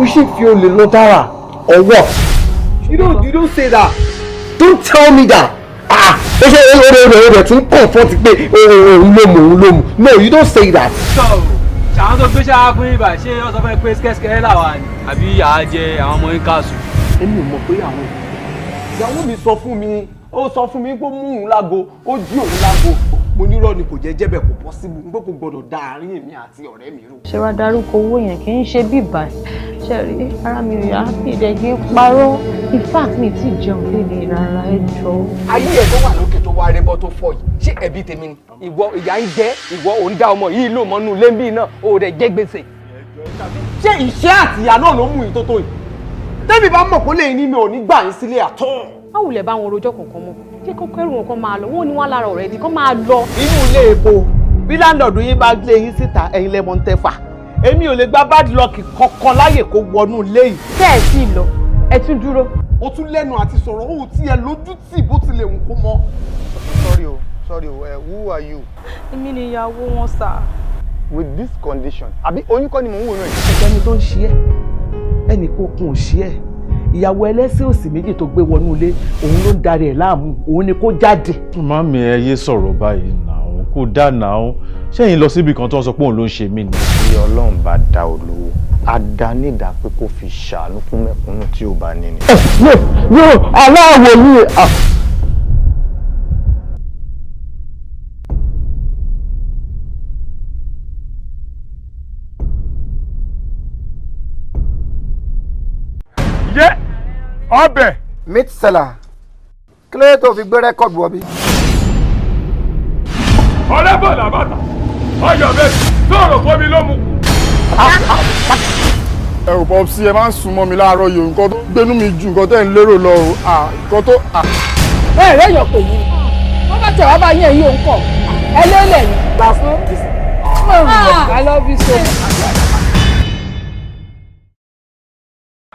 Ó sì fi olè lọ dára or what? You don't say that. Don't tell me that. Ah, ó ṣe ó rẹ̀ tún comfort pé òun ló mú, òun ló mú. No, you don't say that. Ṣàwọn tó gbé ṣáá fún ibà, ṣé wọ́n sọ fún ẹ pé skẹ́skẹ́ làwà ni àbí àá jẹ àwọn ọmọ yín káàsù? Èmi ò mọ̀ pé àwọn ìyàwó mi sọ fún mi, ó sọ fún mi pé ó mú òun lágo, ó jí òun lágo. Mo nírọ́ ni, kò jẹ́ jẹ́bẹ̀, kò possible pé kò gbọ́dọ̀ da àárín èmi àti ọ̀rẹ́ mi rú. Ṣé wàá darúkọ owó yẹn? Kì í ṣe bíbà ṣe rí ara mi ò yá, mi dẹ̀ kí n parọ́. In fact, mi ti jẹun léde rárá, ẹ jọ. Ayé ẹ tó wà lókè tó wá rébọ tó fọ yìí, ṣé ẹbí tèmi ni? Ìwọ, ìyá ń jẹ ìwọ, ò ń dá ọmọ yìí lò mọ́nú lẹ́ńbì náà, ò rẹ̀ jẹ́ gbèsè. Ṣé ìṣẹ́ àtìyà náà ló mú ìtótó yìí? Tẹ́mi bá mọ̀ kó lè ní mi ò ní gbà yín sílé àtọ́. Má wulẹ̀ bá wọn rojọ́ kankan mọ́, jẹ́ kó kẹ́rù wọn kó máa lọ. Wọ́n ní wọ́n lára ọ̀rẹ́ di kó máa lọ. Inú ilé epo bí landlord yín bá lé yín síta, ẹ̀yin lẹ́mọ̀ ń tẹ́fà. Èmi ò lè gba bad luck kankan láyè kó wọnú ilé yìí. Tẹ́ ẹ̀ sì lọ, ẹ tún dúró. O tún lẹ́nu àti sọ̀rọ̀, ó tiẹ̀ lójú tì bó tilẹ̀ wù kó mọ́. Sorry o, sorry o, who are you? Èmi ni ìyàwó wọn sà. With this condition, àbí oyún kọ́ ni mò ń wò náà yìí? Ẹni tó ń ṣe ẹ́, ẹnì kò kún ò ṣe ẹ́. Ìyàwó ẹlẹ́sìn òsì méjì tó gbé wọnú ilé, òun ló ń darí ẹ̀ láàmú, òun ni kó jáde. Màmí, ẹ yé sọ̀rọ̀ báyìí náà, kó dà náà. Ṣẹ́yìn lọ síbi kan tó ń sọ pé òun ló ń ṣe mí ni? Bí Ọlọ́run bá dá olówó, á dá nídàá pé kó fi ṣàánú fún mẹ̀kúnnù tí ò bá ní ni. No, no, aláwọ̀ ni. Yé ọbẹ̀. Meat seller, kí ló dé tó fi gbé record wọ bí? Ọ̀rẹ́ bọ̀ làbàtà ọyọ̀ bẹ́ẹ̀ sọ̀rọ̀ fún mi ló mú. Ẹ ò pọ̀ sí, ẹ máa ń sún mọ́ mi láàárọ̀ yìí. Nǹkan tó gbénú mi ju nǹkan tẹ́ ń lérò lọ o. Nǹkan tó. Bẹ́ẹ̀ rẹ̀ yàn pè yín, wọ́n bá tẹ̀ wá bá yín, ẹ̀yìn òun kọ̀ ẹ lélẹ̀ ní gbà fún. I love you so much.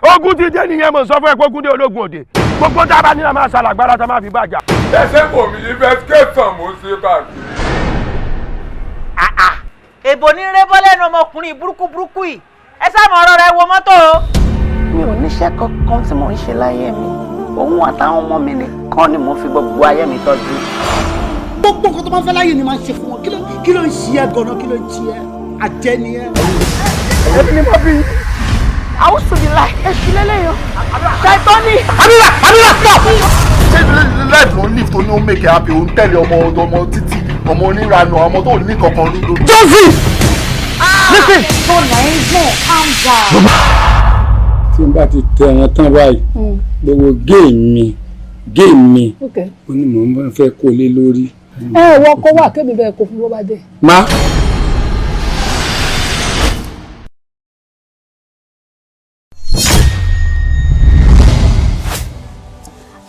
Ogun ti dé nìyẹn. Mo sọ fún ẹ pé ogun dé, ológun òde. Gbogbo tá a bá ní la máa ṣàlàgbára tá a máa fi bàjá. Ẹsẹ̀ kò mí, investigation mo ń ṣe káàkiri. Èbò ní rébọ́ lẹ́nu ọmọkùnrin burúkú burúkú yìí. Ẹ sáà mọ ọ̀rọ̀ rẹ wo mọ́tò o. Mi ò níṣẹ́ kankan tí mò ń ṣe láyé mi. Òun àtàwọn ọmọ mi nìkan ni mo fi gbogbo ayé mi tọ́jú. Gbogbo nǹkan tó máa ń fẹ́ láyé ni máa ń ṣe fún wọn. Kí ló ń ṣe ẹ́ gan-an? Kí ló ń ṣe ẹ́? Àjẹ́ ni ẹ́. Èmi ni mo bí. Àwùsùn mi láì èṣù lélẹ́yìn ṣàìtọ́ ni. Amira, Amira, stop! Ṣé life ló ń live tó ní ó make happy? Ó ń tẹ̀lé ọmọ ọmọ títì, ọmọ oníranù, ọmọ tó ní kankan lódò. Joseph! Listen! Tó là ń gbọ̀n, calm down. Tí n bá ti tẹ wọn tán báyìí, gbogbo géèmì géèmì ó ní mò ń fẹ́ kó lé lórí. Ẹ wọ kó wà kémi bẹ́ẹ̀ kó fún bó bá dé. Má.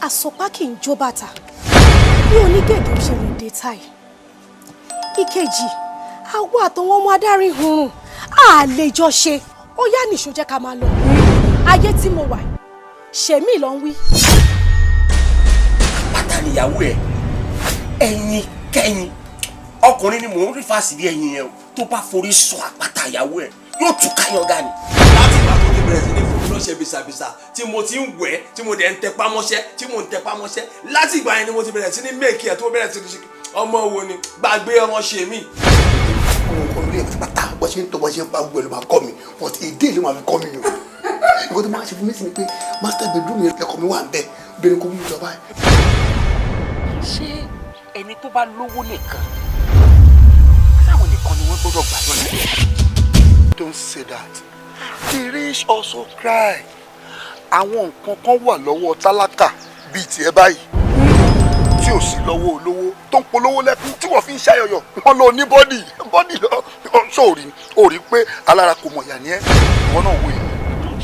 Àsopá kì í jó bàtà bí onígègé ò ṣe lè dé táì. Ìkejì, àwọ àtọwọn ọmọ adarí hurun á lè jọ ṣe. Ó yá, nìṣó, jẹ́ ká máa lọ. Ayé tí mo wà, ṣèmí ló ń wí. Pátá níyàwó ẹ, ẹyin kẹyin ọkùnrin ni mò ń rí fásitì bí ẹyin yẹn o. Tó bá forí sọ àpáta, ìyàwó ẹ yóò tún káyọ̀gá ni. Láti ìgbà tó ti bẹ̀rẹ̀ sí ní fún mi lọ́sẹ̀ bisabisa, tí mo ti ń wẹ̀, tí mo dẹ̀ ń tẹpá mọ́ṣẹ́, tí mo ń tẹpá mọ́ṣẹ́, láti ìgbà yẹn ni mo ti bẹ̀rẹ̀ sí ní make ẹ̀ tó bẹ̀rẹ̀ sí ní ṣe ọmọ wo ni gbàgbé ọmọ ṣe mí. Àwọn nǹkan lórí ẹ̀ pátápátá, bó ṣe ń tọ́, bó ṣe ń pa, gbogbo ẹ̀ ló máa kọ́ mi, but èdè ló máa fi kọ́ mi o. Nǹkan tó máa ṣe fún mi sí ni pé master bedroom yẹn, ẹ̀kọ́ mi wà ń bẹ̀, obìnrin kò mú mi lọ báyìí. Ṣé ẹni tó bá lówó nìkan, sáwọn nìkan ni wọ́n gbọ́dọ̀ gbàdúrà? Don't say that. The rich also cry. Àwọn nǹkan kan wà lọ́wọ́ tálákà bíi tiẹ̀ báyìí tí ò sí lọ́wọ́ olówó tó ń polówó lẹ́kún tí wọ́n fi ń ṣàyọyọ̀. Wọ́n lọ ní body body lọ sóòrì ò rí pé alára kò mọ̀ yà ní ẹ́. Ìwọ náà wo èmi.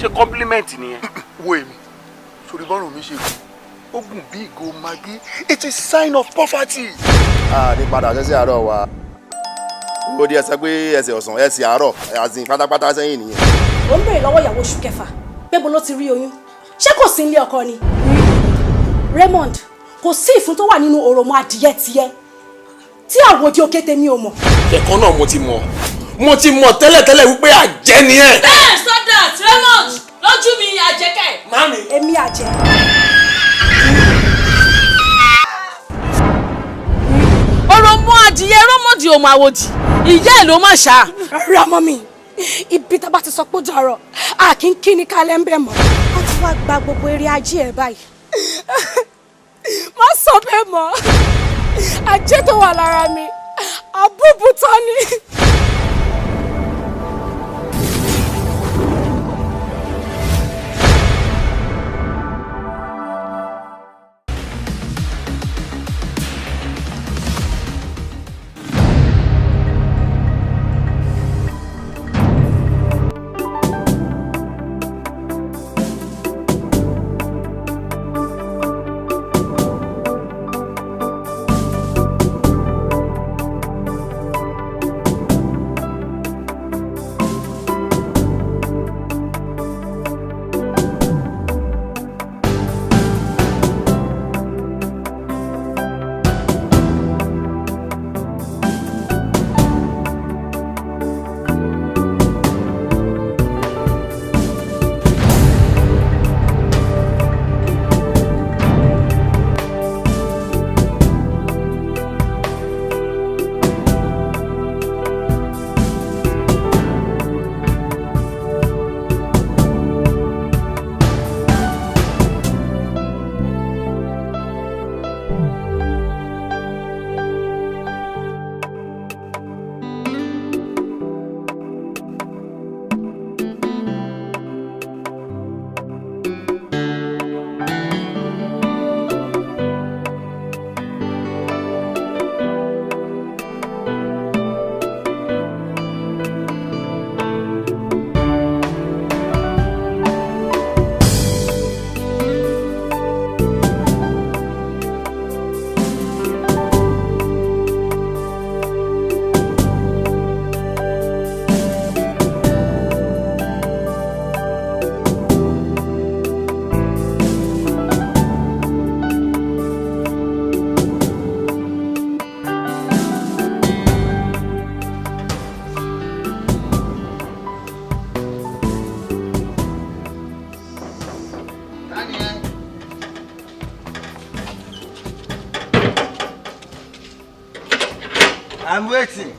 Ṣé compliment nìyẹn? Wo èmi sórí, bọ́rùn mi ṣe gùn, ó gùn bí ìgò Maggi. It is sign of poverty. A ní padà sẹ́sẹ̀ àárọ̀ wa, ó di ẹsẹ̀ pé ẹsẹ̀ ọ̀sán, ẹsẹ̀ àárọ̀ àzìn pátápátá sẹ́yìn nìyẹn. Ó ń béèrè lọ́wọ́ ìyàwó oṣù kẹfà pé bo ló ti rí oyún. Ṣé kò sí nílé ọkọ ni? Raymond, kò sí ìfun tó wà nínú òròmọ adìyẹ tiẹ tí àwòdì òkè tèmi ò mọ̀. Ẹ̀kọ́ náà mo ti mọ̀. Mo ti mọ̀ tẹ́lẹ̀tẹ́lẹ̀ wípé àjẹ́ ni ẹ. Bẹ́ẹ̀ sọ́dà Raymond lójú mi àjẹkẹ́. Mami. Èmi àjẹ́. Ọ̀rọ̀ mú adìyẹ rọ́mọdì òmò àwòdì ìyá ẹ̀ ló má ṣá. Rárá mọ́ mi, ibi tá a bá ti sọ pé ó dọ̀rọ̀, a kì í kí ni kálẹ̀ ń bẹ̀ mọ́. Wọ́n ti wá gba gbogbo eré ajé ẹ̀ báyìí. Má sọ bẹ́ẹ̀ mọ́, ajé tó wà lára mi, àbúbù tán ni. I'm waiting.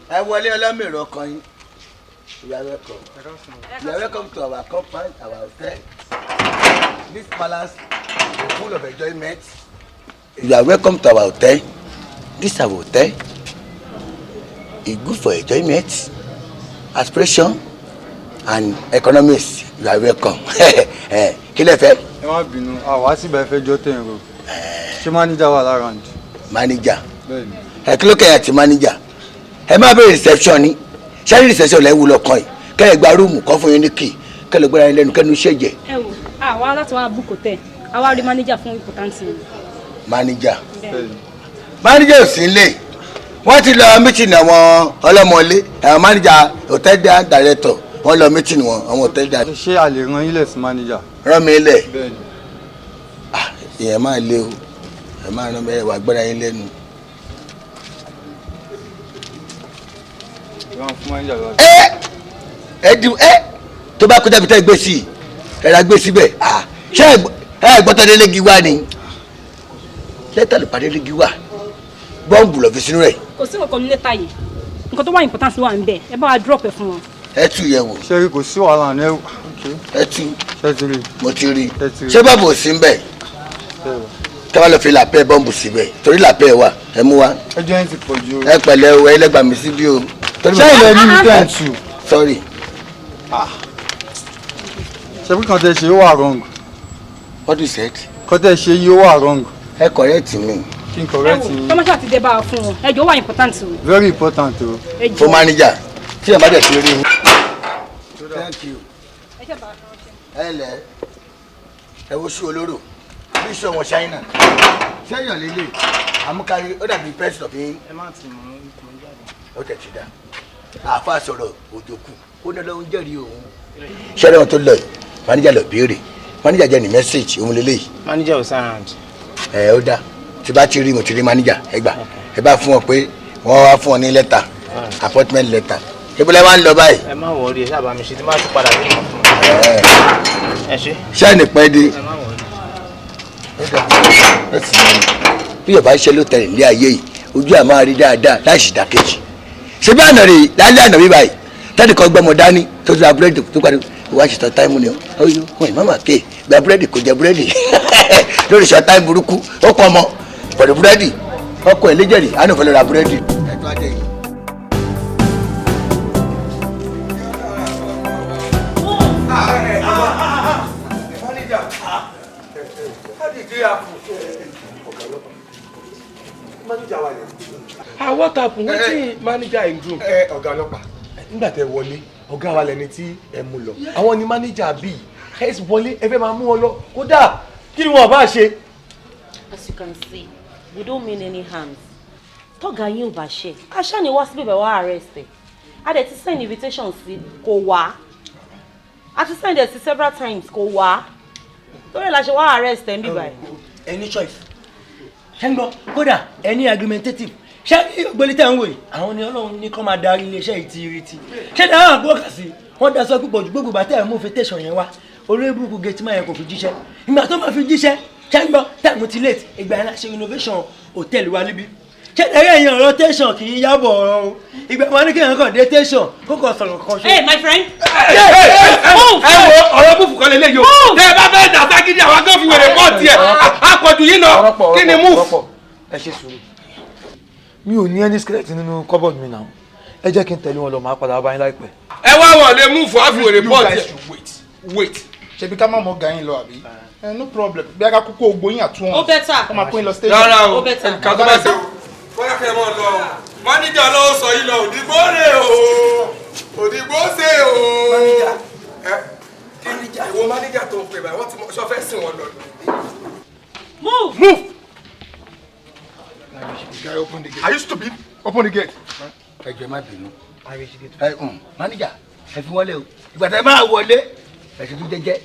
Ẹ wọlé ọlọ́mìnira ọkàn yín. You are welcome. You are welcome to our compound, our hotel. This palace is full of enjoyment. You are welcome to our hotel. This our hotel is good for enjoyment, aspiration, and economics. You are welcome. Kí lẹ fẹ́? Ẹ má bínú, àwa sì bá fẹ́ jọ tẹ̀ ń ro. Ṣé máníjà wà lára ǹdí? Máníjà. Bẹ́ẹ̀ni. Ẹ kí ló kẹ́yìn àti máníjà? Ẹ má bẹ̀rẹ̀ reception ni. Ṣé reception lẹ́ ń wú lọ́kàn yìí? Kẹ́ ẹ gba rúùmù kọ́ fún yín ní kì. Kẹ́ lọ gbéra yín lẹ́nu kẹ́nu ṣẹ̀jẹ̀. Ẹ wò, àwa láti wá book hotel, àwa rí máníjà fún important ni. Máníjà. Máníjà ò sí nílé. Wọ́n ti lọ mítìnì àwọn ọlọ́mọlé, àwọn máníjà hotel director, wọ́n lọ mítìnì wọn, àwọn hotel director. Ṣé a lè ran yín lẹ̀ sí máníjà? Rán mi lẹ̀. Bẹ́ẹ̀ni. Ìyẹn máa le o, ẹ máa rán mi ẹ wà gbéra yín lẹ́nu. Ẹ ẹ di ẹ tó bá kọjá bíi gbé sí ẹ ra gbé síbẹ̀, ṣé ẹ gbọ́tọ̀ délé gi wá ni? Lẹ́tà ló padà délé gi wá, bọ́ǹbù lọ fi sínú rẹ̀. Kò sí nǹkan ní lẹ́tà yìí, nǹkan tó wà important wà ń bẹ̀, ẹ bá wa drop ẹ fún wọn. Ẹ tú yẹ̀ wò. Ṣé kò sí wàhálà ní ẹ? Ẹ tú. Ṣé ti rí? Mo ti rí. Ṣé bọ́ǹbù ò sí ń bẹ̀? Kí wọ́n lọ fi làpẹ́ bọ́ǹbù síbẹ̀ torí làpẹ́ wà, ẹ mú wa. Ẹjọ́ yẹn ti pọ̀ jù. Ẹ pẹ̀lẹ́ o, ẹ lẹ́gbàá mi síbí o. Ṣé ilẹ̀ ní mi tẹ̀ ń tù? Sorry. Ṣé bí kan tẹ ṣe ó wà wrong? What you said? Kan tẹ ṣe yìí ó wà wrong. Ẹ correct mi. Kí n correct yín. Tọ́mọ́ṣà ti dé bá a fún wọn, ẹjọ́ wà important o. Very important o. Fún manager, tí ẹ bá dẹ̀ ṣe rí i. Thank you. Ẹ lẹ ẹ wo ṣú olóró bí ṣú ọmọ Ṣáínà ṣẹ́yàn lélẹ̀ àmúkárí ó dàbí pẹ́sìtọ̀ fi. Ẹ má ti mú un jáde. Ó tẹ̀ ti dá àáfàá sọ̀rọ̀ òjòkù ó ní ọlọ́run jẹ́rìí òun. Ṣẹ́rẹ́ wọn tó lọ yìí máníjà lọ béèrè máníjà jẹ́ ní mẹ́sẹ̀gì òun lélẹ̀ yìí. Máníjà ò sára. Ẹ ó dá Tí bá ti rí, mo ti rí manager. Ẹ gbà, ẹ bá fún ọ pé wọ́n wá fún ọ ní lẹ́tà, appointment letter. Ibùdó wa ń lọ báyìí. Ẹ má worry, ẹ sábà mi ṣe tí má tún padà dé mọ́. Ẹ ṣe. Ṣé ẹnì pẹ́ dé? Ẹ má worry. Bí yorùbá ṣe ló tẹ̀lé ilé ayé yìí, ojú à máa rí dáadáa láì sì dákejì. Ṣé bí àná rè lálẹ́ àná bí báyìí tẹ́lẹ̀ kan gbọ́mọ dání tó ti ra búrẹ́dì tó parí wá ṣètò táìmù ni ó yọ wọn ìmọ̀ máa ké gba búrẹ́dì kò jẹ búrẹ́dì lórí ṣọ táìmù burúkú ó pọ̀ ọmọ pẹ̀lú búrẹ́dì ọkọ̀ ẹ̀ léjẹ̀rì àánú fẹ́ lọ ra búrẹ́dì. Ah, what happen? Wetin manager in room? Ẹ ọ̀gá ọlọ́pàá, nígbà tẹ́ wọlé, ọ̀gá wa lẹni tí ẹ mú lọ. Àwọn ni manager bíi ẹ sì wọlé, ẹ fẹ́ máa mú wọn lọ. Kódà kí ni wọn bá ṣe? As you can see, we don't mean any harms. Tọ́gà yín ò bá ṣe. Aṣá ni wá síbí bẹ̀ wá arrest ẹ̀. A dẹ̀ ti send invitation sí kò wá. A ti send ẹ̀ sí several times, kò wá. Torí ẹ̀ la ṣe wá arrest ẹ̀ ń bíbá ẹ̀. Any choice ṣé ń gbọ́? Kódà ẹni argumentative ṣé ògbólí tẹ̀ ń wò yìí, àwọn ni Ọlọ́run ní kọ́ máa darí iléeṣẹ́ yìí ti rí ti ṣé dáhùn àgbọ̀ kà sí wọ́n daṣọ púpọ̀ ju gbogbo bàtà ẹ̀ mú invitation yẹn wá. Olórí burúkú gate man yẹn kò fi jíṣẹ́. Ìgbà tó máa fi jíṣẹ́, ṣé ń gbọ́, táìmù ti late. Ìgbà yẹn la ṣe renovation hotel wa níbí. Ṣé ẹ̀rẹ́ yẹn ọ̀rọ̀ tẹ̀sán kì í yábọ̀ ọ̀rọ̀ o. Ìgbà wọn ní kí èèyàn kàn dé tẹ̀sán kó kàn sọ̀rọ̀ kan ṣe. Hey, my friend. Ẹ wo, ọ̀rọ̀ búfù kan lélẹ́yìí o. Tẹ́ ẹ bá fẹ́ dà ságídí, àwọn agbófinró fi wèrè pọ̀ tiẹ̀ àpọ̀jù yìí lọ. Kí ni move? Ẹ ṣe sùúrù, mi ò ní any skeleton nínú cupboard mi náà. Ẹ jẹ́ kí n tẹ̀lé wọn lọ, máa padà bá yín láìpẹ́. Ẹ wá wọn lè move, á fi wèrè pọ̀ You guys tiẹ̀. should wait, wait. Ṣebí ká má mọ ọ̀gá yín lọ àbí? No problem, bí a ká kúkú ògbó yín àtún wọn. Ó better. Wọ́n máa kó yín lọ station. Rárá o, Ó better. nǹkan tó bá ṣe. Bóyá kẹ́ ẹ mọ̀ lọ o, máníjà lọ́wọ́ sọ yìí lọ, òdìgbò rè o, òdìgbò ṣe o. Máníjà, ìwọ máníjà tó ń pè báyìí, wọ́n ti mọ sọ fẹ́ sìn wọn lọ. Move. Move. Guy, open the gate. Are you stupid? Open the gate. Ẹ jọ̀ọ́, ẹ má bínú. Ẹ manager, ẹ fi wọlé o. Ìgbà tẹ́ máa wọlé, ẹ ṣe tún jẹ́jẹ́.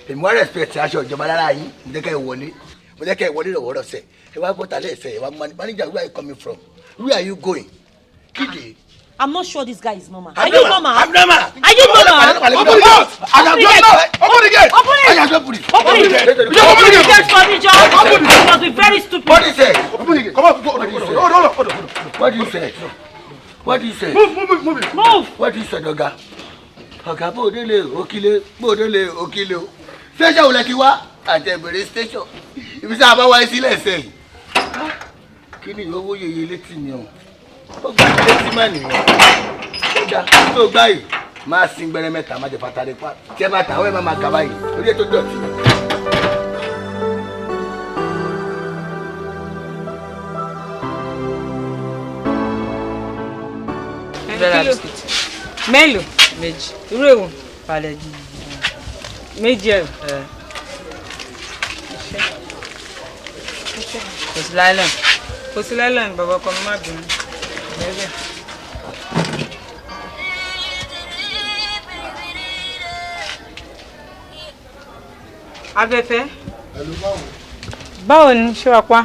Èmi wá respect aṣọ ìjọba lára yín. Mo jẹ́ kẹ́ ẹ wọlé, mo jẹ́ kẹ́ ẹ wọlé lọ́wọ́rọ́ sẹ̀. Ẹ wá gbọ́ta lẹ́sẹ̀ ẹ wá. Manager, where are you coming from? Where are you going? Kíde. I'm not sure this guy is normal. I'm Are you normal. normal? I'm normal. Are you normal? Open the gate. Open the gate. Open the gate. Open it. Open it. Open it. Open the gate. Open the gate for me, John. Open it. You must be very stupid. What do you say? Open the gate. Come on, hold on, hold on, hold on, hold on. What do you say? What do you say? Move, move, move, move. Move. What do you say, ọ̀gá? Ọ̀gá, bóde lè òkìlẹ̀, bóde lè òkìlẹ̀ o. Station wo lẹ ti wá? Àti ẹ̀bẹ̀rẹ̀ station. Ibi tí a bá wáyé sílẹ̀ sẹ́yìn. Kí ni owó yeye létí mi o? Ó gbà létí má nìyẹn. Ó dá tó gbá yìí. Máa sin gbẹrẹ mẹ́ta, má jẹ fatare pa. Tí ẹ bá ta, àwọn ẹ̀ máa máa kà báyìí. Orí ètò dọ̀tí. Bẹ́ẹ̀rẹ̀ biscuit. Mélòó? Méjì. Irú èwo? Palẹ̀ jù. Méjì ẹ̀. Kò sí láìlọ́n. Kò sí láìlọ́n, bàbá ọkọ mi, má bínú. Bẹ́ẹ̀. Abẹ́fẹ́. Hello, báwo? Báwo ni ṣé wàá pa?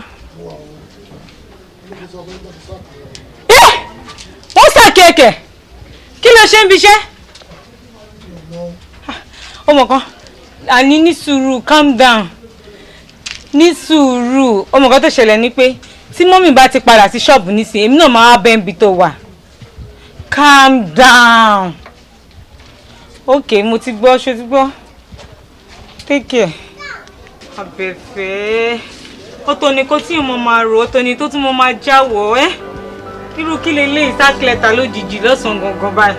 Wọ́n sàkẹ́kẹ̀, kí ló ṣe ń biṣẹ́? Ọmọ kan àní, ní sùúrù, calm down, ní sùúrù. Ọmọ kan tó ṣẹlẹ̀ ni pé tí mọ́mì bá ti padà sí ṣọ́ọ̀bù nísìnyí, èmi náà máa bẹ́ ń bi tó wà. Calm down. Ok, mo ti gbọ́, ṣó ti gbọ́? Take care. Abẹ́fẹ́, ọ̀tọ̀ ni kò tí mo máa rò, ọ̀tọ̀ ni tó tún mo máa jáwọ́ ẹ́. Irú kí lè lé ìsákìlẹ̀ta lójijì lọ́sàn-án gangan báyìí.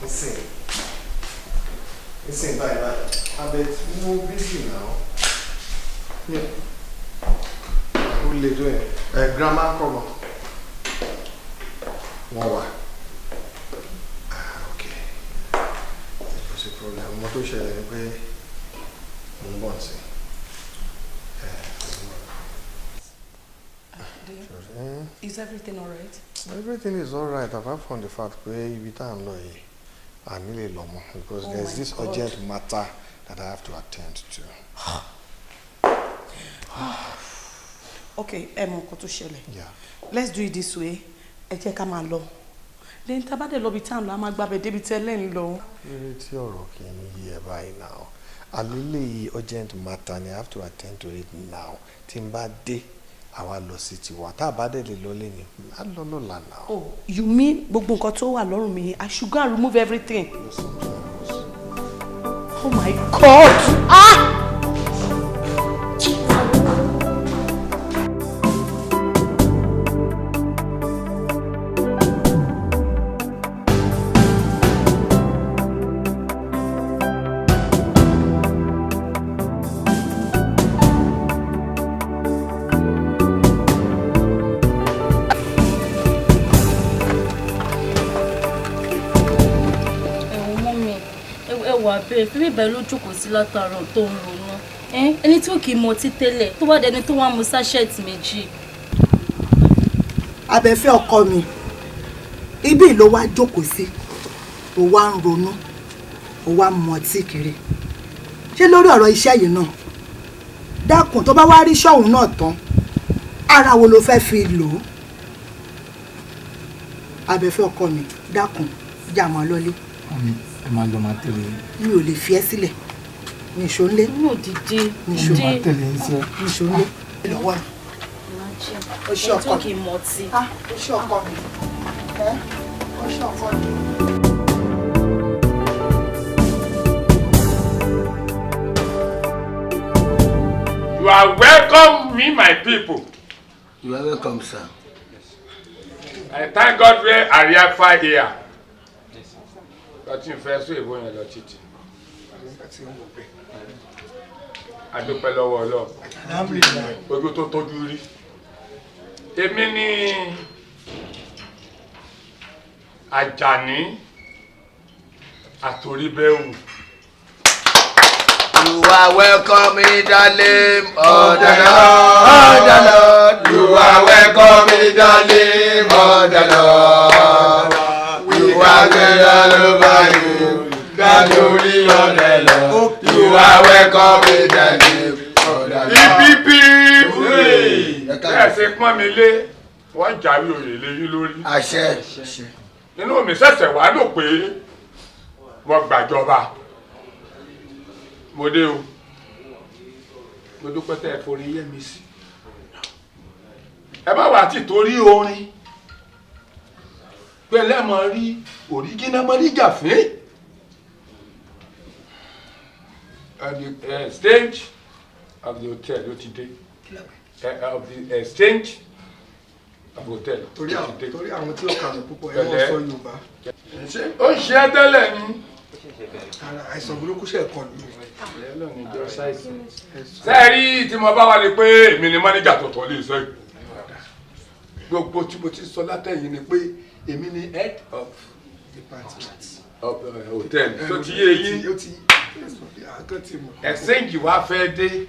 Listen. Listen, bye bye. Abet, mo busy now. Yeah. Ó lè tó yẹn. Ẹ grandma kọ̀ mọ́. Wọ́n wà. Ah, okay. Kò sí problem. Ọmọ tó ṣẹlẹ̀ ni pé mo ń bọ̀ sí. Ẹ mo ń bọ̀. Daddy, is everything alright? Everything is alright apart from the fact pé ibi tá à ń lọ yìí à nílè lọ mọ́ because Oh there is my this God. urgent matter that I have to attend to. Okay, ẹ mọ nǹkan tó ṣẹlẹ̀. Yeah. Let's do it this way. Ẹ jẹ́ ká máa lọ. Lẹ́yìn tá a bá dẹ̀ lọ bí tá à ń lọ, a máa gbàbẹ̀ débi tẹ́ lẹ́yìn lọ. Lórí tí ọ̀rọ̀ kì í yí ẹ báyìí náà, àlélẹ́ yìí urgent matter ni, I have to attend to it now. Tí n bá dé, àwa lọ sí tiwa. Tá a bá dẹ̀ lè lọ lẹ́ni, á lọ lọ́la náà. Oh, you mean gbogbo nǹkan tó wà lọ́rùn mi, I should go and remove everything? Oh my God! Ah! Ẹ̀wọ̀n mọ́ mi, ẹ wà bẹ́ẹ̀ fífi bẹ́ẹ̀ ló jókòó sí látàárọ̀ tó ń ronú. Ẹni tí ò kì í mọtí tẹ́lẹ̀ tó wá dẹni tó wá mu sachet méjì. Abẹ́fẹ́ ọkọ mi, ibi ló wá jókòó sí, ó wá ń ronú, ó wá ń mọtí kiri. Ṣé lórí ọ̀rọ̀ iṣẹ́ yìí náà? Dákun, tó bá wá rí ṣọ́hún náà tán, ara wo ló fẹ́ fi lò ó? Abẹ́fẹ́ ọkọ mi, dákun, já máa lọlé. Mummy, ẹ máa lọ, máa tẹ̀lé yín. Mi ò lè fi ẹ́ sílẹ̀. Nìṣó ńlé. Mi ò dìde. Nìṣó. Máa tẹ̀lé yín sẹ́. Nìṣó ńlé. Lọ́wọ́ mi. O ṣé Ẹni ọkọ tó mi. kì í mọtí. O ṣé ọkọ mi. Ẹ́, o ṣé ọkọ mi. You are welcome, me, my people. You are welcome, sir. I thank God where Ariafa here. Lọ́tí ń fẹ́ sún ìbò yẹn lọ títì. A dúpẹ́ lọ́wọ́ Ọlọ́run. Ojú tó tójú rí. Èmi ni Àjàní Àtòríbẹ́wù. You are welcome in the name of the Lord. Of the Lord. You are welcome in the name of the Lord. We are glad over you. The glory of the Lord. You are welcome in the name of the Lord. EPP. Bẹ́ẹ̀ ṣe pọ́n mi lé, wọ́n jáwé oyè lé yín lórí. Àṣẹ. Inú mi ṣẹ̀ṣẹ̀ wá lò pé mo gbàjọba. Mo dé o. Mo dúpẹ́ tẹ́ ẹ forí yẹ́ mi sí. Ẹ má wàá tì torí orin. Pé lẹ́mọ̀ rí òríjínà mọ́níjà fín. At the stage of the hotel ló ti dé. Of the exchange of hotel Torí ló àwọn ti dé. torí àwọn tí ó kàwé púpọ̀, ẹ wọ́n Pẹ̀lẹ́. sọ Yorùbá. Ṣé ó ń ṣe é tẹ́lẹ̀ ni? Ara àìsàn burúkú ṣe kọlù mí. Sẹ́ẹ̀rí tí mo bá wà ní pé èmi ni mọ́níjà tuntun lè sọ yìí. Gbogbo tí mo ti sọ látẹ̀yìn ni pé èmi ni head of Department. of hotel tó ti yé yín. Ó ti Exchange wa fẹ́ dé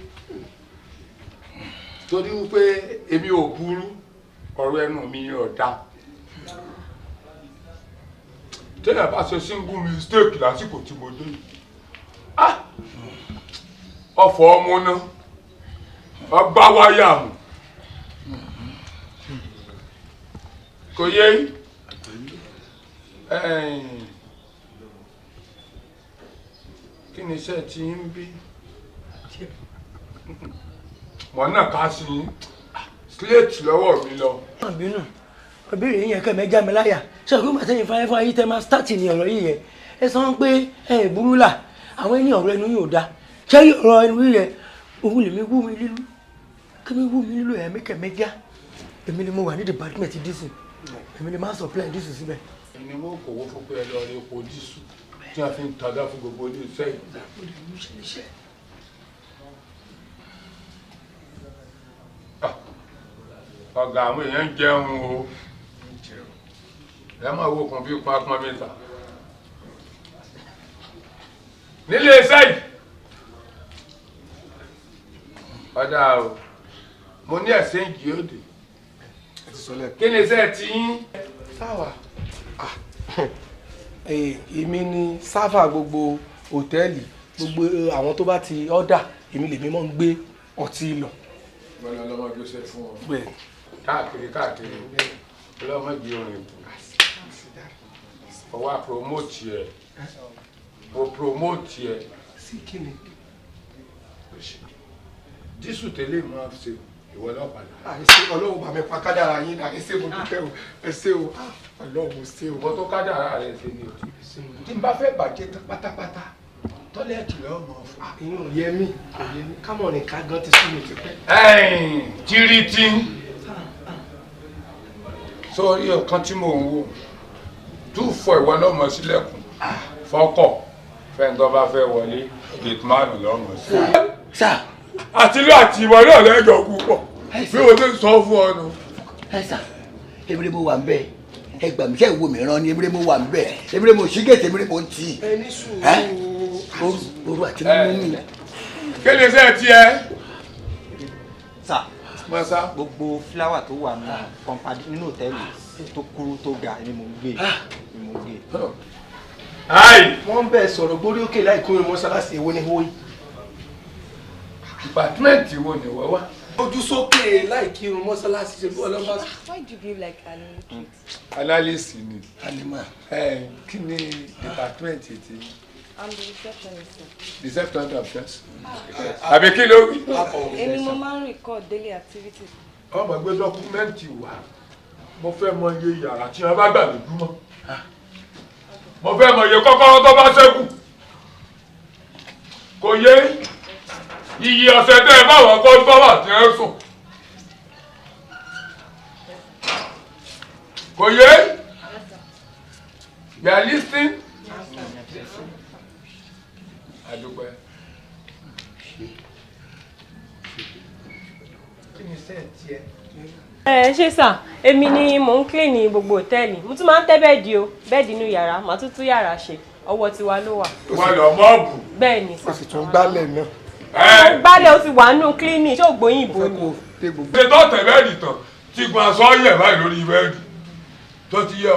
torí wípé èmi ò burú, ọ̀rọ̀ ẹnu mi ò dáa. Téèyàn bá ṣe single mistake lásìkò tí mo dé, ah, ọ̀fọ̀ ọmọ náà ọgbà wáyà mu kò yé yín. Ẹ̀ẹ́n, kí ni iṣẹ́ tí ń bí mọ̀ náà ká sí yín slate lọ́wọ́ mi lọ. Má bínú, ìbéèrè yín yẹn kẹ́ mẹ́jà mi láyà. Ṣé òkú màtẹ́yìn fáyẹ́ fún ayé tẹ́ máa start ní ọ̀rọ̀ yìí yẹn? Ẹ sọ pé ẹ burú là, àwọn ẹni ọ̀rọ̀ ẹnu yóò da. Ṣé ọ̀rọ̀ ẹnu yìí yẹn òun lèmi wú mi lílu? Kí mi wú mi lílu ẹ̀ mẹ́kẹ́ mẹ́jà? Èmi ni mo wà ní department diesel. Èmi ni máa supply diesel síbẹ̀. Ẹni wọn kò wó fún pé ẹ lọ rí epo dísù tí a fi ń tajà fún gbogbo ilé iṣẹ́ yìí. Ọ̀gá, àwọn èèyàn ń jẹun o, ẹ máa wo kan bí pápán mẹ́ta nílé iṣẹ́ yìí. Ọ̀dà o, mo ní ẹ̀sìnjì òde sọ lẹ́ẹ̀kan. Kí ni iṣẹ́ ti yín? Sáwà, èmi ni sáfà gbogbo hòtẹ́ẹ̀lì, gbogbo àwọn tó bá ti ọ́dà, èmi lèmi máa ń gbé ọtí lọ. Bọ́lá ọlọ́mọ gbéṣẹ́ fún ọ. Bẹ́ẹ̀. Káàkiri káàkiri, ọlọ́mọ gbé orin kù. Ọwọ́ a promote ẹ̀. Mo promote ẹ̀. Sí kí ni? Dísù tẹ́lẹ̀ máa ṣe ìwọ náà padà. Àìsí Ọlọ́run bá mi pa kádàrá yín náà, ẹsẹ̀ mo dúpẹ́ o, ẹsẹ̀ o, Ọlọ́run mo ṣe o. Ìwọ tó kádàrá rẹ ṣe ni o. Tí n bá fẹ́ bàjẹ́ tán pátápátá, tọ́lẹ̀tì lọ́ọ́ mọ̀ fún. Ìyẹn ò yẹ mí, kò yẹ mí, kámọ̀ ní ká gan ti sú mi ti pẹ́. Ẹ̀yìn tírítí. Sórí ọ̀kan tí mò ń wò, túfọ̀ ìwọ náà mọ̀ sílẹ̀kùn, fọ́kọ̀, fẹ́ntọ́ bá fẹ́ wọlé, gate man lọ́mọ sí. Àti ilé àti ìwọ náà lẹ́jọ́ púpọ̀ bí o ti sọ fún ọ nù. Ẹ sà, ebire mo wà ń bẹ, ẹ gbà mí, ṣe ìwo mìíràn ni ebire mo wà ń bẹ, ebire mo ṣí gèètì, ebire mo ń tì í. Ẹ ní sùúrù. Oru àti mímú mi. Kí ni iṣẹ́ tiẹ̀? Sà, mọ́sá. Gbogbo fúláwà tó wà nínú kọ́mpádì nínú hòtẹ́ẹ̀lì tó kúrú tó ga ni mò ń gbé, ni mò ń gbé. Wọ́n ń bẹ̀ sọ̀rọ̀ gbórí òkè láì kúrò mọ́ṣáláṣí, èwo ni hóyì. Dìpátímẹ́ǹtì wo ni wọ́n wá? Ojú sókè láì kírun mọ́ṣáláṣí ṣe bí ọlọ́ba. Why do you behave like an illiterate? Analyst ni. Anima. Kí ni dìpátímẹ́ǹtì ti? I'm the receptionist, sir. Receptionist of church. Àbí kí ló wí? Èmi mo máa ń record daily activities. Ọmọ gbé dọ́kúmẹ́ǹtì wá. Mo fẹ́ mọ iye yàrá tí wọ́n bá gbà lójúmọ́. Mo fẹ́ mọ iye kọ́kọ́rọ́ tó bá ṣẹ́kù. Kò yé iye ọ̀sẹ̀ tẹ́ ẹ báwọn kọ́ bá wà tí ẹ sùn. Kò yé? You are listening? Adúpẹ́. Kí ni iṣẹ́ tiẹ̀? Ẹ ṣé sà, èmi ni mò ń clean ní gbogbo hòtẹ́ẹ̀lì. Mo tún máa ń tẹ́ bẹ́ẹ̀dì o, bẹ́ẹ̀dì inú yàrá, màá tún tún yàrá ṣe. Ọwọ́ tiwa ló wà. Wọ́n lọ mọ́ọ̀bù. Bẹ́ẹ̀ ni sà. O sì tún gbálẹ̀ náà. Mo gbálẹ̀, o ti wà nínú cleaning, ṣé ògbóyìnbó ni? Ṣé tó tẹ̀ bẹ́ẹ̀dì tán tí gun aṣọ yẹ̀ báyìí lórí bẹ́ẹ̀dì tó ti yọ?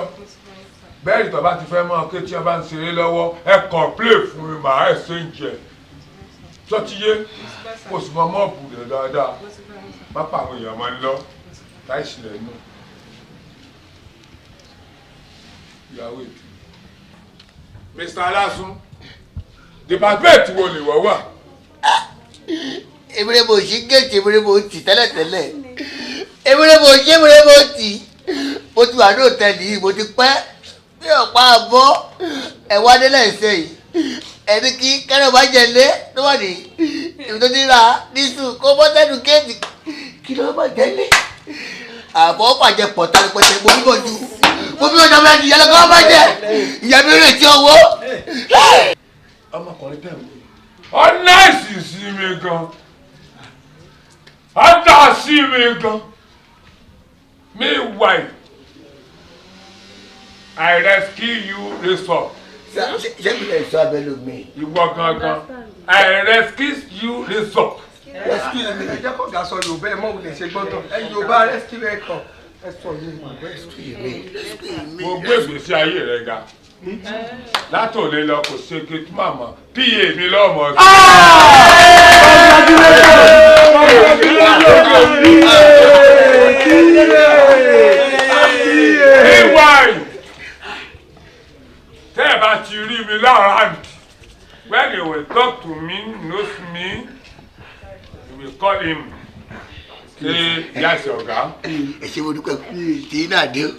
Bẹ́ẹ̀dì tó bá ti fẹ́ mọ́ ké tí wọ́n bá ń ṣeré lọ́wọ́, ẹ kọ̀ǹplé fún mi, màá ẹ̀ ṣe ń jẹ. Tó ti yé, kò sì mọ mọ́ọ̀bù rẹ̀ dáadáa. Má pa àwọn èèyàn máa ń lọ láìsí lẹ́nu. Ìyàwó ètò. Mr. Alásun, dìpátímẹ́ǹtì wo ni ìwọ wà? Ebire mo ṣí géètì, ebire mo tì tẹ́lẹ̀tẹ́lẹ̀. Ebire mo ṣí, ebire mo tì. Mo ti wà ní hòtẹ́ẹ̀lì yìí, mo ti pẹ́. Bí ọ̀pá àbọ̀ ẹ̀wá délẹ̀ ṣe yìí. Ẹni kí kẹ́rẹ́ bá jẹ lé ló wà ní ibi tó ti ra nísù kó bọ́ sẹ́nu géètì kí ló bá jẹ lé. Àbọ̀ bàjẹ́ pọ̀ tani pẹ̀tẹ́, mo bímọ ju. Mo bímọ jọ fẹ́ di ìyá lọ́kọ́ bá jẹ. Ìyá mi rè tí owó. Ọmọkùnrin tẹ̀ wọ́n. Ó náìsì sí mi gan. Ó dà sí mi gan. Meanwhile, I rescue you resort. Ṣé mi lè sọ abẹ́ lómi? Ìwọ gangan. I rescue you resort. Rescue me. Ẹ jẹ́ kó ga sọ Yorùbá ẹ mọ̀ wulẹ̀ ṣe gbọ́dọ̀. Ẹ Yorùbá rescue ẹ kàn. Ẹ sọ Yorùbá. Rescue me. Rescue me. Mo gbé ìgbésí ayé rẹ ga. Látòlé lọ kò ṣe gate màmá. PA mi lọ́mọ. Meanwhile, tẹ́ ẹ bá ti rí mi lára, when you will talk to me, knows me, you will call him. Say, yes, ọ̀gá. Ẹ ṣé mo dúpẹ́ tí náà dé o.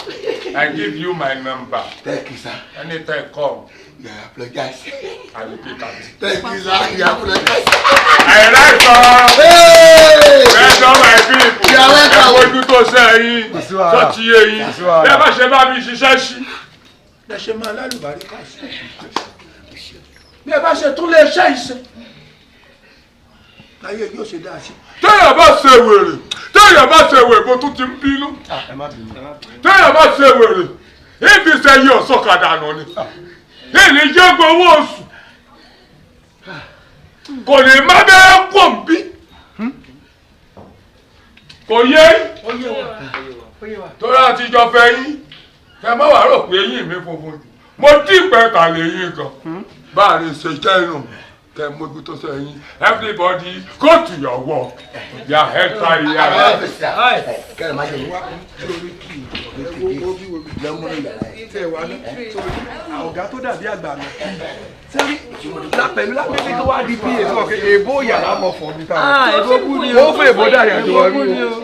I give you my number. Thank you, sir. Anytime come. You apologize. I will pick up. Thank you, sir. You apologize. I like her. Well done, my people. You are welcome. Ẹ wojú tó ṣe yín, tó ti yé yín. Bí ẹ bá ṣe bá mi ṣiṣẹ́ sí. Ẹ ṣe máa lálùbáríkà sí. Bí ẹ bá ṣe tún lè ṣe ìṣe. Láyé yóò ṣe dáa sí. Téèyàn bá ṣe wèrè, téèyàn bá ṣe wèrè, mo tún ti ń bínú. Téèyàn bá ṣe wèrè, ibi iṣẹ́ yìí ọ̀sọ́kadà nù ni. Èlé jẹ́ gbowó oṣù. Kò ní má bẹ́ẹ̀ kò ń bí. Kò yé. Torí àtijọ́ fẹ́ yín, kẹ má wàá rò pé eyín mi funfun jù. Mo dìpẹ́ kàlẹ́ yín gan. Bá a lè ṣe jẹ́ inú kẹ mójútó sẹ́yìn. Everybody go to your work. Your head tie here. Kẹ́rẹ̀ má jẹ́ wá lórí kì í lọ́mú ní yàrá ẹ̀. Tẹ wá ní ọ̀gá tó dàbí àgbà mi. Sẹ́rí pẹ̀lú lápẹ́lẹ́ tó wá di pa fún ọ̀kẹ́ èbó yàrá mọ̀ fún mi táwọn. Èbó kú ni o. Ó fún èbó dàyà tó wá Èbó kú rí ni o. o.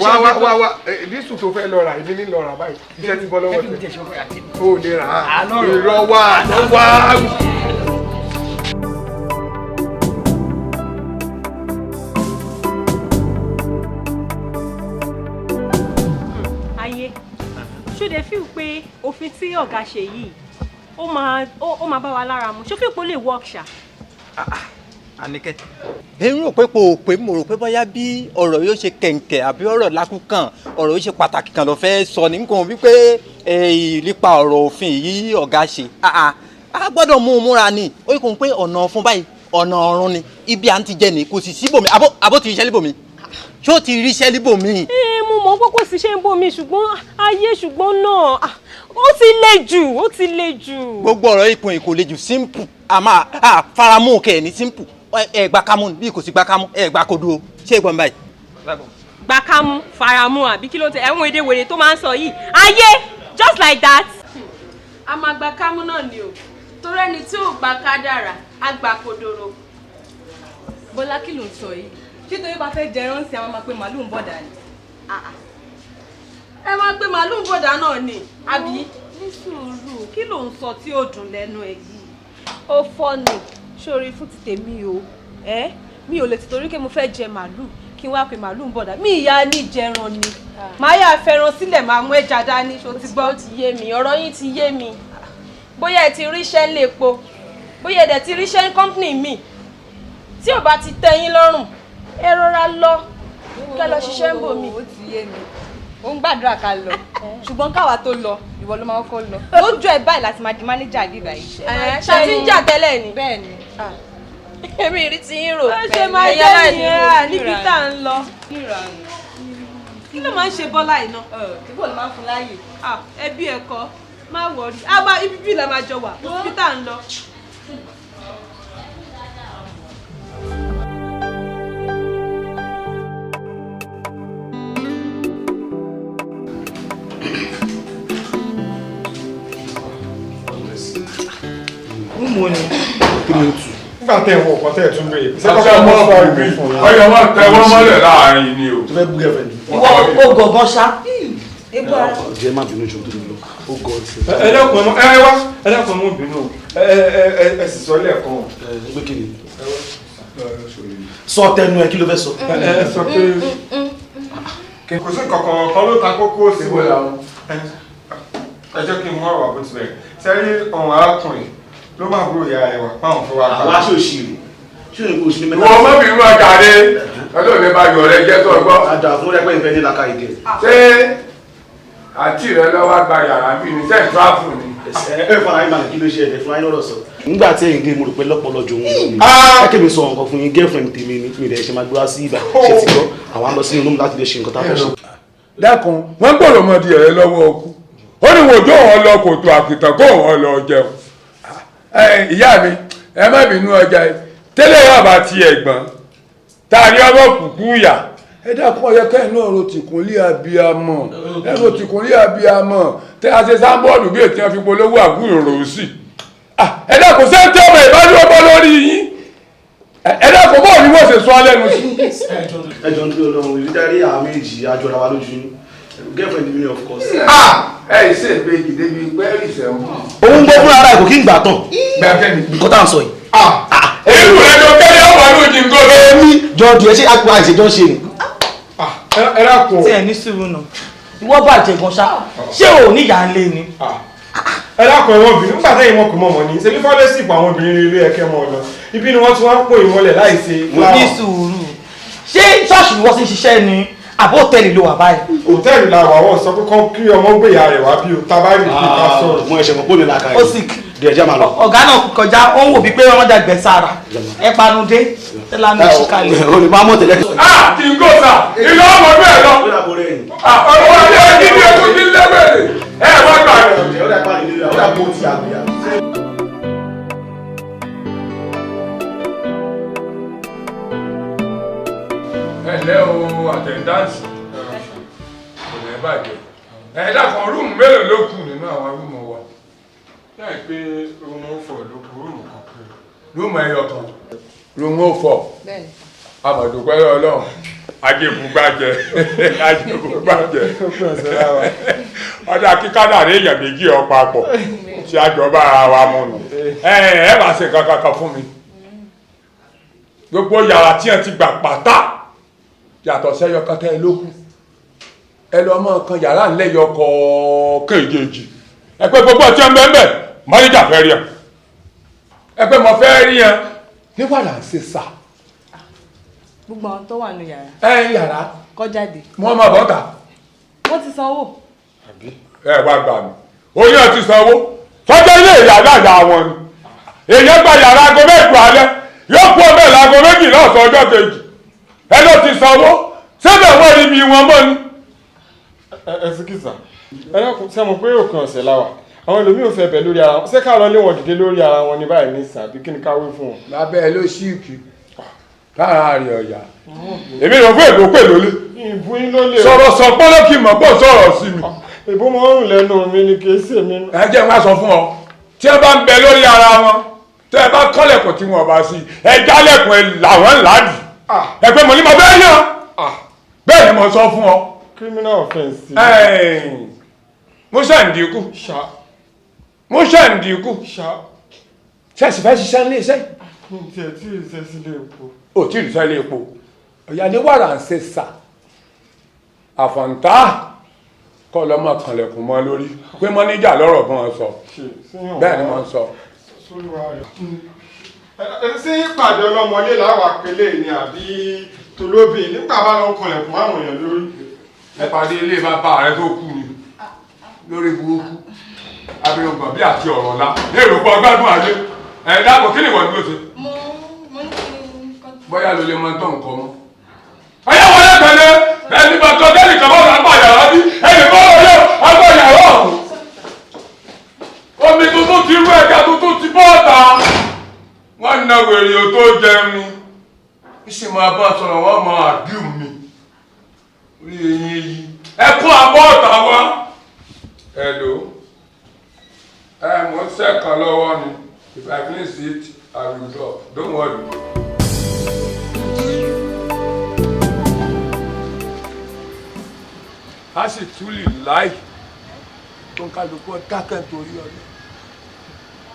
Wá wá wá wá dísù tó fẹ́ lọ rà èmi ní lọ rà báyìí. Iṣẹ́ ti bọ́ lọ́wọ́ tẹ̀. O ò lè rà á. Irọ́ wà lọ́wọ́. Ayé, ṣó dẹ̀ feel pé òfin tí ọ̀gá ṣe yìí ó máa bá wa lára mu? Ṣó feel pé ó lè work ṣá? Àníkẹ́. Èmi rò pé kò pé, mo rò pé bóyá bí ọ̀rọ̀ yóò ṣe kẹ̀ǹkẹ̀ àbí ọ̀rọ̀ lákùkàn, ọ̀rọ̀ yóò ṣe pàtàkì kan ló fẹ́ sọ ní nǹkan wípé nípa ọ̀rọ̀ òfin yìí ọ̀gá ṣe. A gbọ́dọ̀ mú un múra ni, ó yẹ kó pé ọ̀nà fún báyìí, ọ̀nà ọ̀run ni, ibi à ń ti jẹ ní kò sì síbòmí, àbó ti ríṣẹ́ líbòmí, ṣé ó ti ríṣẹ́ líbòmí? Ẹ mo mọ̀ pé kò sí ṣe ń bomi, ṣùgbọ́n ayé, ṣùgbọ́n náà ó ti le jù, ó ti le jù. Gbogbo ọ̀rọ̀ ikùn ìkò le jù, simple, a máa faramú kẹ̀ ní simple, ẹ gbà kámú bí kò sí gbà kámú, ẹ gbà kodo o, ṣé ìgbọ̀n báyìí. Gbàkámú faramú àbí kí ló tẹ ẹ̀wọ̀n èdè wèrè tó máa ń sọ yìí, ayé, just like that. A máa gba kámú náà ni o, torí ẹni tí ò gba kádàrá á gba kodoro. Bọ́lá, kí ló ń sọ yìí? Ṣé torí bá fẹ́ jẹ ẹran sí, àwọn máa pe màálù ń bọ̀dà ni? Ẹ máa pe màálù ń bọ̀dà náà ni, àbí? Ní sùúrù, kí ló ń sọ tí ó dùn lẹ́nu ẹ̀ yìí? Ó fọ́ ni sórí fún ti tèmi o. Ẹ mi ò lè ti torí pé mo fẹ́ jẹ màálù kí n wá pe màálù ń bọ̀dà. Mi ìyá ní jẹran ni, màá yà fẹ́ràn sílẹ̀, máa mú ẹja dání. Ṣó ti gbọ́? Ó ti yé mi, ọ̀rọ̀ yín ti yé mi. Bóyá ẹ ti ríṣẹ́ ń lè po, bóyá ẹ dẹ̀ ti ríṣẹ́ ń kọ́ńpìnì mi, tí ò bá ti tẹ́ yín lọ́rùn, ẹ rọra lọ kẹ́ lọ ṣiṣẹ́ ń bò mí. Ó ti yé mi, ó ń gbàdúrà ká lọ, ṣùgbọ́n káwa tó lọ, ìwọ ló máa kọ́kọ́ lọ. Lójú ẹ báyìí láti máa di mánéjà bíbá yìí. Ṣáà ti ń jà tẹ́lẹ̀ ni. Bẹ́ẹ̀ ni. Èmi rí ti yín rò. Ó ṣe máa jẹ́ nìyẹn níbi tá à ń lọ. Kí ló máa ń ṣe Bọ́lá yìí náà? Ìbò ló máa ń fún láàyè. Ẹbí ẹ̀kọ́ má wọrí, ibi bí la máa jọ wà, kò síbi tá à ń lọ. Mú ni. 302. Nígbà tẹ́ ẹ̀ wọ ọ̀kan tẹ́ ẹ̀ tún béèrè. Ṣé ọmọ ọkùnrin ọyọ wọn tẹ wọn mọ́lẹ̀ láàrin ni o. Tó fẹ́ bú girlfriend. Ìwọ ó gọ̀gán ṣá. Jẹ́ má bínú jù tó lọ. Ó gọ̀ ọ́ sí. Ẹ dákun ẹ wá, ẹ dákun ẹ mú bínú. Ẹ sì sọ lẹ́ẹ̀kan. Ẹ gbé kí ni? Sọ tẹnu ẹ, kí ló fẹ́ sọ? Ẹ sọ pé kò sí kankan kan ló ta kókó sí wọn. Ẹ jẹ́ kí n mú ọ̀rọ̀ àbó tilẹ̀. Sẹ́rí ọ̀hún arákùnrin ló máa búrò ìyá ẹ wà páwọn fún wa. Àwọn aṣọ òṣèré ṣé òyìnbó oṣù ní mẹ́ta. Ìwọ ọmọbìnrin ọjà rẹ ọdún mi bá yọ rẹ jẹ́ tó gbọ́. Àdà fún rẹpẹ́ ìfẹ́ ní laka ìgẹ̀. Ṣé àǹtí rẹ lọ́wọ́ gba yàrá bí ní sẹ́ǹ tíráfù ni? Ẹ fara yín balẹ̀, kí ló ṣe ẹ̀dẹ̀ fún ayé lọ́rọ̀ sọ. Nígbà tí ẹ̀yin dé, mo rò pé lọ́pọ̀lọ́ jò wọ́n lọ ni. Ẹ kí mi sọ nǹkan fún yín, girlfriend tèmi ni mi rẹ̀ ṣe máa gbé wá sí ibà ṣe ti gbọ́, àwọn á lọ sí inú láti lè ṣe nǹkan tá a fẹ́ ṣe. Dákun, wọ́n gbọ́dọ̀ mọ di ẹ̀rẹ́ lọ́wọ́ ọkú. Ó ní wòjó wọn lọ kòtò àkìtàn kó wọn lọ jẹun. Ìyá mi, ẹ má bínú ọjà yìí tẹ́lẹ̀ yóò bá ti ẹ̀gbọ́n tá a ní ọmọ kùkú yà. Ẹ dákun, ọyọ kẹ́hìn náà ro tìkúnlé abiyamọ, ẹ ro tìkúnlé abiyamọ tẹ́ a ṣe sáńbọ́ọ̀dù bí ètí wọn fi polówó àbúrò rò sí. Ẹ dákun, ṣé tí ọmọ ìbádúró bọ́ lórí yín? Ẹ dákun, bọ́ọ̀ ni wọ́n ṣe sọ lẹ́nu sí. Ẹ jọ ń dúró lọ́rùn ìrírí àwọn méjì àjọra wa lójú yín, girlfriend mi of course. Ẹ ṣe ìbejì débi pẹ́ẹ́rì sẹ́wọ̀n. Òun gbọ́ fúnra ara ẹ̀ kò kí ń gbà tán. Gbàkẹ́ni. Nǹkan tá à ń sọ yìí. Èyí rẹ̀ ló kẹ́lẹ́ ọ̀wà ló jí nǹkan. Èmi jọ díẹ̀ ṣé àpò àìṣèjọ́ ṣe ni. Ẹ dákun. Tí ẹ ní sùúrù náà, ìwọ bàjẹ́ gan ṣá, ṣé o ní ìyá ń lé ni? Ẹ dákun, ẹ̀wọ̀n obìnrin nígbà tẹ́yìn wọn kò mọ̀ mọ̀ ní ṣe bí fọ́lẹ́sìpù àwọn obìnrin ilé ẹ̀kẹ́ mọ́ ọ lọ ibi ni wọ́n ti wá ń pò ìmọ̀lẹ̀ láì ṣe. Ní sùúrù, ṣé ṣọ́ọ̀ṣì ni wọ́n ti ń ṣiṣẹ́ ni àbó hòtẹ́ẹ̀lì ló wà báyìí? Hòtẹ́ẹ̀lì la wà, wọ́n sọ pé kán kí ọmọ gbé ìyá rẹ̀ wá bí o tábà rí kí ká sọ̀rọ̀. Mo ẹ̀ṣẹ̀ mọ̀ pé ó ní làákàyè. Ó sì. Díẹ̀ jẹ́ máa lọ. Ọ̀gá náà kọjá, ó ń wò bíi pé wọ́n dàgbẹ́ sára. Ẹ panu dé, ẹ lanu ìṣúkalẹ̀. O lè máa mọ̀ tẹ́lẹ̀. Ah, kí n kó sà, ìlú ọmọ bẹ́ẹ̀ lọ. Ọ̀rọ̀ ilé ẹni ní ẹkú ní lẹ́gbẹ̀rẹ̀. Ẹ wá gbà rẹ̀. Ẹ ǹlẹ́ o, àtẹ̀ndáǹsì kò ní bàjẹ́. Ẹ dákun, rúùmù mélòó ló kù nínú àwọn rúùmù wa? Láì pé rúùmù fọ̀ ló kù, rúùmù kan péré. Rúùmù ẹyọ kan. Rúùmù fọ̀. Amọ̀dúpẹ́ Ọlọ́run, ajébùgbàjẹ́ ajébùgbàjẹ́. Ọ̀dà kíkádà rí èèyàn méjì ọ papọ̀ tí a jọ bá ara wa mu nù. Ẹ ẹ bá ṣe nǹkan kankan fún mi. Gbogbo yàrá tí ẹ ti gbà pátá yàtọ̀ sẹ́yọ kan tẹ́ ẹ ló kù. Ẹ lọ mọ kan yàrá ńlẹ̀ yọ kọ̀ọ̀kan èjèèjì. Ẹ pé gbogbo ọtí ẹ ń bẹ́ẹ̀ bẹ́ẹ̀ mọ́níjà fẹ́ rí ẹ. Ẹ pé mo fẹ́ rí ẹ. Ní wàrà ń ṣe sà. Gbogbo àwọn tó wà nù yàrá. Ẹ yàrá. Kó jáde. Wọ́n máa bọ́ ta. Wọ́n ti sanwó. Ẹ wá gbà mí. Oyún ẹ ti sanwó. Sọ́jọ́ ilé ìyá àyà wọn ni. Èèyàn gba yàrá aago 8 alẹ́. Yóò kú ọbẹ̀ láago 12 ọ̀sán ọjọ́ kejì. Ẹ ló ti sanwó. Sébẹ̀ wọ́n rí ibi wọn mọ́ ni. Ẹ sì kìsà. Ẹ dákun, ṣé mo pé òpin ọ̀sẹ̀ la wà? Àwọn ẹlòmíì ò fẹ́ bẹ̀ lórí ara wọn. Ṣé ká lọ lé wọn dìde lórí ara wọn ní báyìí ní ìsìn àbí kí ni ká wí fún wọn? Lábẹ́ ẹ ló ṣíìkì. Lára rẹ̀ ọ̀yà. Èmi lọ fún èlò pè lólé. Ìbú yín ló lè. Sọ̀rọ̀ sọ pọ́nlọ́ kí n mọ̀ pọ̀ sọ̀rọ̀ sí mi. Ìbú mọ́ ń rùn lẹ́nu mi ni kì í ṣe mi. Ẹ jẹ́ wá sọ fún ọ. Tí ẹ bá ń bẹ lórí ara wọn, tẹ́ ẹ bá kọ́lẹ̀kùn tí wọn bá sí, ẹ jálẹ̀kùn ẹ làwọn làádì. Ẹ pé mo ní mo bẹ́ẹ̀ yàn. Bẹ́ẹ̀ ni mo sọ fún ọ. Criminal offence. Musa Ndiku. Musa Ndiku. Ṣé fẹ́ ṣiṣẹ́ nílé iṣẹ́? Ǹjẹ́ tí ì ṣe sílé epo. Ò tí ì ṣiṣẹ́ ilé epo. Ọ̀yà ní wàrà ń ṣe sà. Àfọ̀ǹtá kọ́ lọ́ máa kànlẹ̀kùn mọ́ lórí. Pé mọ́níjà lọ́rọ̀ bí wọ́n sọ. Bẹ́ẹ̀ ni wọ́n sọ. Ṣé ìpàdé ọlọ́mọlé làwọn àpẹẹlẹ ni àbí tolóbì nígbà bá lọ kànlẹ̀kùn àwọn èèyàn lórí? Ẹ pàdé ilé bàbá rẹ tó kú ni lórí burúkú. Abirùngbọ̀n bí àti ọ̀rọ̀ ńlá. Èrò pọ̀ gbádùn ayé. Ẹ dáàbò kí ni ìwọ dúró ṣe? Mo ní kí n kọ́. Bóyá ló lè mọ tó nǹkan mọ́. Ọyá wọlé tẹ̀lé ẹni bá tọ́ dẹ́nì kan bá wà yàrá bí ẹnì bá wọlé agbá yàrá ọ̀hún. Omi tuntun ti rú, ẹja tuntun ti bọ́ ọ̀tá. Wọ́n na wèrè o tó jẹun ni. Ìṣe máa bá sọ̀rọ̀ wọ́n máa àdúm mi. Orí eyín yìí. Ẹ kún àbọ̀ ọ̀tá wa. Hello. Ẹ mò ń sẹ́kàn lọ́wọ́ ni. If I finish it, I will drop. Don't worry. A sì túlì láì tó ń kálukú dákẹ́ nítorí ọ̀nà.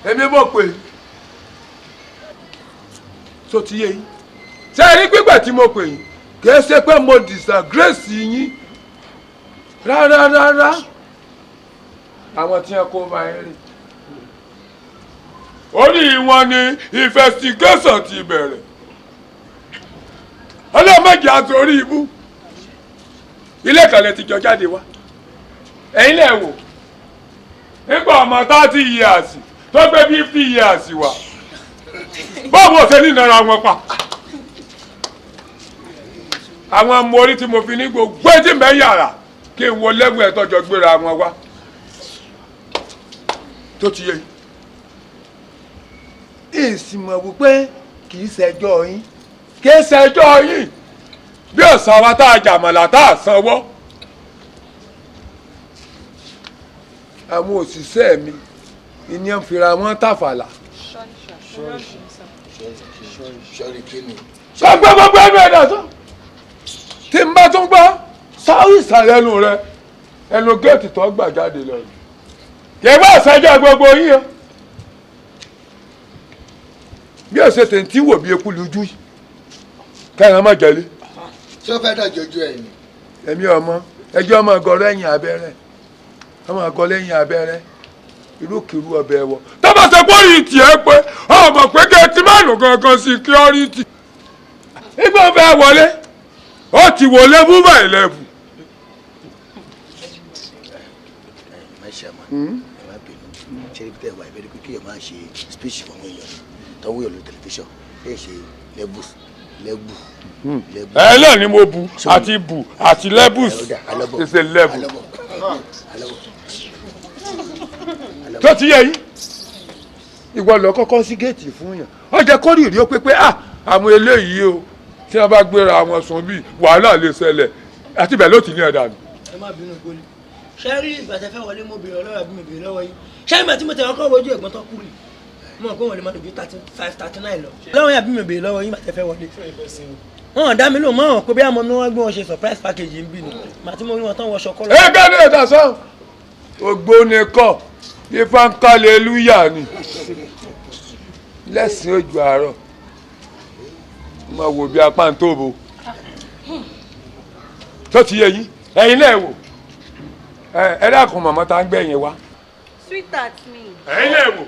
Èmi mọ̀ pé tó ti yé yín. Ṣé ẹ rí pípẹ́ tí mo pè yín? Kì í ṣe pé mo disgrace yín. Rárá rárá. Àwọn tí wọn kó máa ń rìn. Orí wọn ni investigation ti bẹ̀rẹ̀. Ọlọ́mọdé àtòrí ibú. Ilé kan lè ti jọ jáde wá. Ẹ̀yin lẹ̀ wò. Nígbà ọmọ 30 years tó gbé 50 years wá. Báwo ṣe ní ìnara wọn pa? Àwọn ọmọ orí tí mo fi ní gbogbo etí mẹ́ yàrá kí n wo lẹ́gùn ẹ̀ tọ́jọ́ gbéra wọn wá. Tó ti yé yín. Èsì mọ̀ wípé kì í ṣẹjọ́ yín. Kì í ṣẹjọ́ yín. Bí ọ̀sán wa tá a jàmọ̀lá tá a sanwó. Àwọn òṣìṣẹ́ mi ìní ń fira wọn tàfàlà. Sọ́rí kí ni? Sọ gbọ́ gbogbo ẹnu ẹ̀dá sọ. Tí n bá tún gbọ́, sáré ìsàlẹ̀ ẹnu rẹ, ẹnu géètì tó gbà jáde lọ. Kì í bá ṣẹjọ́ gbogbo yín o. Bí ọ̀sẹ̀ tẹ̀ ń tí wò bí eku lójú yìí, kẹ́hìn ọmọ jẹ̀lé. Ṣé ó fẹ́ dàjọ́ ojú ẹ̀ ni? Èmi ọmọ, ẹjọ́ ọmọ ọgọ́ lẹ́yìn abẹ́rẹ́, ọmọ ọgọ́ lẹ́yìn abẹ́rẹ́, irúkìrú ọbẹ̀ wọ. Tó bá ṣe pé orí tiẹ̀ pé ọmọ pé géètì márùn gangan security. Nígbà fẹ́ wọlé, ó ti wọlé fún báyìí lẹ́bù. Ẹ má ṣe àmọ́, ẹ má bínú. Ṣé ibi tẹ́ ẹ wà ìbẹ́rẹ́ pé kéèyàn máa ṣe speech fún àwọn èèyàn tó ń wúyọ̀ lórí tẹlifíṣàn, kéèyàn ṣe levels, level, level. Ẹ náà ni mo bu àti bu àti levels is a level. Tó ti yẹ yín, ìwọ lọ kọ́kọ́ sí géètì fún yàn, ó jẹ́ kó rí ìrí ó pé ah, àwọn eléyìí o, tí wọ́n bá gbéra wọn sùn bí wàhálà lè ṣẹlẹ̀, àti bẹ́ẹ̀ ló ti ní ọ̀dà nù. Ẹ má bínú gbólé, ṣé rí ìgbà tẹ fẹ́ wọlé, mo bèrè ọlọ́rọ̀ àbí mi bèrè lọ́wọ́ yín? Ṣé ìgbà tí mo tẹ̀ ọkọ̀ wojú ẹ̀gbọ́n tó kú rí, mo mọ̀ pé wọ́n lè máa lò ju 35, 39 lọ. Lọ́wọ́ yín àbí mi bèrè lọ́wọ́ yín ìgbà tẹ fẹ́ wọlé? Wọn ò dá mi lóhùn mọ́ àwọn pé bí àmọ́ mi wọ́n gbé wọn ṣe surprise package ń bì ní màá tí mo rí wọn tán wọṣọ kọ́lọ́. Ẹ bẹ́ẹ̀ ni ẹ̀dá sọ ògbóni kọ́, ifá ń kálelúyà ni lẹ́sìn ojú àárọ̀, máa wò bí apá ń tóbo tó ti yẹ yín. Ẹ̀yin náà wò, ẹ dákun, màmá tá ń gbẹ̀yìn wa. Sweetheart mi. Ẹ̀yin náà wò,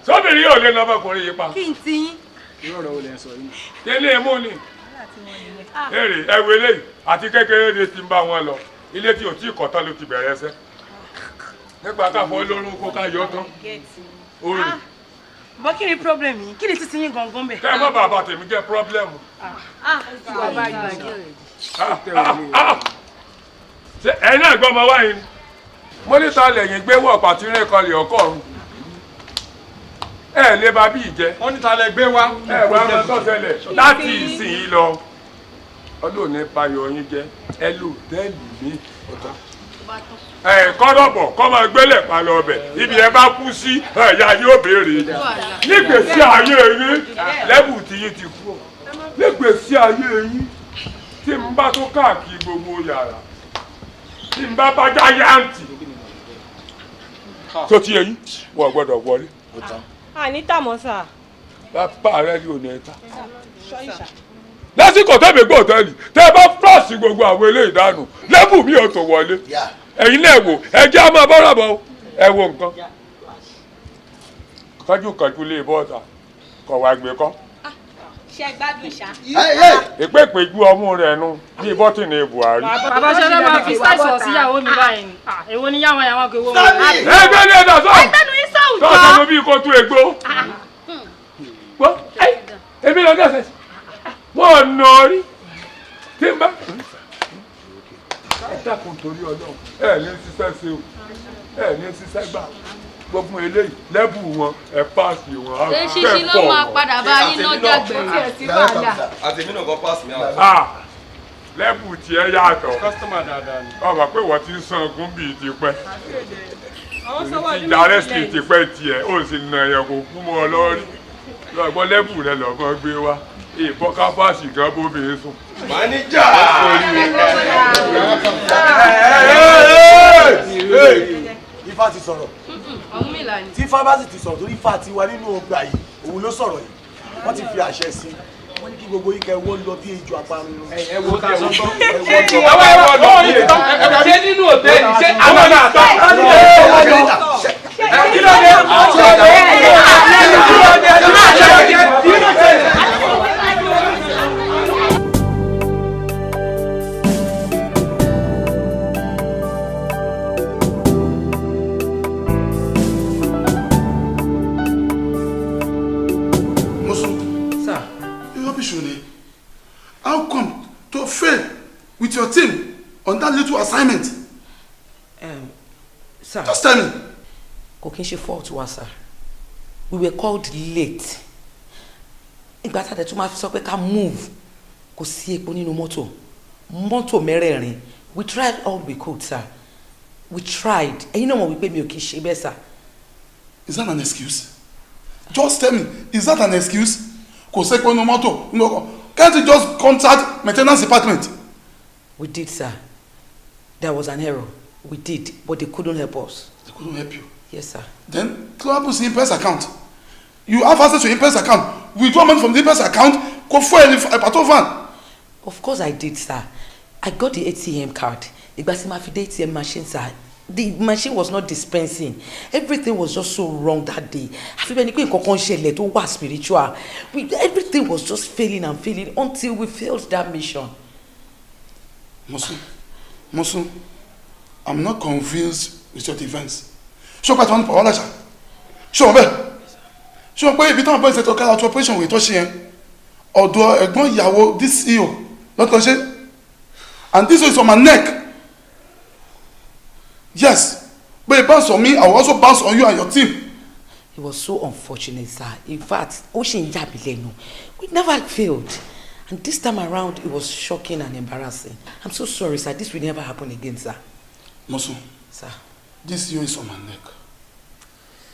sóbìnrin yóò lé lọ́mọkùnrin yìí pa. Kí n ti yín. Irú ọ̀rọ̀ wo lẹ ń sọ yìí? Délé mú ni èrè ẹwọ eléyìí àti kékeré ni ti ń bá wọn lọ ilé tí ò tí ì kọ́ tán ló ti bẹ̀rẹ̀ ẹsẹ̀ nípa káfọ́ olórun kó ká yọ tán orí. Bọ́ kí ni problem yìí? Kí ni títí yín gangan bẹ̀? Kẹ́ ẹ má bàbá tèmi jẹ́ problem. Bàbá yìí. Ṣé ẹ̀yin náà gbọ́ ọmọ wáyé ni mo ní ta lẹ̀yìn gbé wọ̀ pàtí rìn kan lè ọkọ̀ ọ̀run ẹ lè ba bí ìjẹ. Wọ́n ní ta lẹ gbé wá. Ẹ wá máa tọ́ ṣẹlẹ̀ láti ìsìn yìí lọ, ọlọ́run ní bayọ̀ yín jẹ́, ẹ lò tẹ́ẹ̀lì mi. Ẹ kọ́dọ̀bọ̀ kọ́ máa gbélé palọ̀ ọbẹ̀, ibi ẹ bá kú sí ẹ̀yà yóò béèrè nígbèsí ayé yín, lẹ́bù tí yín ti kú nígbèsí ayé yín. Tí n bá tó káàkiri gbogbo yàrá, tí n bá bá jáyàǹtì tó ti yẹ yín, wọ́n gbọ́dọ̀ wọlé. Àní tàmọ́ sà. Bàbá rẹ ni ò ní ẹta lásìkò tẹ́mi gbọ́ òtẹ́ẹ̀lì tẹ́ bá fúláṣì gbogbo àwọn eléyìí dànù, lẹ́bù mi ò tó wọlé. Ẹ̀yin náà wò, ẹ jẹ́ á máa bọ́ra bọ̀, ẹ wo nǹkan kájúkájú lè bọ́ta kọ̀ wá gbé kọ́. Ṣe gbádùn ṣá. Ìpèpèjú ọmú rẹ̀ nu bíi bọ́tìnì Buhari. Bàbá ṣọlá máa fi ṣàìsàn síyàwó mi báyìí ni. Èwo ni yàwọn yàwọn kò wọ́n. Ẹgbẹ́ ní ẹ̀dá sọ. Ẹgbẹ́nu yín sọ̀hún jọ. Tọ́sán ló bí kó tú egbò. Èmi lọ gẹ̀ẹ́sẹ̀ wọ́n nà ọ́ rí tí n bá. Ẹ dákun torí Ọlọ́run, ẹ ní ṣiṣẹ́ ṣe o, ẹ ní ṣiṣẹ́ gbà, gbogbo eléyìí lẹ́bù wọn, ẹ páàsì wọn. Ṣé ṣíṣí ló máa padà bá yín lọ́jà gbẹ̀yìn? Àtẹ̀mí náà kan pass me out. Lẹ́bù tiẹ̀ yàtọ̀. Kọ́sítọ́mà dáadáa ni. Ọmọ pé wọ́n ti ń san ogún bíi ti pẹ́ ìdárẹ́sì ti pẹ́ tiẹ̀, ó sì nà ẹ̀yàn kò kú mọ́ ọ lọ́rí lọ́gbọ́n, lẹ́bù rẹ lọ́gbọ́n gbé wá ìbọn káfáàsì gan bóbìnrin sùn. Máníjà. Ifá ti sọ̀rọ̀. Ọ̀rúnmìlà ni. Tí Ifá bá sì ti sọ̀rọ̀, torí Ifá ti wà nínú ọgbà yìí, òun ló sọ̀rọ̀ yìí, wọ́n ti fi àṣẹ sí i, wọ́n ní kí gbogbo yín kẹ́ wọ́n lọ bí ejò àparun. Ẹ wo ta sọ tán. Ṣé nínú òtẹ́ẹ̀lì ṣé àwọn náà tọ́? Kí ló dé? Kí ló dé? Kí ló dé? Mosun. Sir. You rubbish ni. How come to fail with your team on that little assignment? Sir. Just tell me. Kò kí n ṣe fault wa, sir. We were called late. Ìgbà tá a dẹ̀ tún máa fi sọ pé ká move, kò sí epo nínú mọ́tò. Mọ́tò mẹ́rẹ̀ẹ̀rin. We tried all we could, sir. We tried. Ẹ̀yin náà mọ̀ wípé mi ò kí ń ṣe bẹ́ẹ̀, sir. Is that an excuse? Just tell me, is that an excuse? Kò sí epo nínú mọ́tò, nínú ọkọ̀. Can't you just contact maintenance department? We did, sir. There was an error. We did, but they couldn't help us. They couldn't help you? Yes, sir. Then kí ló happen sí Impress account? You have access to Impress account. Withdraw money from the Impress account. Kò fún ẹ ní patrol van. Of course I did, sir. I got the ATM card. Ìgbà tí màá fi dé ATM machine, sir, the machine was not dispensing. Everything was just so wrong that day. Àfi bẹ́ẹ̀ ni pé nǹkan kan ṣẹlẹ̀ tó wà spiritual. Everything was just failing and failing until we failed that mission. Mosun, Mosun, I'm not convinced with your defense. Ṣé o pàtó wọn ní pàwọ́ làṣà? Ṣé o bẹ́ẹ̀? Ṣé o pé ibi táwọn boys ṣètò carry out operation wèé tó ṣe yẹn? Ọ̀dọ̀ ẹ̀gbọ́n ìyàwó DCO lọ́tọ̀ ṣe. And this is on my neck. Yes. But you bounce on me, I will also bounce on you and your team. It was so unfortunate, sir. In fact, ó ṣì ń yà mí lẹ́nu. We never failed. And this time around, it was shocking and embarrassing. I'm so sorry, sir. This will never happen again, sir. Mosun, sir. This you is on my neck.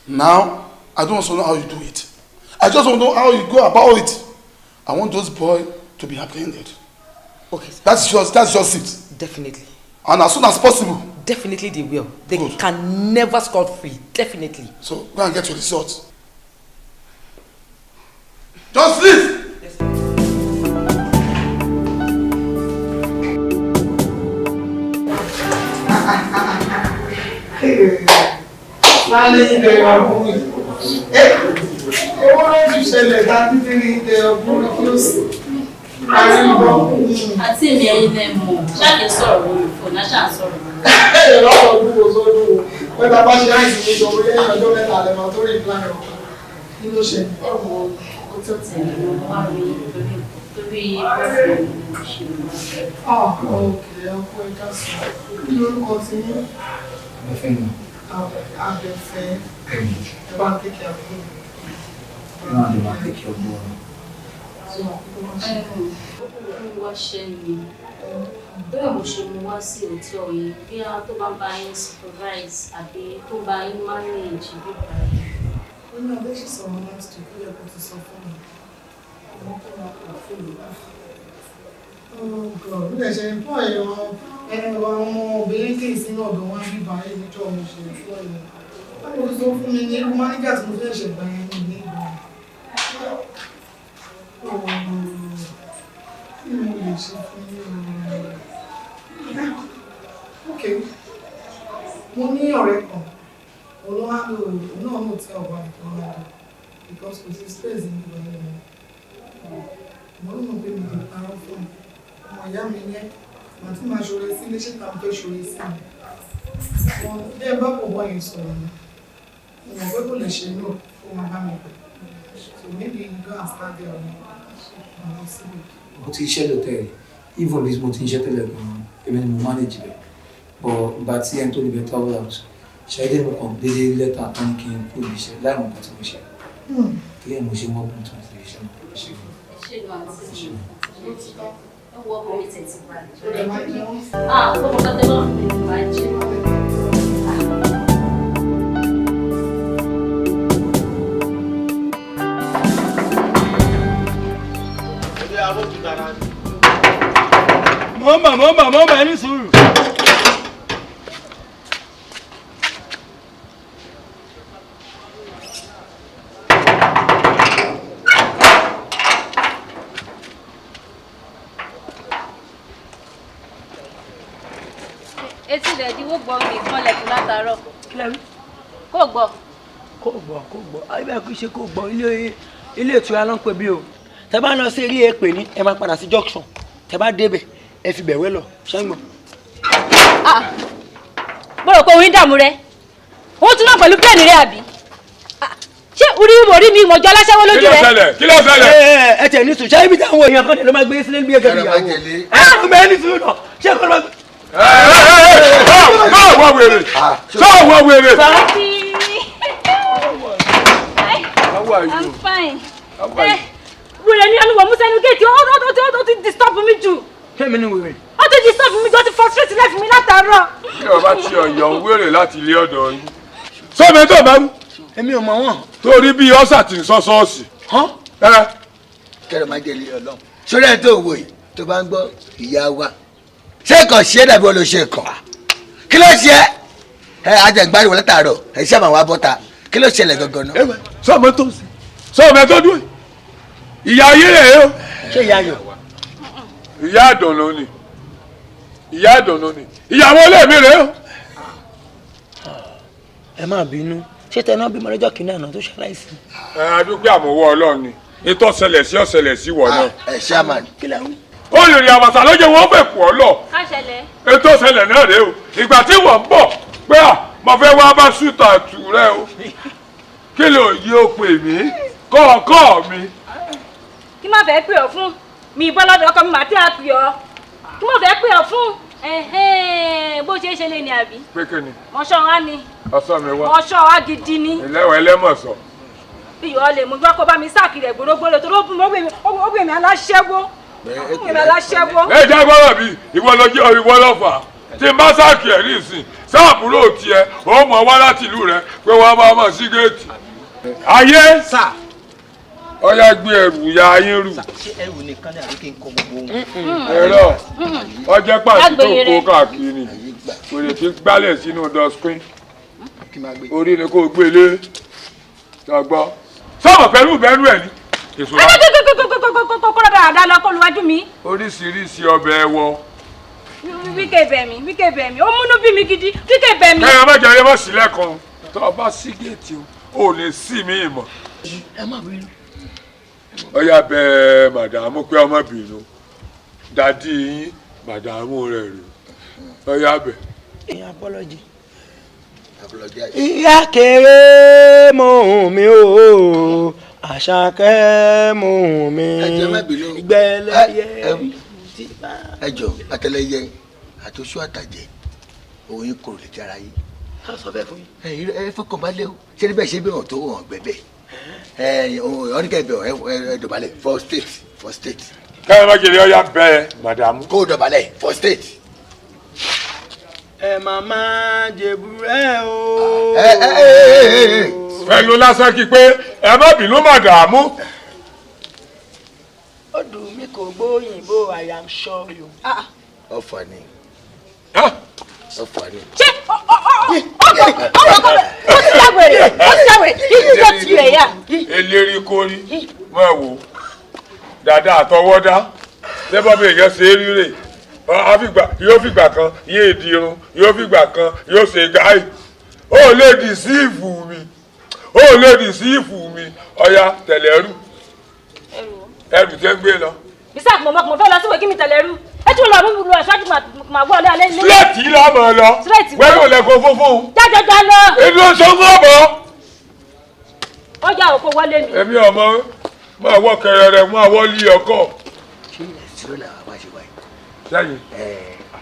Now, I don't also know how you do it. I just want to know how you go about it. I want those boys to be apprehended. Okay, sir. That's just it. Definitely. And as soon as possible. Definitely they will. They can never scot free. Definitely. So go and get your results. Just leave. Lálẹ́ ilẹ̀ ọ̀bùnrin. Owó ló ti ṣẹlẹ̀ tá a ti rí ilẹ̀ ọ̀bùnrin kí ó sì. Ariwo. Àti èmi ẹ̀yin lẹ mọ̀, ṣáà kì í sọ̀rọ̀ lórí fóònù, á ṣáà ń sọ̀rọ̀. Lọ́wọ́ ọdún wo sọ́dún o. Pé tá a bá ṣe àìsàn ní ìjọba lẹ́yìn ọjọ́ 3 lẹ́ máa tó rí ìplan ọ̀kan. Kí ló ṣe? Ẹ wo ó tó tẹ̀lé mo wá rí torí boyfriend mi mo ṣe mọ́. Ah, okay, ọkọ ẹ̀ka sọ. Kí lorúkọ ti yín? Abẹ́fẹ́ ni. Abẹ́fẹ́. Ẹ bá ń tẹ́kẹ̀ àbúrò mi. Náà lè máa tẹ́kẹ̀ ọgbọ́n. Ó wáṣẹ́ ni. Bẹ́ẹ̀ mo ṣe mú wá sí hòtẹ́ẹ̀lì yìí bí a tó bá bá yín supervise àbí tó bá yín manage bíbá yìí. Ó ní Adé ṣì sọ̀rọ̀ last week, ó yẹ kó ti sọ fún mi. Ọmọ kó máa pọ̀ fún mi. Oh God, bí ẹ ṣe ń pọ̀ ẹ̀rọ ọmọ obìnrin tí ìsinmi ọ̀dọ̀ wọn bí báyìí níjọ́ mo ṣe fún ẹ̀. Báwo ló sọ fún mi ní irú máníjà tí mo fẹ́ ṣe gbà yẹn ní ìlú ìgbà? Kí ni mo lè ṣe fún yín o? Ok, mo ní ọ̀rẹ́ kan, òun ló wá lò òun náà ní hòtẹ́ẹ̀lì wà nìkan wá lò because kò sí space ní ìgbà yẹn. Mo ní mo pé mi lè parọ́ fún un. Ọmọ ìyá mi ní màá tí màá ṣoore sí ilé ṣé tàbí fẹ́ ṣoore sí mi. Wọn bí ẹ bá kò bọ́ yẹn sọ̀rọ̀ ni. Mo mọ̀ pé kò lè ṣe náà kó máa bá mi pè. So maybe you go and start there on àwọn síbò. Mo ti ṣiṣẹ́ lọ́tẹ̀ẹ̀lì, even bí mo ti ń ṣe tẹ́lẹ̀ gan-an, èmi ni mo manage ibẹ̀. But ìgbà tí ẹni tó níbẹ̀ travel out, ṣàdédé mo kàn déédéé lẹ́tà tán ní kí n kúrò níbi iṣẹ́ láì mọ̀ nǹkan tí mo ṣe. Torí ẹ̀ mo ṣe wọ́n kún tí mo ti lè ṣe náà. Ṣé gan. Ṣé gan àti mi? Ẹ wo ọkọ mi tẹ̀ ti balẹ̀. Ah, gbogbo kan tẹ́ bá fún mi ní màá jẹ. Mo ń bọ̀, mo ń bọ̀, mo ń bọ̀, ẹ ní sùúrù. Etí rẹ̀ di wó gbọ́ mi ìkànlẹ̀kùn látàárọ̀. Kò gbọ́. Kò gbọ́, kò gbọ́, ayé bẹ́ẹ̀ kì í ṣe kò gbọ́. Ilé ìtura ló ń pè bí o. Tẹ bá lọ sí eré èpè ní, ẹ máa padà sí junction. Tẹ bá débẹ̀, ẹ fi bẹ̀wẹ́ lọ ṣẹ́gbọ̀n. Mo rò pé òun ń dààmú rẹ. Òun tún náà pẹ̀lú plẹ̀nì rẹ àbí? Ṣé orí mo rí mi ìmọ̀jọ aláṣẹ́wó lójú rẹ? Kí ló ṣẹlẹ̀? Ẹ tẹ̀ ní sùn, ṣé ibi táwọn èèyàn kan ló máa gbé sílé bí ẹgẹ ìyàwó? Ẹ ẹ mẹ ní sùn náà, ṣé kọ́ ló máa gbé. Sọ wọ wèrè, sọ wọ wèrè. How are you? I'm fine. Wèrè ni ẹnu wọ̀ mú sẹ́nu géètì, ó ti disturb mi jù. Kẹ́mi ni wèrè. Ó ti disturb mi jù, ó ti frustrate life mi látàárọ̀. Kí ọba ti ọ̀yọ́ ń wèrè láti ilé ọ̀dọ̀ yín. Sọ́mi tó bá wú. Èmi ò mọ̀ wọ́n. Torí bí ọ́sà ti ń sọ sọ́ọ̀sì. Kẹrẹ máa jẹ ilé Ọlọ́run. Sórí ẹ̀ tó wò yìí tó bá ń gbọ́ ìyá wa. Ṣé kàn ṣe é dàbí olóṣè kàn? Kí ló ṣe é? Ẹ ajẹ̀gbáriwo látàárọ̀, ẹ ṣáà máa wá bọ́ta. Kí ló ṣẹlẹ̀ gangan náà? Sọ́mi tó sọ́mi tó dúró. Ìyá ayé rẹ̀ o. Ṣé ìyá ayọ̀? Ìyá àdùnnú ni. Ìyá àdùnnú ni. Ìyàwó ilé mi rẹ̀ o. Ẹ má bínú, ṣé tẹ náà bímọ lọ́jọ́ kìíní àná tó ṣaláìsí? Ẹ adúpẹ́ àmọ́wọ́ Ọlọ́run ni. Ètò ọ̀sẹ̀lẹ̀ sí ọ̀sẹ̀lẹ̀ sí wọ̀ náà. Ẹ ṣé àmà ni. Kí lẹ wí? Ó lè rí àwàsà lóye wọn fẹ́ pọ̀ lọ. Ká ṣẹlẹ̀. Ètò ọ̀sẹ̀lẹ̀ náà rèé o. Ìgbà tí wọ́n ń bọ̀ pé à Mo fẹ́ wá bá ṣùtà tù rẹ o. Kí ló yí o pè mí? Kọ̀ọ̀kọ̀ mi. Kí má fẹ́ pè ọ́ fún? Mi bọ́ lọ́dọ̀ ọkọ mi màá tí a pè ọ́. Kí má fẹ́ pè ọ́ fún? Bó ṣe é ṣe lé ní àbí? Pé kí ni? Mọ̀ṣọ́ wa ni. Ọ̀sán mi wá. Mọ̀ṣọ́ wa gidi ni. Ìlẹ́wọ̀ ẹlẹ́mọ̀sọ̀. Bí yọ̀ọ́ lè mú gbọ́ kó bá mi sáàkiri ẹ̀ gbòrógbòrò tó ló ó bù mí aláṣẹ́wó. Ó bù mí aláṣẹ́wó. Ẹ jẹ́ gbọ́dọ̀ bí ìwọ lọ jẹ́ ìwọ lọ fà á. Tí n bá sáàkì ẹ̀ ní ìsìn, sáàbúrò tiẹ̀, ó mọ̀ wá láti ìlú rẹ pé wọ́n á máa mọ̀ sí géètì. Ayé! Ọyá gbé ẹrù ya yín rù. Ṣé ẹrù nìkan ni àbí kí n kọ gbogbo ohun? Ẹ̀rọ ọjẹ́ pàṣẹ tó kó káàkiri wèrè tí ń gbálẹ̀ sínú dustbin. Orí ni kò gbé lé. Tọ́gbọ́. Sọ̀rọ̀ pẹ̀lú bẹ́rù ẹ̀ ni. Èso wa. Kókó dáadáa lọ kó luwájú mi. Oríṣiríṣi ọbẹ̀ ẹ̀wọ̀. Wíkẹ́ bẹ̀ mí, wíkẹ́ bẹ̀ mí, ó múnú bí mi gidi, wíkẹ́ bẹ̀ mí. Kẹ́hìn ọmọ jẹ́ ọmọ sílẹ̀ kan. Tọ́ ọ bá sí géètì o, ò lè sí mi ìmọ̀. Ẹ má bínú. Ọyá bẹ màdàmú pé ọmọ bínú. Dàdí yín màdàmú rẹ̀ rè. Ọyá bẹ. Ìyá apology. Ìyá kéré mò ń mi o, Àṣàkẹ́ mò ń mi. Ìgbẹ́lẹ́yẹ. Ẹ jọ àtẹlẹyẹ àtọṣù àtàjẹ òun yín kò lè jára yín. Ká sọ bẹ́ẹ̀ fún yín. Ẹ fọkàn balẹ̀ o, ṣé níbẹ̀ ṣe bí wọn tó wọn gbẹ bẹ́ẹ̀. Ẹ ọ̀nìkẹ́ bẹ̀ ẹ dọ̀bálẹ̀ for state for state. Kẹ́hìn má jèrè ọyá bẹ màdàmú. Kó o dọ̀bálẹ̀ for state. Ẹ màmá jèbúrẹ́ o. Pẹ̀lú lásán kí pé ẹ má bínú màdàmú. Ó dùn mí kò gbóyìnbó, I am sorry o. Ọ̀fà ni. Ọ̀fà ni. Ṣé ọkọ ó ti jáwèrè ó ti jáwèrè yíyí tó ti rẹ̀ yá. Eléri kórí máa wò dàda àtọwọ́dá lẹ́bàá bí èèyàn ṣe é rírè yóò fìgbà kan yéé di irun yóò fìgbà kan yóò ṣe gáì ó lè dì sí ìfù mi ó lè dì sí ìfù mi ọ̀ya tẹ̀lé ẹrù ẹrù tẹ́ ń gbé lọ. Bísí àpò mọ̀ fẹ́ lọ síwèé kí mi tẹ̀lé ẹrú ẹ tún lọ mú lu aṣáájú màá gbọ́ ọ̀lẹ́ alẹ́ nílé. Sílẹ̀tì la mọ̀ lọ wẹ́rù lẹ́kọ̀ọ́ fúnfún. Jájọjá lọ. Èmi ò sọ fún ọ̀bọ̀. Ó yà òkò wọlé mi. Èmi ọmọ máa wọ kẹrẹrẹ máa wọ lé ọkọ. Ṣé ìṣòro làwọn wá ṣe wáyé? Sẹ́yìn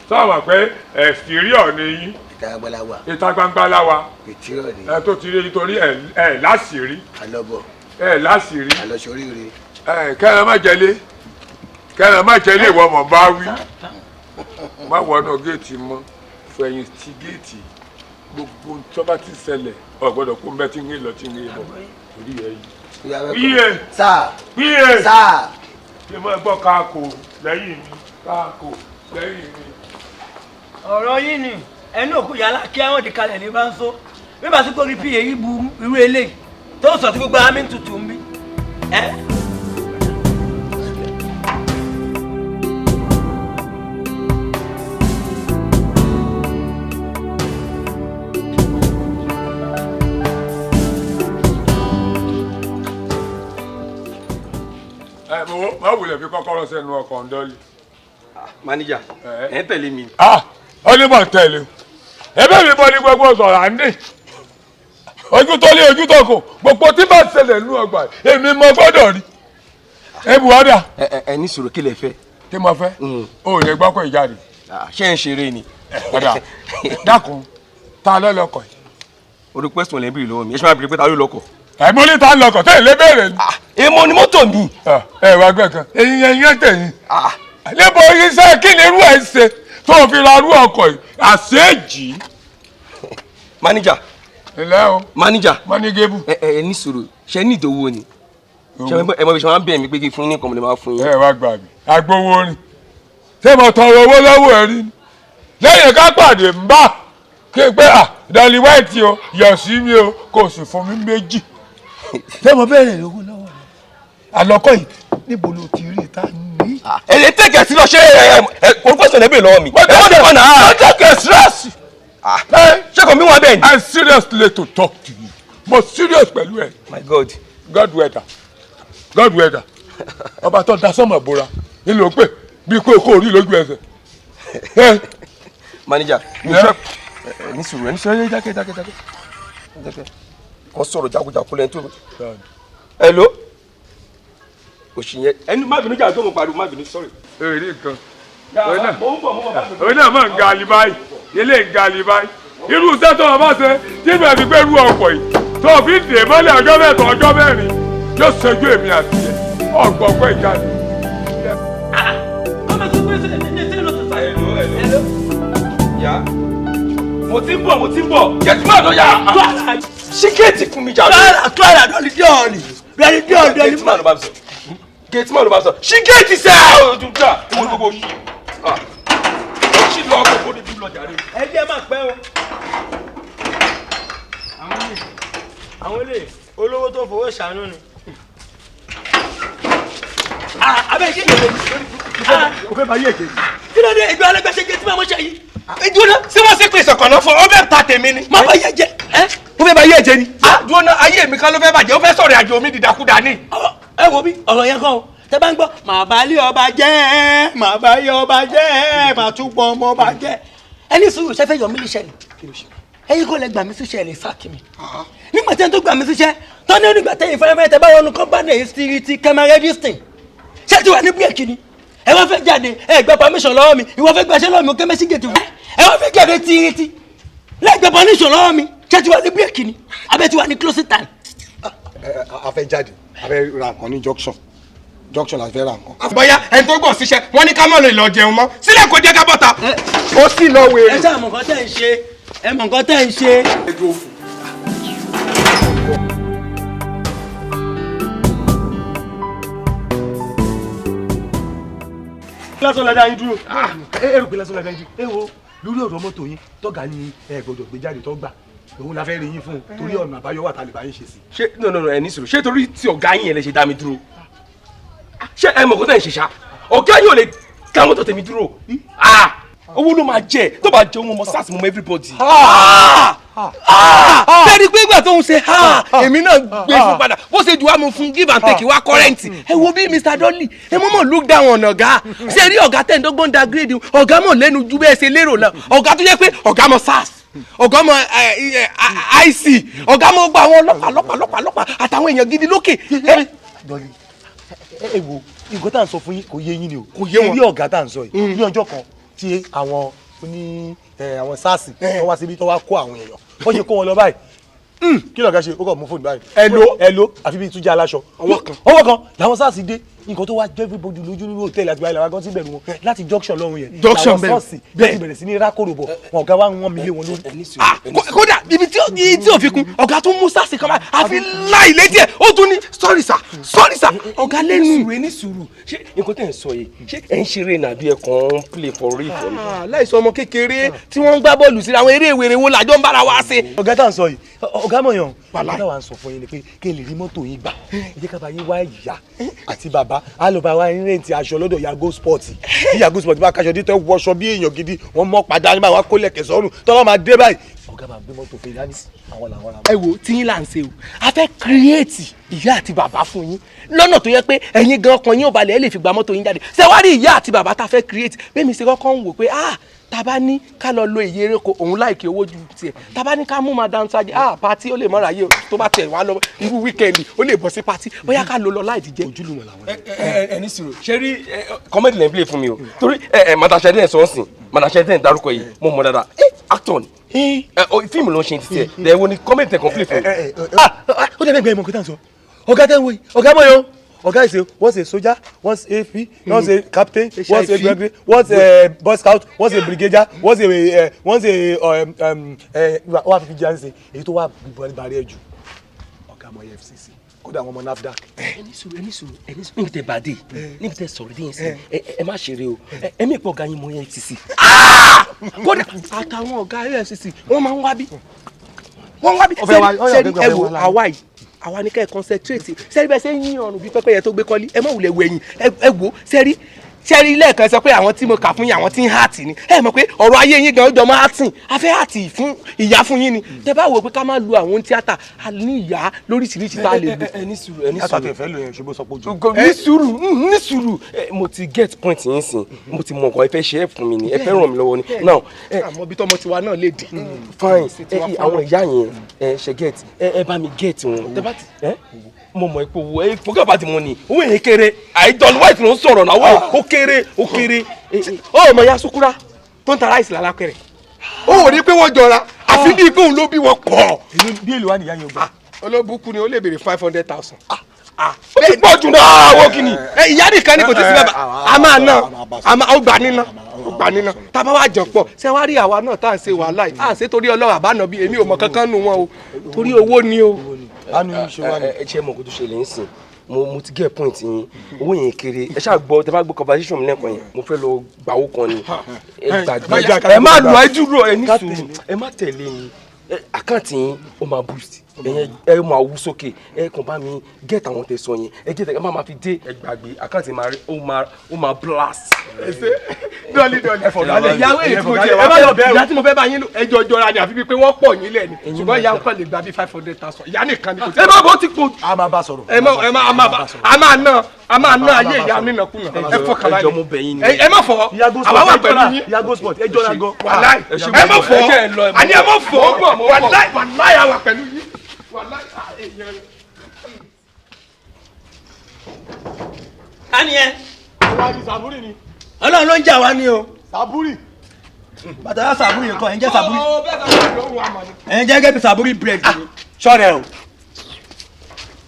sọ̀rọ̀ pé ẹ̀sìtìríọ̀ ni yín. Ìta gbangba la wà. Ìta gbangba la wà. Ìtìrọ̀ ni. Ẹ tó ti rí nítorí ẹ láṣìírí. Alọ́bọ̀. Ẹ láṣìírí. Alọ́sọ̀ríire. Ẹ kẹ́ran má jẹlé kẹ́ran má jẹlé ìwọ mọ̀ bá wí. Má wọnú géètì mọ́ fẹ̀yìn ti géètì gbogbo tó bá ti ṣẹlẹ̀ ò gbọ́dọ̀ kó mbẹ́ tí ń rí lọ tí ń rí bọ̀ orí ẹ yìí. Píye píye ṣe máa gbọ́ káàkó lẹ́yìn mi káàkó lẹ́yìn mi. Ọ̀rọ̀ yín ni ẹnu òkú yàrá kí àwọn di kalẹ̀ ní bá ń sọ bí bá sí pé orí píye yìí burú irú eléyìí tó sọ tí gbogbo àmì tutù ń bí. Ẹ mo má wulẹ̀ fi kọ́kọ́rọ́ sẹ́nu ọkọ̀ ń dọ́lì. Manager, ẹ ń tẹ̀lé mi. Ó ní mọ̀ tẹ̀lé ẹbẹ́ mi bọ́ ní gbogbo sọ̀rọ̀ àndé ojú tó lé ojú tó kù gbogbo tí bá ṣẹlẹ̀ nínú ọgbà èmi mo gbọ́dọ̀ rí ẹ buhari. Ẹ ní sùúrù kí lẹ fẹ́. Kí mo fẹ́ o ò lè gbọ́kọ̀ ìjáde. Ṣé ń ṣeré ni. Ọ̀dà dákun ta ló lọkọ̀ yìí. Orí question lè ń bèrè lọ́wọ́ mi ẹ ṣe máa bèrè pé ta ló lọkọ̀. Ẹ mo ní ta lọkọ̀ tẹ́ ẹ lé bèrè ni. Èmo ni mọ́tò mi. Ẹ wá gbẹ kan eyín ẹyìn tẹ̀yìn níbo iṣẹ́ kí ni irú ẹ̀ ṣe tó fi ra irú ọkọ̀ yìí àṣejì. Manager. Ilé o. Manager. Mọ́nígébù. Ẹ ní sùúrù ṣe ní ìdòwò ni ṣe ẹ mọ ibi ṣe máa ń bẹ̀ mí pé kí n fún yín ní nǹkan mo lè máa fún yín. Ẹ wá gbà mí agbowó ni ṣé mo tọrọ owó lọ́wọ́ ẹ rí ni lẹ́yìn ká pàdé ń bá kí n pé à dọ̀lì wáìtì o yọ̀ sí mi o kò sì fún mi méjì ṣé mo bẹ̀rẹ̀ lówó lọ́wọ́ rẹ àlọ́kọ̀ yìí níbo ló ti rí ta ní. Ẹ lè tẹ̀kẹ̀ sí lọ ṣé ẹ orúkọ ìṣẹ̀lẹ̀ bèrè lọ́wọ́ mi. Ẹ wọ́n ti kọ́ náà. Mo tẹ̀kẹ̀ síríọ̀sì. Ṣé kò mí wọn bẹ́ẹ̀ ni. I'm seriously to talk to you mo serious pẹ̀lú ẹ. My God. God weather God weather ọba tó da sọ́mọ̀ bora nílò pé bí kò kò rí lójú ẹsẹ̀. Manager, Ẹ ní sùúrù, ẹ ní sùúrù, ẹ dákẹ́, dákẹ́, dákẹ́, dákẹ́. Kò sọ̀rọ̀ jákujàku lẹ́ni tó. Hello, òṣì yẹn, ẹni má bínú jà tó mo pariwo, má bínú, sorry. Èrè nǹkan òun náà máa ń ga alibáyì, ilé ń ga alibáyì. Irú iṣẹ́ tó o bá ṣe tí bẹ́ẹ̀ fi gbé irú ọkọ̀ yìí tó o fi dè mọ́lẹ̀ ọjọ́ 3, ọjọ́ 4 yóò ṣojú èmi àti ẹ̀ ọ̀gbọ̀gbọ̀ ìjáde. Mo ti ń bọ̀, mo ti ń bọ̀, gẹ̀tìmọ̀ ló yà. Ṣí géètì fún mi jàre. Clara, dọ́ọ̀lì dọ́ọ̀lì dọ́ọ̀lì dọ́ọ̀lì. Gẹ̀tìmọ̀ ló bá mi sọ, gẹ̀tìmọ̀ ló bá mi sọ, ṣí géètì sẹ́ ẹ̀ ojú dà ìwọ ní gbogbo ṣí ṣí lọ gbogbo níbi lọ jàre. Ẹ jẹ́ máa pẹ́ o. Àwọn ilé olówó tó fowó ṣàánú ni. Abẹ́ ìṣe ìyẹ̀wò mi. O fẹ́ máa yé èké. Kí ló dé ìgbà ọlọ́gbẹ́ ṣe géètì máa mọ́ ṣe yìí? Dúró, ṣé wọ́n ṣe pé ìṣọ̀kan fún ọ bẹ́ẹ̀ ta tèmi ni. Má bá yẹ jẹ. Ó fẹ́ bá yé ẹ̀jẹ̀ ni. Dúró náà, ayé mi kan ló fẹ́ bàjẹ́, ó fẹ́ sọ̀rọ̀ àjò mi dìdàkudà ni. Ẹ wo bí ọ̀rọ̀ yẹn kọ́ o, tẹ bá ń gbọ́ màá bá lé ọba jẹ́, màá bá yé ọba jẹ́, màá tún pọ̀ ọmọ ọba jẹ́. Ẹni sùúrù, ṣe fẹ́ yọ mí níṣẹ́ ni? Ẹ̀yin kò lè gbà mí síṣẹ́, lè sáàkì mi. Nígbà tí ẹni tó gbà mí síṣẹ́ tọ́ ní onígbà tẹ́yìn fẹ́rẹ́fẹ́ tẹ bá wọnú kọ́mpánì èyí sí ti kẹ́mà rẹ́díṣìn, ṣé ti wà ní bírèkì ni? Ẹ wá fẹ́ jáde, ẹ gba permission lọ́wọ́ mi. Ìwọ fẹ́ gbaṣẹ́ lọ́wọ́ mi, ó kẹ́mẹ́ sí gèètì. Ẹ wá fẹ́ jáde tíírítí láì gba permission lọ́wọ́ mi, ṣé ti wà ní bírèkì ni? Abẹ́ ti wà ní closing time. A fẹ́ jáde, a fẹ́ ra nǹkan ní junction, junction la fẹ́ ra nǹkan. Bóyá ẹni tó gbọ̀ síṣẹ́ wọ́n ní ká má lè lọ jẹun mọ́ sílẹ̀, kó jẹ́ ká bọ́ta ó sì lọ wèrè. Ẹ ṣáà mọ̀ nǹkan tẹ́ ń ṣe, ẹ mọ̀ nǹkan tẹ́ ń ṣe. Lásán la dá yín dúró. Ẹ rò pé lásán la dá yín dúró. Ẹ wo, lórí ọ̀rọ̀ mọ́tò yín tọ́gà ni ẹ gbọ́dọ̀ gbé jáde tó gbà, òun la fẹ́ rí yín fún un, torí ọ̀nà àbáyọ wà tá a lè bá yín ṣe sí. Ṣé no, no, no, ẹ ní sùúrù, ṣé torí tí ọ̀gá yín yẹn lè ṣe dá mi dúró? Ṣé ẹ mọ̀ kó tẹ̀ ń ṣe ṣá? Ọ̀gá yín ò lè dá mọ́tò tèmi dúró. Owó ló máa jẹ, tó bá jẹ owó mọ SARS, mo mọ everybody. Bẹ́ẹ̀ni pé ìgbà tó ń ṣe èmi náà gbé fún padà, bó ṣe jù wá mo fún give and take wá current. Ẹ wo bí Mr. Dolly, ẹ mọ̀ mọ̀ look down on ọ̀gá. Ṣé rí ọ̀gá tẹ̀ ń dọ́gbọ́n da grade, ọ̀gá mọ̀ lẹ́nu ju bẹ́ẹ̀ ṣe lérò lọ. Ọ̀gá tó jẹ́ pé ọ̀gá mọ̀ SARS, ọ̀gá mọ̀ IC, ọ̀gá mọ̀ gba àwọn ọlọ́pàá ọlọ́pàá ọlọ́pàá ọlọ́pàá àtàwọn èèyàn gidi lókè. Dolly, ẹ wo, nǹkan tá à ń sọ fún yín kò yé yín ni o. Kò yé wọn. Rí ọ̀gá tá à ń sọ yìí, ní ọjọ́ kan tí àwọn oní àwọn SARS tó wá síbi tó wá kó àwọn èèyàn, wọ́n ṣe kó wọn lọ báyìí, kí lọ̀gá ṣe? Ó kàn mú fóònù báyìí. Hello. Hello, àfi bíi túnjí aláṣọ. Ọwọ́ kan. Ọwọ́ kan làwọn SARS dé. Nǹkan tó wá jẹ́ everybody lójú nínú hòtẹ́ẹ̀lì àti báyìí làwọn gan ti bẹ̀rù wọn láti junction lọ́hùn yẹn. Junction làwọn SARS bẹ́ẹ̀ ti bẹ̀rẹ̀ sí ní rákòrò bọ̀, wọn ọ̀gá wa ń wọ́n mi lé wọn lórí. Kódà ibi tí ò fi kún, ọ̀gá tún mú SARS kan báyìí àfi láì létí ẹ̀, ó tún ní sorry sir, sorry sir, ọ̀gá lẹ́nu. Ẹ ní sùúrù, ṣé nǹkan tẹ̀ ń sọ yìí, ṣé ẹ̀ ń ṣeré nàbí ẹ̀ kàn ń play for real for me? Láìsọ ọmọ kékeré tí wọ́n ń gbá bọ́ọ̀lù síra àwọn eré ìwéré wo làjọ ń bára wa ṣe. Ọ̀gá tá à ń sọ yìí, ọ̀gá mọ̀ yàn, ọ̀gá wa ń sọ fún yín ni pé kí ẹ lè rí mọ́tò yín gbà, ẹ jẹ́ ká bá yín wá ìyá àti bàbá, á lọ bá wa yín rent aṣọ lọ́dọ̀ Yago Sport. Bí Yago Sport bá kaṣọ dé tẹ́ wọṣọ bí èèyàn gidi, wọ́n mọ́ padà nígbà wọn kó lẹ̀kẹ̀ sọ́rùn tọ́lọ́ máa dé báyìí, ọ̀gá máa gbé mọ́tò fún yín dání, àwọn làwọn ra. Ẹ wo, tí yín là ń ṣe o, a fẹ́ kírẹ́ẹ̀tì ìyá àti bàbá fún yín lọ́nà tó yẹ pé ẹ̀yin gan ọkàn yín ò balẹ̀, ẹ lè fi gba mọ́tò yín jáde. Ṣé wá rí ìyá àti bàbá tá a fẹ́ kírẹ́ẹ̀tì bẹ́ẹ̀ mi ṣe kọ́kọ́ ń wò pé ah, tá a bá ní ká lọ lo ìyè eréko òun láìkí owó ju tiẹ̀, tá a bá ní ká mú madam sajẹ ah party, ó lè mọ́ra yé o, tó bá tiẹ̀ wá lọ irú wíkẹ́ndì ó lè bọ́ sí party, bóyá ká lọ lọ láì díjẹ́. Ojúlùmọ̀ làwọn. Ẹ ní sùúrù, ṣé rí comedy lẹ́ ń play fún mi o, torí ẹ madam sajẹ ẹ̀ sọ́ọ̀sìn, madam sajẹ ẹ̀ dárúkọ yìí mo mọ̀ dáadáa, actor ni, fíìmù ló ń ṣe ti tiẹ̀, ẹ wo ni comedy tẹ̀ kàn play fún mi. Ó dẹ̀ bẹ́ẹ̀ gbẹ́ ìmọ̀ nǹkan tá à ń sọ, ọ̀gá tẹ́ ń wo yìí, ọ̀gá mọ̀ yẹn o. Ọ̀gá ìṣe once a soldier, once AP, once a captain, once a brigadier, once a boy scout, once a brigadier, once a once a wà fífi jẹ́ àṣìṣe èyí tó wà bàrí ẹ̀ jù, ọ̀gá mọ̀ EFCC, kódà àwọn ọmọ NAFDAC. Ẹni sùúrù, ẹni sùúrù, ẹni sùúrù, níbi tẹ bàdé, níbi tẹ sọ̀rọ̀ díẹ̀ sí, ẹ má ṣeré o, ẹ mí pọ̀ ọ̀gá yín mọ̀ EFCC. Kódà àtàwọn ọ̀gá EFCC wọ́n máa ń wá bí, wọ́n wá bí. Sẹ́ni ẹ wò, àwa yìí, àwa ní kẹ́ ẹ concentrate. Sẹ́rí bẹ́ẹ̀ ṣe ń yín ọrùn bí pẹ́pẹ́yẹ tó gbé kọ́lí, ẹ má wulẹ̀ wẹ̀yìn. Ẹ wò, sẹ́rí Ṣé rí lẹ́ẹ̀kan sọ pé àwọn tí mo kà fún yín, àwọn tí ń hàtì ni. Ẹ mọ̀ pé ọ̀rọ̀ ayé yín gan-an jọ máa hàtì, a fẹ́ hàtì fún ìyá fún yín ni. Tẹ bá wò pé ká má lu àwọn tíátà, a ní ìyá lóríṣiríṣi tá a lè lò. Ẹ ní sùúrù, ẹ ní sùúrù. Àtàtẹ̀ fẹ́ lò yẹn, ṣùgbọ́n sọ pé ojú. Ní sùúrù, ní sùúrù. Mo ti get point yín sìn, mo ti mọ nǹkan ẹ fẹ́ ṣe é fún mi ni, ẹ fẹ́ ràn mí lọ́wọ́ ni. Now àmọ́ bí tọmọ tiwa náà lè dé. Fine, àwọn ìyá yẹn, ẹ ṣe get, ẹ bá mi get wọn. Tẹ bá ti mo mọ̀ pé owó ẹ forget about the money, owó yẹn kéré. Àìjọ white ló ń sọ̀rọ̀ náà, owó ó kéré, ó kéré. Ó mọ̀ ya Sukura tó ń ta ráìsì lálápẹ̀rẹ̀, ó rí pé wọ́n jọra àfi bíi pé òun ló bí wọn pọ̀. Bí èlò wà nìyá yẹn gbà. Olóbùkún ni ó lè béèrè 500,000. Ó ti pọ̀ jù náà, owó kìíní. Ìyá nìkan ni kò tí sí bàbá, a máa ná, ó gbà níná, ó gbà níná. Tá a bá wà jọ pọ̀, ṣé wàá rí àwa náà tá à ń ṣe wàhálà yìí, à ń ṣe torí Ọlọ́run àbánà bí èmi ò mọ kankan nù wọn o, torí owó ni o. Ẹ ṣe mọ̀ kó tó ṣẹlẹ̀ ń sìn, mo ti get point yín, owó yẹn kéré. Ẹ ṣáà gbọ́, tẹ bá gbọ́ conversation mi lẹ́ẹ̀kan yẹn, mo fẹ́ lọ gbàwó kan ni. Ẹ gbàgbé, ẹ má lọ, ẹ dúró, ẹ ní sùúrù, ẹ má tẹ̀lé mi. Àkáǹtì yín ó máa boost, ẹ máa wú sókè. Ẹ kàn bá mi get àwọn tẹ sọ yẹn, ẹ get, ẹ má máa fi dé. Ẹ gbàgbé, àkáǹtì máa rí, ó máa blast. Ẹ ṣe dọ́lí dọ́lí. Ẹ fọ̀gálẹ̀, ìyàwó èyí tí mo jẹ ẹ má lọ bẹ̀rù. Ìyá tí mo fẹ́ bá yín lò, ẹjọ́ jọra ni àfi bíi pé wọ́n pọ̀ yín lẹ̀ ni, ṣùgbọ́n ìyá nǹkan lè gba bíi 500,000. Ìyá nìkan ni kò tí. Ẹ má bọ́ ti pọ̀. A máa bá sọ̀rọ̀. Ẹ má ẹ má a máa ná, a máa ná ayé ìyá nínàkúnà. Ẹ fọkàn Ẹ jọ, mo bẹ̀ yín ni. Ẹ má fọ, àwa wà pẹ̀lú yín. Ìyá Gosport, ẹ jọra gan. Wàláì, ẹ má fọ, àní ẹ má fọ, wàláì, wàláì àwa pẹ̀lú yín. Wàláì, èèyàn rẹ. Ká ni ẹ? Àwa ni Sàbúrì ni. Ọlọ́run ló ń jà wá ní o. Sàbúrì. Bàtà yà Sàbúrì nǹkan, ẹ̀ ń jẹ́ Sàbúrì. Ẹ̀ ń jẹ́ gẹ́gẹ́ bí Sàbúrì bread ni. Ṣọ́rẹ̀ o.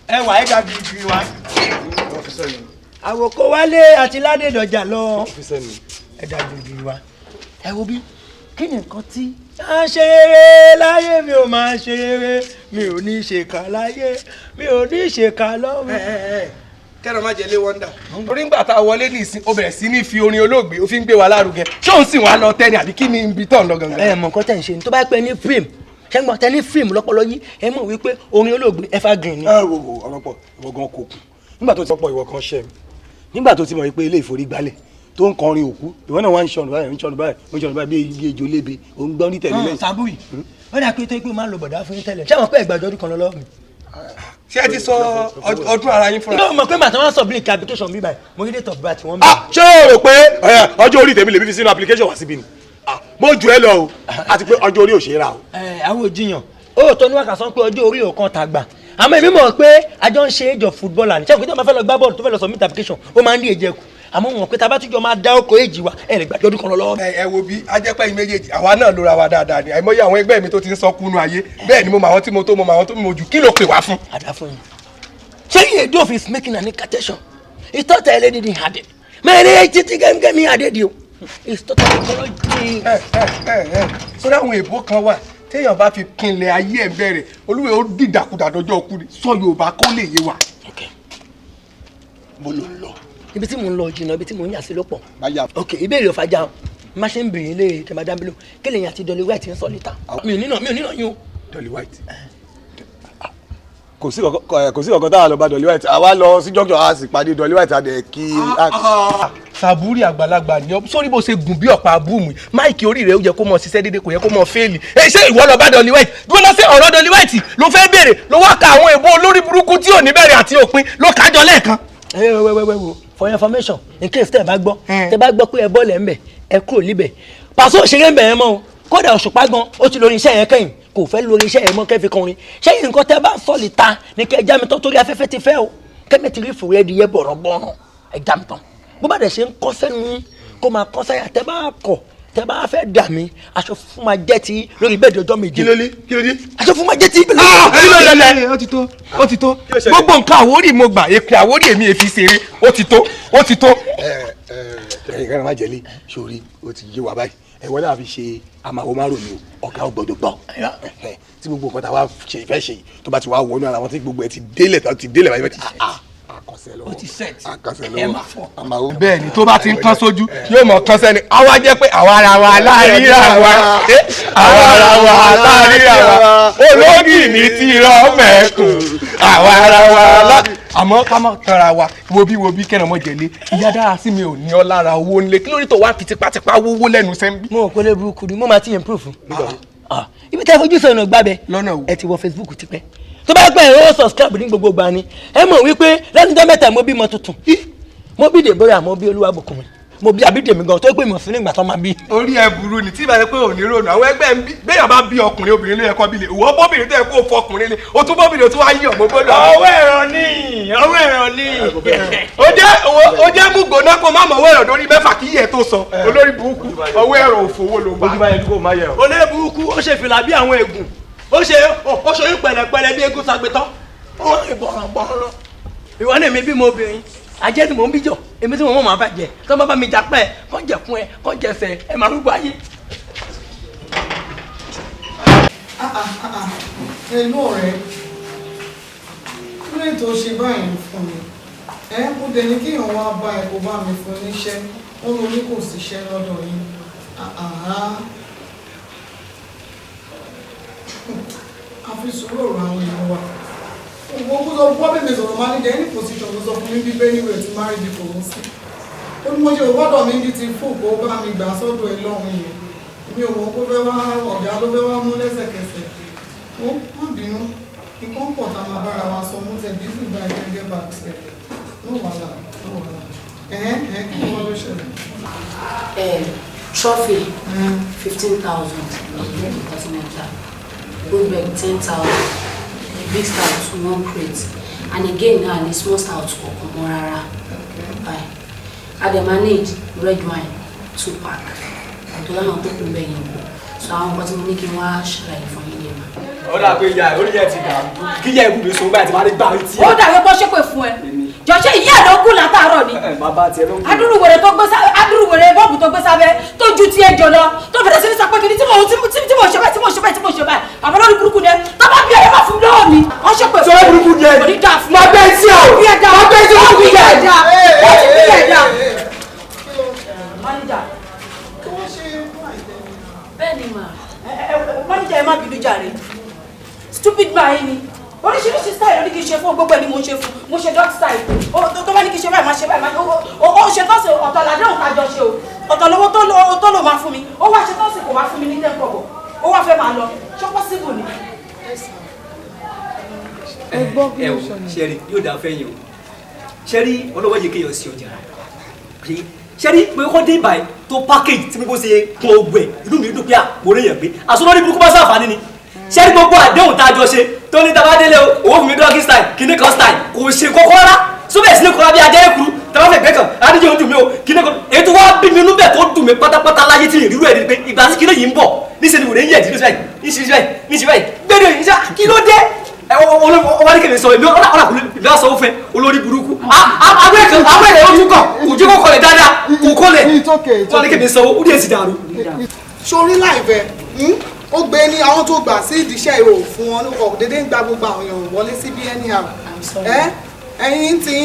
Ẹ wà ẹ ga girigiri wa. Àwòkọ́ wálé àti Ládédọ̀jà lọ. Ẹ ga girigiri wa. Ẹ wo bí, kí ni nǹkan tí. A ṣe rere láyé, mi ò máa ṣe rere, mi ò ní ṣèkà láyé, mi ò ní ṣèkà lọ́run. Kẹ́rọ má jẹ lé wọ́ndà. Torí ńgbà tá a wọlé ní ìsìn, ó bẹ̀rẹ̀ sí ní fi orin olóògbé, ó fi ń gbé wa lárugẹ. Ṣé òun sì wá lọ tẹ́ ni àbí kí ni ibi tó ń lọ gangan? Ẹ mọ̀ nǹkan tẹ̀ ń ṣe ni, tó bá pẹ́ ní fíìmù, ṣé ń gbọ́ tẹ́ ní fíìmù lọ́pọ̀lọ́ yín, ẹ mọ̀ wípé orin olóògbé evergreen ni. Ẹ wo wo ọ̀rọ̀ pọ̀, ìwọ gan kò kù. Nígbà tó ti pọ̀ ìwọ kan ṣẹ́ mi. Nígbà tó ti mọ̀ wípé ilé ìforígbálẹ̀ tó ń kọrin òkú, ìwọ náà wá ń ṣọnù báyìí, ń ṣọnù báyìí, ń ṣọnù báyìí bí ejò lébe, ò ń gbọ́n ní tẹ̀lé lẹ́yìn. Sàbúrì, ó dà pé tó pé máa ń lo bọ̀dá fún yín tẹ́lẹ̀, ṣé àwọn pé ẹgbàjọ́ ọdún kan lọ́wọ́ mi? Ṣé ẹ ti sọ ọdún ara yín fúnra? Nígbà mo mọ̀ pé màtá wọn submit application bí báyìí, mo rí date of birth wọn bẹ́ẹ̀. Ṣé o rò pé ọjọ́ orí tèmi lèmi fi sínú application wá síbí ni? Mo jù ẹ lọ o, àti pé ọjọ́ orí ò ṣe é rà o. Ẹ àwọn òjìyàn, ó tọ́ ní wákàtí sọ pé ọjọ́ orí ò kan tàgbà. Àmọ́ èmi mọ̀ pé àjọ ń ṣe age of footballer ni. Ṣé òkè tí wọ́n bá fẹ́ lọ gbá bọ́ọ̀lù tó fẹ́ lọ submit application, ó máa ń ní èjẹ kù. Àmọ́ wọn pé tá a bá tún jọ máa dá ọkọ̀ èjì wa, ẹ lè gbàjọ́ ọdún kan lọ lọ́wọ́. Ẹ wo bí ajẹ́pẹ́ yìí méjèèjì, àwa náà lóra wa dáadáa ni. Àìmọye àwọn ẹgbẹ́ mi tó ti ń sọ kúnú ayé, bẹ́ẹ̀ ni mo mọ àwọn tí mo tó, mo mọ àwọn tó mo jù. Kí ló pè wá fún? Àdá fún yín. Ṣé iye dove is making an incantation? It's not a lady had it. Mẹ́rin títí gẹ́gẹ́ adé di o. It's totally technology. Sórí àwọn èèbó kan wà téèyàn bá fi pinlẹ̀ ayé ẹ̀ bẹ̀rẹ̀, olúwe ó dìdàkudà dọjọ́ ọkú ni. Sọ Yorùbá kó lè yé wa. Mo ló ń lọ. Ibi tí mò ń lọ jìnnà, ibi tí mò ń yà sí ló pọ̀. Ok, ìbéèrè ọ̀fàjà má ṣe ń bìrì lé tẹ̀má dábìlò kí lèyìn àti Dolly White ń sọ níta. Mi ò nínà, mi ò nínà yín o. Dolly White. Kò sí kankan táwa lọ bá Dolly White, àwa lọ sí junction, a sì pàdé Dolly White, a dẹ̀ kí. Sàbúrì àgbàlagbà ni ọ, sórí bó ṣe gùn bí ọ̀pá búùmù, máìkì orí rẹ̀ ó yẹ kó mọ ṣiṣẹ́ déédéé, kò yẹ kó mọ fẹ́ẹ̀lì. Ẹ ṣé ìwọ lọ bá Dolly White dúró lọ sí ọ̀rọ̀ Dolly White ló fẹ́ béèrè, ló wá ka àwọn èèbó olórí burúkú tí ò ní bẹ̀rẹ̀ àti òpin ló kájọ lẹ́ẹ̀kan. Ẹ wẹ wẹ wẹ wo, for your information, in case tẹ́ ẹ bá gbọ́, tẹ́ bá gbọ́ pé ẹ bọ́ọ̀lù ẹ̀ ń bẹ̀, ẹ kúrò níbẹ̀. Pàṣẹ òṣèré ń bẹ̀ yẹn mọ́ o, kódà Òṣùpá gan ó ti lórí iṣẹ́ yẹn kẹ́yìn, kò fẹ́ lórí iṣẹ́ yẹn mọ́ kẹ́ fi kọrin. Ṣé nǹkan tẹ́ bá ń sọ lè ta ni kẹ́ ẹ já mi tán, torí afẹ́fẹ́ ti fẹ́ o, kẹ́mi ti rí fòwé ẹdìyẹ bọ̀rọ̀bọ̀rọ̀, ẹ já mi tán. Bó bá dẹ̀ ṣe ń kọ́ sẹ́nu yín kó máa kọ́ sẹ́yà, tẹ́ bá kọ̀, tẹ́ bá fẹ́ dà mí, aṣọ funfun máa jẹ́ ti lórí bẹ́ẹ̀dì ọjọ́ méje. Kí ló dé? Kí ló dé? Aṣọ funfun máa jẹ́ ti. Kí ló ṣẹlẹ̀? Ó ti tó, ó ti tó. Gbogbo nǹkan àwórì mo gbà, èpè àwórì èmi èfi ṣeré, ó ti tó, ó ti tó. Ẹ ẹ má jẹ́lé sórí, ó ti yé wa báyìí. Ẹ wọ́n náà fi ṣe àmàwò márùn-ún o, ọ̀gá ò gbọ́dọ̀ gbọ́. Tí gbogbo nǹkan tá a wá ṣe ìfẹ́ ṣe yìí tó bá ti wá wọnú ara wọn, tí gbogbo ẹ ti délẹ̀, tó ti délẹ̀ báyìí, ó ti set. Àkànṣe Ẹ má fọ. lọ́wọ́. Bẹ́ẹ̀ ni, tó bá ti ń kán sójú yóò mọ̀ kán sẹ́ni, àwa jẹ́ pé àwa ara wa láàríra wa, àwa ara wa láàríra wa, ológì ní ti rọ mẹ́kùn, àwa ara wa lá. Àmọ́ ká má tanra wa, wo bí wo bí kẹ́nà mọ́ jẹ̀lé. Ìyá dára sí mi ò ní ọ lára owó ńlẹ̀. Kí ló dé tó wá fi tipátipá wówó lẹ́nu sẹ́ńbí? Mo kò lè burúkú ni mo máa ti improve. Ibi tẹ́ fojú sọ̀nà gbábẹ́. Lọ́nà wo? Ẹ ti wọ Facebook tipẹ́. Tó bá pẹ́ ẹ ó subscribe ní gbogbo ìgbà ni. Ẹ mọ̀ wípé lẹ́nu ọjọ́ mẹ́ta mo bímọ tuntun. Mo bí Deborah, mo bí Olúwabùkúnmi, mo bí Abídèmí gan tó pè mọ̀ sí nígbà tó máa bí. Orí ẹ burú ni tí ìbá yẹ pé òní rònú àwọn ẹgbẹ́ ń bí béèyàn bá bí ọkùnrin obìnrin ló yẹ kó bí lè ìwọ bóbìnrin tó yẹ kó fọkùnrin lè o tún bóbìnrin tó wá yí ọmọ gbọ́dọ̀. Ọwọ́ ẹ̀rọ ni, ọwọ́ ẹ̀rọ ni. Ó jẹ́ mú gbóná kó má mọ̀ ọwọ́ ẹ̀rọ lórí mẹ́fà kí yẹ tó sọ olórí burúkú ọwọ́ ẹ̀rọ òfowó ló bá. Olórí burúkú ó ṣe fìlà bí àwọn ègùn, ó ṣe oyún pẹ̀lẹ́pẹ̀lẹ́ bí eégún sagbetán, ó rìn bọ̀rọ̀bọ̀rọ̀. Ìwọ náà mi bímọ obìnrin, ajẹ́ ni mò ń bíjọ, èmi tí mo mọ̀ máa bàjẹ́, tó bá bá mi jà pẹ́, kọ́ jẹ̀ fún ẹ, kọ́ jẹsẹ̀, ẹ máa rúgbọ ayé. Hello ọ̀rẹ́, kí ló tó ṣe báyìí fún mi? Ẹ mo dẹ̀ ní kéèyàn wá bá ẹ kó bá mi fún níṣẹ́, wọ́n ló ní kò síṣẹ́ lọ́dọ̀ yín. A fi sùúrù ọ̀rọ̀ àwọn èèyàn wa. Òun kó sọ fún bẹ́ẹ̀ mi sọ̀rọ̀ manager any position tó sọ fún mi bí anywhere tí marry bí kò ń sí. Ó ní mo ṣe ògbọ́dọ̀ mi bí ti fò kó bá mi gbà sọ́dọ̀ ẹ lọ́hùn yẹn. Mi ò mọ̀ kó fẹ́ wá ọ̀gá ló fẹ́ wá mú lẹ́sẹ̀kẹsẹ̀. Ó má bínú, nǹkan pọ̀ tá a máa bára wa sọ mú tẹ̀ bí fún ìgbà ìgbẹ́ back step. No wàhálà, no wàhálà. Ẹ̀hẹ́n ẹ̀hẹ́n kí ni wọ́n ló ṣẹlẹ̀? Trophy 15,000 Intercontinental, Goldberg 10,000, big stout 1 crate, and again na ní small stout kọ̀ọ̀kan mọ́ rárá. Bye. I dey manage red wine 2 pack. Ọ̀tọ̀ láwọn tó kún bẹ́ẹ̀ yẹn kù. So àwọn nǹkan tí mo ní kí n wá ṣàlàyé fún yín ni mà. Ó dà pé ìyá orí yẹn ti dàrú. Kí ìyá ìbùdó sọ báyìí ti máa ń gbà etí. Ó dàbí pé ó ṣépè fún ẹ. Jọ̀ṣẹ́ ìyá ẹ̀ ló kù látàárọ̀ ni. Bàbá tiẹ̀ ló ń kú. Adúrúwèrè tó gbé sábẹ́, adúrúwèrè bọ́ọ̀bù tó gbé sábẹ́ tó ju ti ẹjọ́ lọ tó bẹ̀rẹ̀ sí ní sọ pé kìíní tí mo ṣe báyìí tí mo ṣe báyìí tí mo ṣe báyìí. Àmọ́ lórí burúkú ni ẹ tó bá bí ẹ má fún mi lọ́wọ́ mi. Wọ́n ṣépè fún ẹ. Sọ burúkú ni ẹ. Kò ní dáa fún Má bẹ́ẹ̀ tí o. Bí ẹ dáa. Má bẹ́ẹ̀ tí o. Bí ẹ dáa. Ó ti bí ẹ dáa. Manager. Bẹ́ẹ̀ ni mà. Manager ẹ má bínú jàre. Stupid man yìí ni. Oríṣiríṣi style ló ní kí n ṣe fún gbogbo ẹ ni mo ṣe fún mo ṣe dog style tó bá ní kí n ṣe báyìí máa ṣe báyìí ó ṣe tọ́sí ọ̀tọ̀ làdéhùn kájọ ṣe o ọ̀tọ̀ lówó tó lò máa fún mi ó wá ṣe tọ́sí kò wá fún mi ní ten kọ́bọ̀ ó wá fẹ́ máa lọ ṣé possible ni. Ẹ gbọ́ kí Ẹ ló wò ṣẹlẹ̀. ṣẹ́rí yóò dáa fẹ́yìn o. Ṣẹ́rí ọlọ́wọ́ yìí kéèyàn sí ọjà. Ṣẹ́rí pé kọ́ dé ìbàyí tó package tí mo ṣe kún ogun ẹ̀ inú mi dùn pé àpò rẹ̀ yẹn pé àsọlórí burúkú bá sàǹfààní ni. Ṣẹ́rí gbogbo àdéhùn tá a jọ ṣe tó ní tàbá délé o owó fún mi dọ́gí style kìíní kan style kò ṣe kókó rárá sóbẹ̀ sí ní kọ́ra bí ajá èkuru tàbá fẹ́ gbẹ́kàn adíjẹ́ òun dùn mí o kìíní kan èyí tó wá bí mi inú bẹ̀ tó dùn mí pátápátá láyé tí ìrírú ẹ̀ ni pé ìgbà tí kìíní yìí ń bọ̀ níṣẹ́ ni wòlé ń yẹ̀ dí níṣẹ́ báyìí níṣẹ́ báyìí gbẹ́dẹ̀ yìí kí ló dé ẹ wọ́n ní kèmí sọ èmi ọ̀nà ọ̀nà ìlú àṣọ òfin olórí burúkú àwọn ẹ̀rọ tún kọ̀ kò jẹ́ kó kọlẹ̀ dáadáa kò kọlẹ̀ wọ́n ní kèmí sọ ó dẹ̀ sì dàrú. Sórí láìpẹ́ ó gbé ní àwọn tó gbà sí ìdíṣẹ́ ìhò fún wọn ló kọ̀ déédéé ń gba gbogbo àwọn èèyàn wọlé sí bí anyhow ẹ ẹ̀yin tí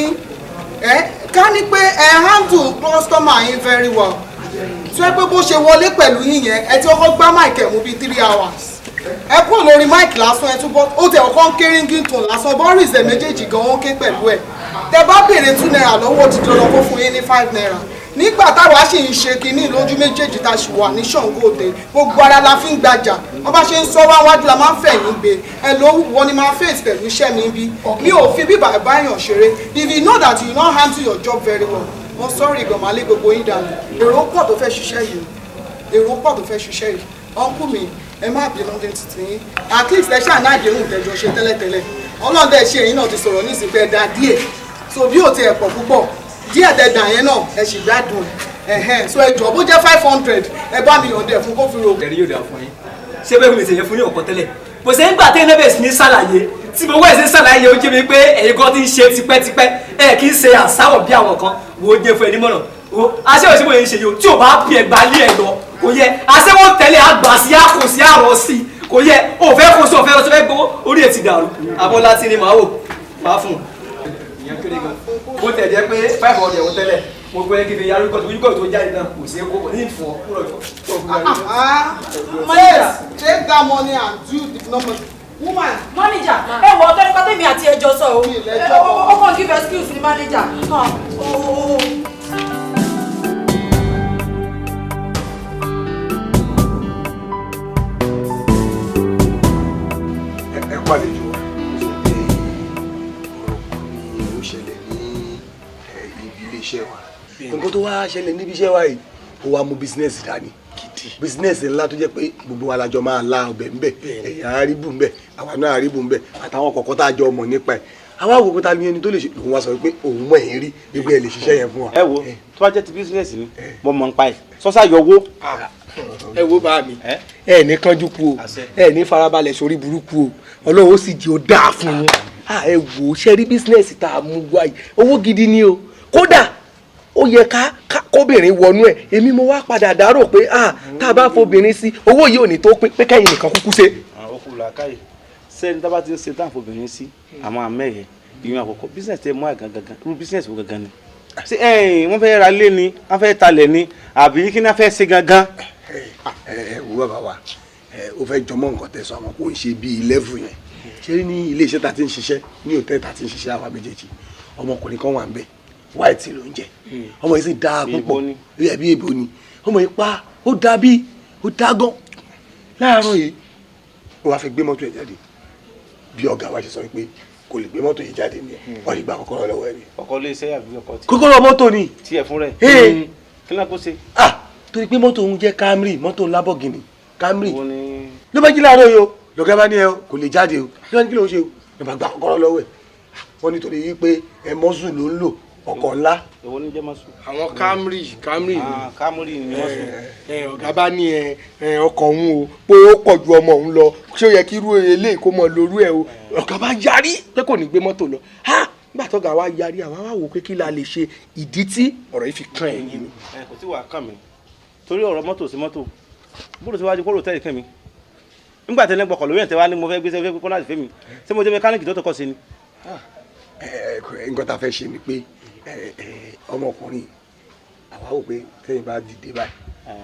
ẹ ká ní pé ẹ handle customer yín very well tí ẹ pé bó ṣe wọlé pẹ̀lú yín yẹn ẹ ti kọ́kọ́ gbá mic ẹ̀ mú bíi 3 hours ẹ kúrò lórí mic lásán ẹ túbọ̀ ó tẹ̀ ọkọ́ ń ké ringing tone lásán boris ẹ̀ méjèèjì gan ó ń ké pẹ̀lú ẹ̀ tẹ bá béèrè 2 naira lọ́wọ́ òtítọ́ lọ kó fún yín ní 5 naira nígbà táwa sì ń ṣe kinní lójú méjèèjì tá a sì wà ní Ṣàngó Òde gbogbo ara la fi ń gbajà wọ́n bá ṣe ń sọ wá wájú la máa ń fẹ̀yìn gbé ẹ ló wọ́n ni máa face pẹ̀lú iṣẹ́ mi bí mi ò fi bíbà báyàn ṣeré. If you know that you no handle your job very well, mo sorry gan, máa lé gbogbo yín dànù. Èrò pọ̀ tó fẹ́ ṣiṣẹ́ yìí o, èrò pọ̀ tó fẹ́ ṣiṣẹ́ yìí. Uncle mi, ẹ má bínú dé títí yín, at least ẹ ṣáà náà àdéhùn tẹjọ ṣe tẹ́lẹ̀tẹ́lẹ̀. Ọlọ́dẹ ṣe èyí náà ti sọ̀rọ̀ ní ìsìnkú ẹ dá díẹ̀ so bí ò tiẹ̀ pọ̀ púpọ̀ díẹ̀ tẹ dà yẹn náà ẹ sì gbádùn ẹ ẹ̀hẹ́n. So ẹ jọ̀ọ́, bó jẹ́ 500, ẹ bá mi yọ̀ǹda ẹ̀ fún kó fi ro. Ẹ̀rí yóò dáa fún yín. Ṣé bẹ́ẹ̀ mi ṣe yẹn fún yín ọ̀pọ̀ tẹ́lẹ̀ kò ṣe ń gbà tẹ́lẹ̀ náà bẹ̀rẹ̀ sí ní ṣàlàyé tí mo wẹ̀ sí ṣàlàyé ó jẹ́ mi pé ẹ̀yin kan ti ń ṣe tipẹ́tipẹ́ ẹ̀ kì í ṣe àsáwọ̀ bí àwọn kan wo jẹ́ fún ẹ nímọ̀ràn wo aṣẹ́wó tí mo yẹn ń ṣe yìí o tí ò bá bí ẹgbàá lé ẹ lọ kò yẹ aṣẹ́wó tẹ́lẹ̀ àgbà sí àkò sí àrọ̀ sí kò yẹ òfẹ́ kò sí òfẹ́ lọ sí fẹ́ gbowó orí ẹ̀ ti dàrú abọ́lá tí ni màá wò máa fún un. Ìyẹn kéré gan bó tẹ̀ jẹ́ pé 500 ẹ̀wọ̀n tẹ́lẹ̀ mo gbé kí fi yarí kọ́tù yúgọ̀ tó jáde náà kò sí kó ní ìfọ̀ kúrò ìfọ̀. Take that money and do the number. Woman. Manager, ẹ wọ ọ̀tọ̀ nípa tèmi àti ẹjọ́ sọ o. Ó kàn kàn give excuse ní manager. Ah, oh, oh, oh. Ẹ kú àlejò wa. Ọ̀rọ̀ kan ni ó ṣẹlẹ̀ ní ibi iléeṣẹ́ wa. Nǹkan tó wá ṣẹlẹ̀ níbi iṣẹ́ wa yìí, ó wá mú business dání, business ńlá tó jẹ́ pé gbogbo wa la jọ máa la ọbẹ̀ ńbẹ̀, ẹ̀yà àríbù ńbẹ̀, àwa náà àríbù ńbẹ̀, àtàwọn kọ̀ọ̀kan tá a jọ mọ̀ nípa ẹ̀. Àwa wò pé ta ni ẹni tó lè ṣe. Lòun wá sọ pé òun mọ̀ ẹ́ rí gbogbo ẹ̀ lè ṣiṣẹ́ yẹn fún wa. Ẹ wo, tó bá jẹ́ ti business ni, mo mọ̀ nípa ẹ̀, sọ́sà yọ owó. Ẹ wo bá mi, ẹ ní kánjú kú o, ẹ ní farabalẹ̀ sórí burúkú o. Ọlọ́run ó sì jẹ́ ó dáa fún yín. Ẹ wò ó, ṣe rí business tá a mú wá yìí, owó gidi ni o. Kódà ó yẹ ká kóbìnrin wọnú ẹ. Èmi mo wá padà dárò pé tá a bá fobìnrin sí, owó yìí ò ní tó pín, pé kẹ́yìn nìkan kúkú ṣe. Ó kú làákàyè sẹ́ni tá a bá ti ń ṣe tá à ń fobìnrin sí àmọ́ àmẹ́yẹ ìyẹn. Àkọ́kọ́, business tẹ mú àgàn gangan, irú business wo gangan ni? Ṣé wọ́n fẹ́ ra lé ni, wọ́n fẹ́ talẹ̀ ni, àbí kí ni wọ́n fẹ́ ṣe gangan? Ẹ wo bàbá wa, ó fẹ́ jọmọ́ nǹkan tẹ́ sọ, àwọn kò ń ṣe bíi level yẹn. Ṣé ní ilé iṣẹ́ ta ti ń ṣiṣẹ́, ní hòtẹ́ẹ̀lì ta ti ń ṣiṣẹ́ àwa méjèèjì, ọmọkùnrin kan wà ń bẹ̀, white ló ń jẹ. Ọmọ yìí sì dáa púpọ̀ bí èbó ni ọmọ yìí pa. Ó dáa bí ó dáa gan. Láàárọ̀ yìí, ó wàá fi gbé mọ́tò ẹ̀ jáde. Bí ọ̀gá wa ṣe sọ pé kò lè gbé mọ́tò yìí jáde ni, wọ́n lè gba kọ́kọ́rọ́ lọ́wọ́ ẹ̀ ni. Ọkọ ilé iṣẹ́ àbí ọkọ tí. Kọ́kọ́rọ́ mọ́tò ni. Tiẹ̀ fún rẹ̀. Kí ló kó ṣe? Torí pé mọ́tò òun jẹ́ Camry, mọ́tò Lamborghini Camry. Ló bá jí láàárọ̀ yìí o, lọ́gá bá ní ẹ o kò lè jáde o. Ló bá ní kí ló ń ṣe o, ló bá gba kọ́kọ́rọ́ lọ́wọ́ ẹ̀. Wọ́n nítorí wípé ẹ mọ́sùn ló ń lò, ọkọ̀ ńlá. Èwo ní jẹ́ mọ́sùn? Àwọn Camry, Camry ni. Camry ni mọ́sùn. Ọ̀gá bá ní ẹ ọkọ̀ òun o, pé ó pọ̀ ju ọmọ òun lọ, ṣé ó yẹ kí irú eléyìí kó mọ lórú ẹ o. Ọ̀gá bá yarí pé kò ní gbé mọ́tò lọ. Nígbà tó ga wa yarí, àwa wá wò pé kí la lè ṣe. Ìdí tí ọ̀rọ̀ yìí fi kàn ẹ̀yìn ni. Ẹ kò tí wàá kàn mí torí ọ̀rọ̀ mọ́tò sí mọ́tò bóòlù tí wàá di kóró tẹ́lẹ̀ kàn mí nígbà tẹ́lẹ̀ gbọ́kọ̀ lórí ẹ̀ tẹ́ wá ní mo fẹ́ gbé sẹ́fẹ́ kó láti fẹ́ mi. Ṣé mo jẹ́ mẹkáníìkì tó tọkọ sí ni? Nǹkan tá a fẹ́ ṣe ni pé ọmọkùnrin, àwa wò pé tẹ́yìn bá dìde báyìí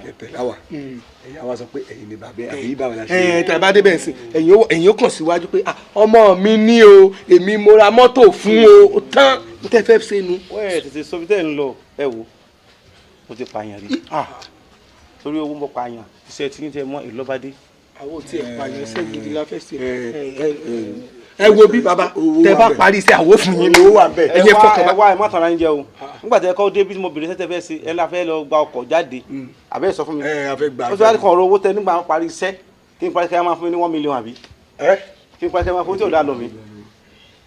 kẹtẹ láwà, ẹ̀yin àwa sọ pé ẹ̀yin ni bàbá ẹ̀ àbí báwo la ṣe. Ẹ tẹ́ bá débẹ̀ sí, ẹ̀yin ó kàn síwájú pé ọmọ mi ní o, èmi mo ra mọ́tò fún o. Tán n tẹ́ fẹ́ ṣe nu. Wẹ́ẹ̀ tètè sọ bí tẹ́ ń lọ. Ẹ wo, mo ti pààyàn rí torí owó. Mo pààyàn, iṣẹ́ tí ń tẹ mọ́ ìlọ́badé. Àwọn ò tiẹ̀ pààyàn, iṣẹ́ gidi la fẹ́ ṣe. Ẹ wo bí baba, tẹ́ bá parí iṣẹ́, àwo fún yín. Owó wà bẹ́ẹ̀. Ẹ yẹ fọkàn bá. Ẹ wá, ẹ má tàn án jẹ o. Nígbà tí ẹ kọ́ dé bí mo bèrè sẹ́tẹ̀ fẹ́ ṣe, ẹ la fẹ́ lọ gba ọkọ̀ jáde, àbẹ́ sọ fún mi. Ẹ a fẹ́ gba. Ó ti wá kàn ọ̀rọ̀ owó tẹ nígbà parí iṣẹ́. Kí n parí kí ẹ máa fún mi ní 1 million, àbí kí n parí kí ẹ máa fún tí ò dá lọ mi.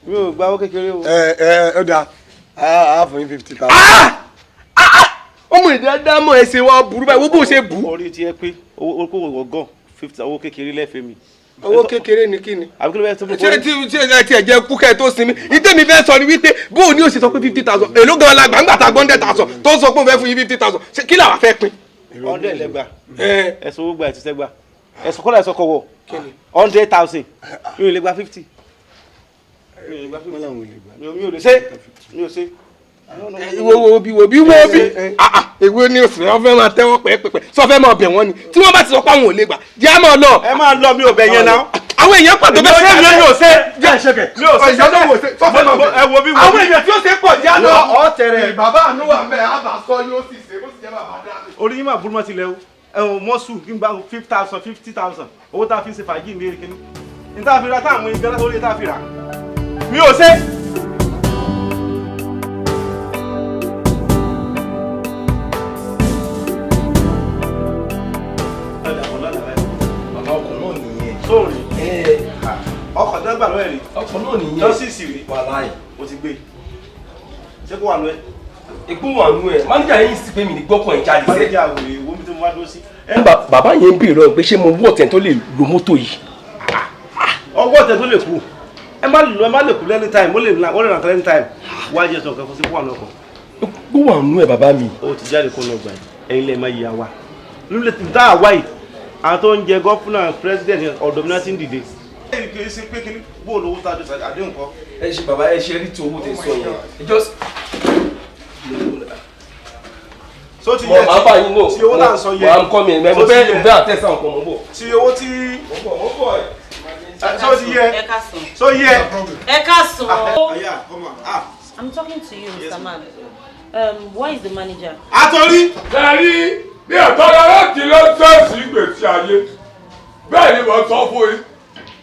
Mi ò gba owó kékeré o. Ẹ ẹ, ó dáa, a fún yín 50,000. Ọmọ ìdí ádámọ̀, ẹsẹ̀ wa burú báyìí, wo bó ṣe bù. Orí ti ẹ pé owó kò wọ̀ gan, 50, owó kékeré lẹ́fẹ̀ẹ́ mi. Owó kékeré ni kí ni? Àbí kí ló fẹ́ tó fún? Ṣé tí tí ẹ ti ẹ jẹ kú kẹ́ ẹ tó sinmi? Ìtẹ́mi fẹ́ sọ ni wípé bó o ní o ṣe sọ pé 50,000, èló gan la gbàǹgbà ta gbọ́ndẹ̀ thousand tó sọ pé òun fẹ́ fún yín 50,000? Ṣé kí làwa fẹ́ pín? 100 lẹ́gbà, ẹ̀sùn owó gba, ẹ̀ ti sẹ́gbà, ẹ̀sùn kọ́lá, ẹ̀sùn kọ̀wọ̀ 100,000. Mi ò lè gba 50, mi ò lè gba 50, mi ò lè ṣe, mi ò ṣe. Wo wo bí, wo bí, wo bí, èwo ni oṣù wọn fẹ́ máa tẹ́wọ́ pẹ́ẹ́pẹ́pẹ́ sọ fẹ́ máa bẹ̀ wọ́n ni? Tí wọ́n bá ti sọ pé àwọn ò lè gbà, jẹ́ á máa lọ. Ẹ máa lọ, mi ò bẹ̀ yẹn náà. Àwọn èèyàn pàtó bẹ́ẹ̀. Mi ò ṣe, jẹ́ ìṣẹ́kẹ̀ mi ò ṣe. Sọ fẹ́ máa bẹ̀. Ẹ wo bí, wo bí. Àwọn èèyàn tí ó ṣe pọ̀, jẹ́ á lọ. Ọ tẹrẹ. Bàbá àánú wà mẹ́, àbá sọ yóò sì ṣe bó sì jẹ́ bàbá dá. Orí yín máa burú mọ́ tilẹ̀ o. Ẹ ò mọ́sù kí n gba 5,000, 50,000, owó tá a fi ń ṣe fàájì ní eré kínní ní tá a fi ra táwọn ìgbẹ́ lórí tá a fi rà. Mi ò ṣe. Bàbá, ọkọ̀ náà nìyẹn. Sóòrì ọkọ̀ tó ń gbà lọ́wọ́ ẹ̀ rí. Ọkọ̀ náà nìyẹn. Jọ́sìsì rí. Wàláì. O ti gbé, ṣé kó wà lọ ẹ? Ègbó wà nù ẹ, máníjà yẹn sì pé mi ní gbọ́kàn ẹ̀ jáde sẹ́. Máníjà wèrè wo mi tí mo wá dúró sí. Bàbá yẹn ń bèèrè lọ́wọ́ pé ṣé mo wọ́ ọ̀tẹ̀ tó lè lo mọ́tò yìí. Ọwọ́ ọ̀tẹ̀ tó lè kú, ẹ má lò, ẹ má lè kú lẹ́ni time, ó lè ràn, ó lè ràn lẹ́ni time. Wá jẹ́ sọ̀kan fún sí kó wà lọ́kọ̀. Ègbó wà nù ẹ, bàbá mi. Ó ti jáde kó lọ gbà yìí, ẹ̀yin lè má yíya wa lórí tá a wá yìí. Àwọn tó ń jẹ governor, president, ọ̀dọ̀ mi náà ti ń dìde. Kì í ṣe pé kí ni bóòlù owó tá a jọ àdéhùn kọ́. Ẹ ṣe bàbá, ẹ ṣe rí ti owó tẹ sọ yẹn. Ẹ just So ti mo yẹ máa bá yín náà. Ti owó tá à ń sọ yẹ. Mo à ń kọ́ mi ẹ̀, mo fẹ́, mo fẹ́ àtẹ̀sán nǹkan, mo ń bọ̀. Ti owó tí. Mo ń bọ̀ ẹ̀. So ti yẹ. Ẹ káàsán. So yẹ. Ẹ káàsán. Aya, come on. Ah. I'm talking to you, Mr. Man. Where is the manager? Àtọ́rí. Sẹ́rí bí ọ̀tọ́ láti lọ sẹ́ẹ̀sì gbèsè ayé. Bẹ́ẹ̀ ni mo sọ fún yín.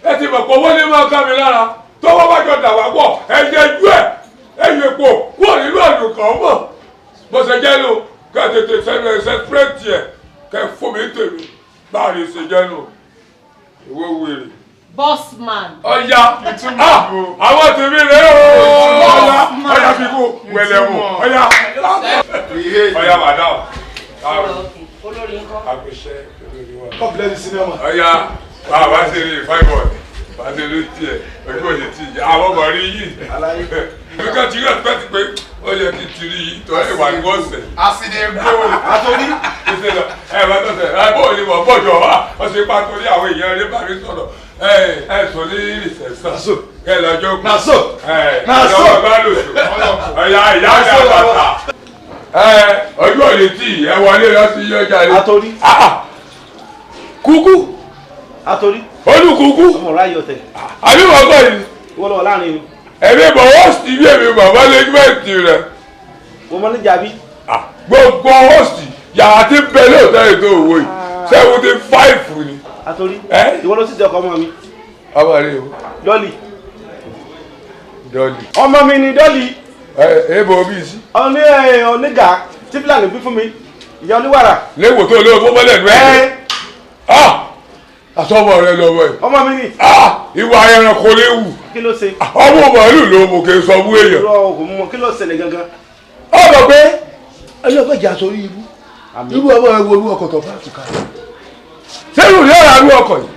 Ẹ ti mọ̀ pé owó ní máa ká mi lára. Tọ́wọ́ bá jọ dà wá pọ̀, ẹ yẹ ju ẹ̀, ẹ yẹ pò kúrò nínú ọ̀dùn kan mọ̀. Bó ṣe jẹ́ lò, kẹ́ ẹ tètè sẹ́nu ẹsẹ̀ pírẹ́tì ẹ̀, kẹ́ ẹ fún mi tèmi. Báà ní ṣe jẹ́ lò, ìwé wèrè. Boss man. Ọ̀ya, àwọn tèmi rẹ̀ ooo. Ọ̀ya, ọ̀ya fi kú wẹ̀lẹ̀ wò, ọ̀ya. Ọ̀ya madam. Olórí ńkọ́. Àgbẹ̀ṣẹ́ olórí wa. God bless you, senior man. Ọ̀ya, bàbá ṣe rí five boy, bàbá ṣe rí tiẹ̀, ojú òye tí ìyá àwọn ọmọ rí yìí. Èmi kan ti rí ẹ̀sìpẹ́tì pé ó yẹ kí n ti rí yìí tọ́ ìwà ní ọ̀sẹ̀. Àsìlè gbó. Àtòrí. Ẹ bá tọ̀sẹ̀ ẹ bó ni mọ̀ bọ̀jọ̀ wá, ó ṣe pa torí àwọn èèyàn rí bá mi sọ̀rọ̀. Ẹ ẹ sọ ní ìrìsẹ̀sán. Kẹ́ ẹ lọ́jọ́ kú. Naso. Ẹ Naso. lọ́wọ́ bá lò sùn. Ọ̀ya ìyá mi àbàtà. Ẹ ojú òye tí ẹ wọlé lọ sí yọjà rẹ. Àtòrí. Kúkú. Àtòrí. Olúkúkú. Ọmọ ọ̀rá yìí ọ̀tẹ̀. Àbí wọ́n kọ́ yìí. Ìwọ lọ wà láàrin mi. Ẹ̀mí bọ̀ hóòsì bí èmi bọ̀ mọ́lẹ́gbẹ̀ntì rẹ̀. Mo mọ níjà bí. Gbogbo hóòsì yàrá tí ń bẹ lóòótọ́ ètò òwò yìí 75 ni. Àtòrí. Ìwọ ló sì jẹ́ ọkọ ọmọ mi. Ọmọ rẹ o. Dọ́lì. Dọ́lì. Ọmọ mi ni Dọ́lì. Ẹ ẹ bọ̀ bí sí. Ọní ẹ onígà tí Fúlàní bí fún mi. Ìyá oníwàrà. Léwò tó lóo fún mọ́lẹ̀ nù ẹ̀. Àsọmọ rẹ lọ́wọ́ ẹ̀. Ọmọ mi ni. Ìwà ẹranko léwu. Kí ló ṣe? Ọmọ màálù ló mú kí n sọ fún èèyàn. Irọ́ kò mú kí ló ṣẹlẹ̀ gangan? Ọmọ pé ẹlọ́pàá ìjà sórí ibú. Irú ọmọ ẹ wo irú ọkọ̀ tó bá tù ká. Sẹ́yìn ní ọ̀rọ̀ àrú ọkọ̀ yìí.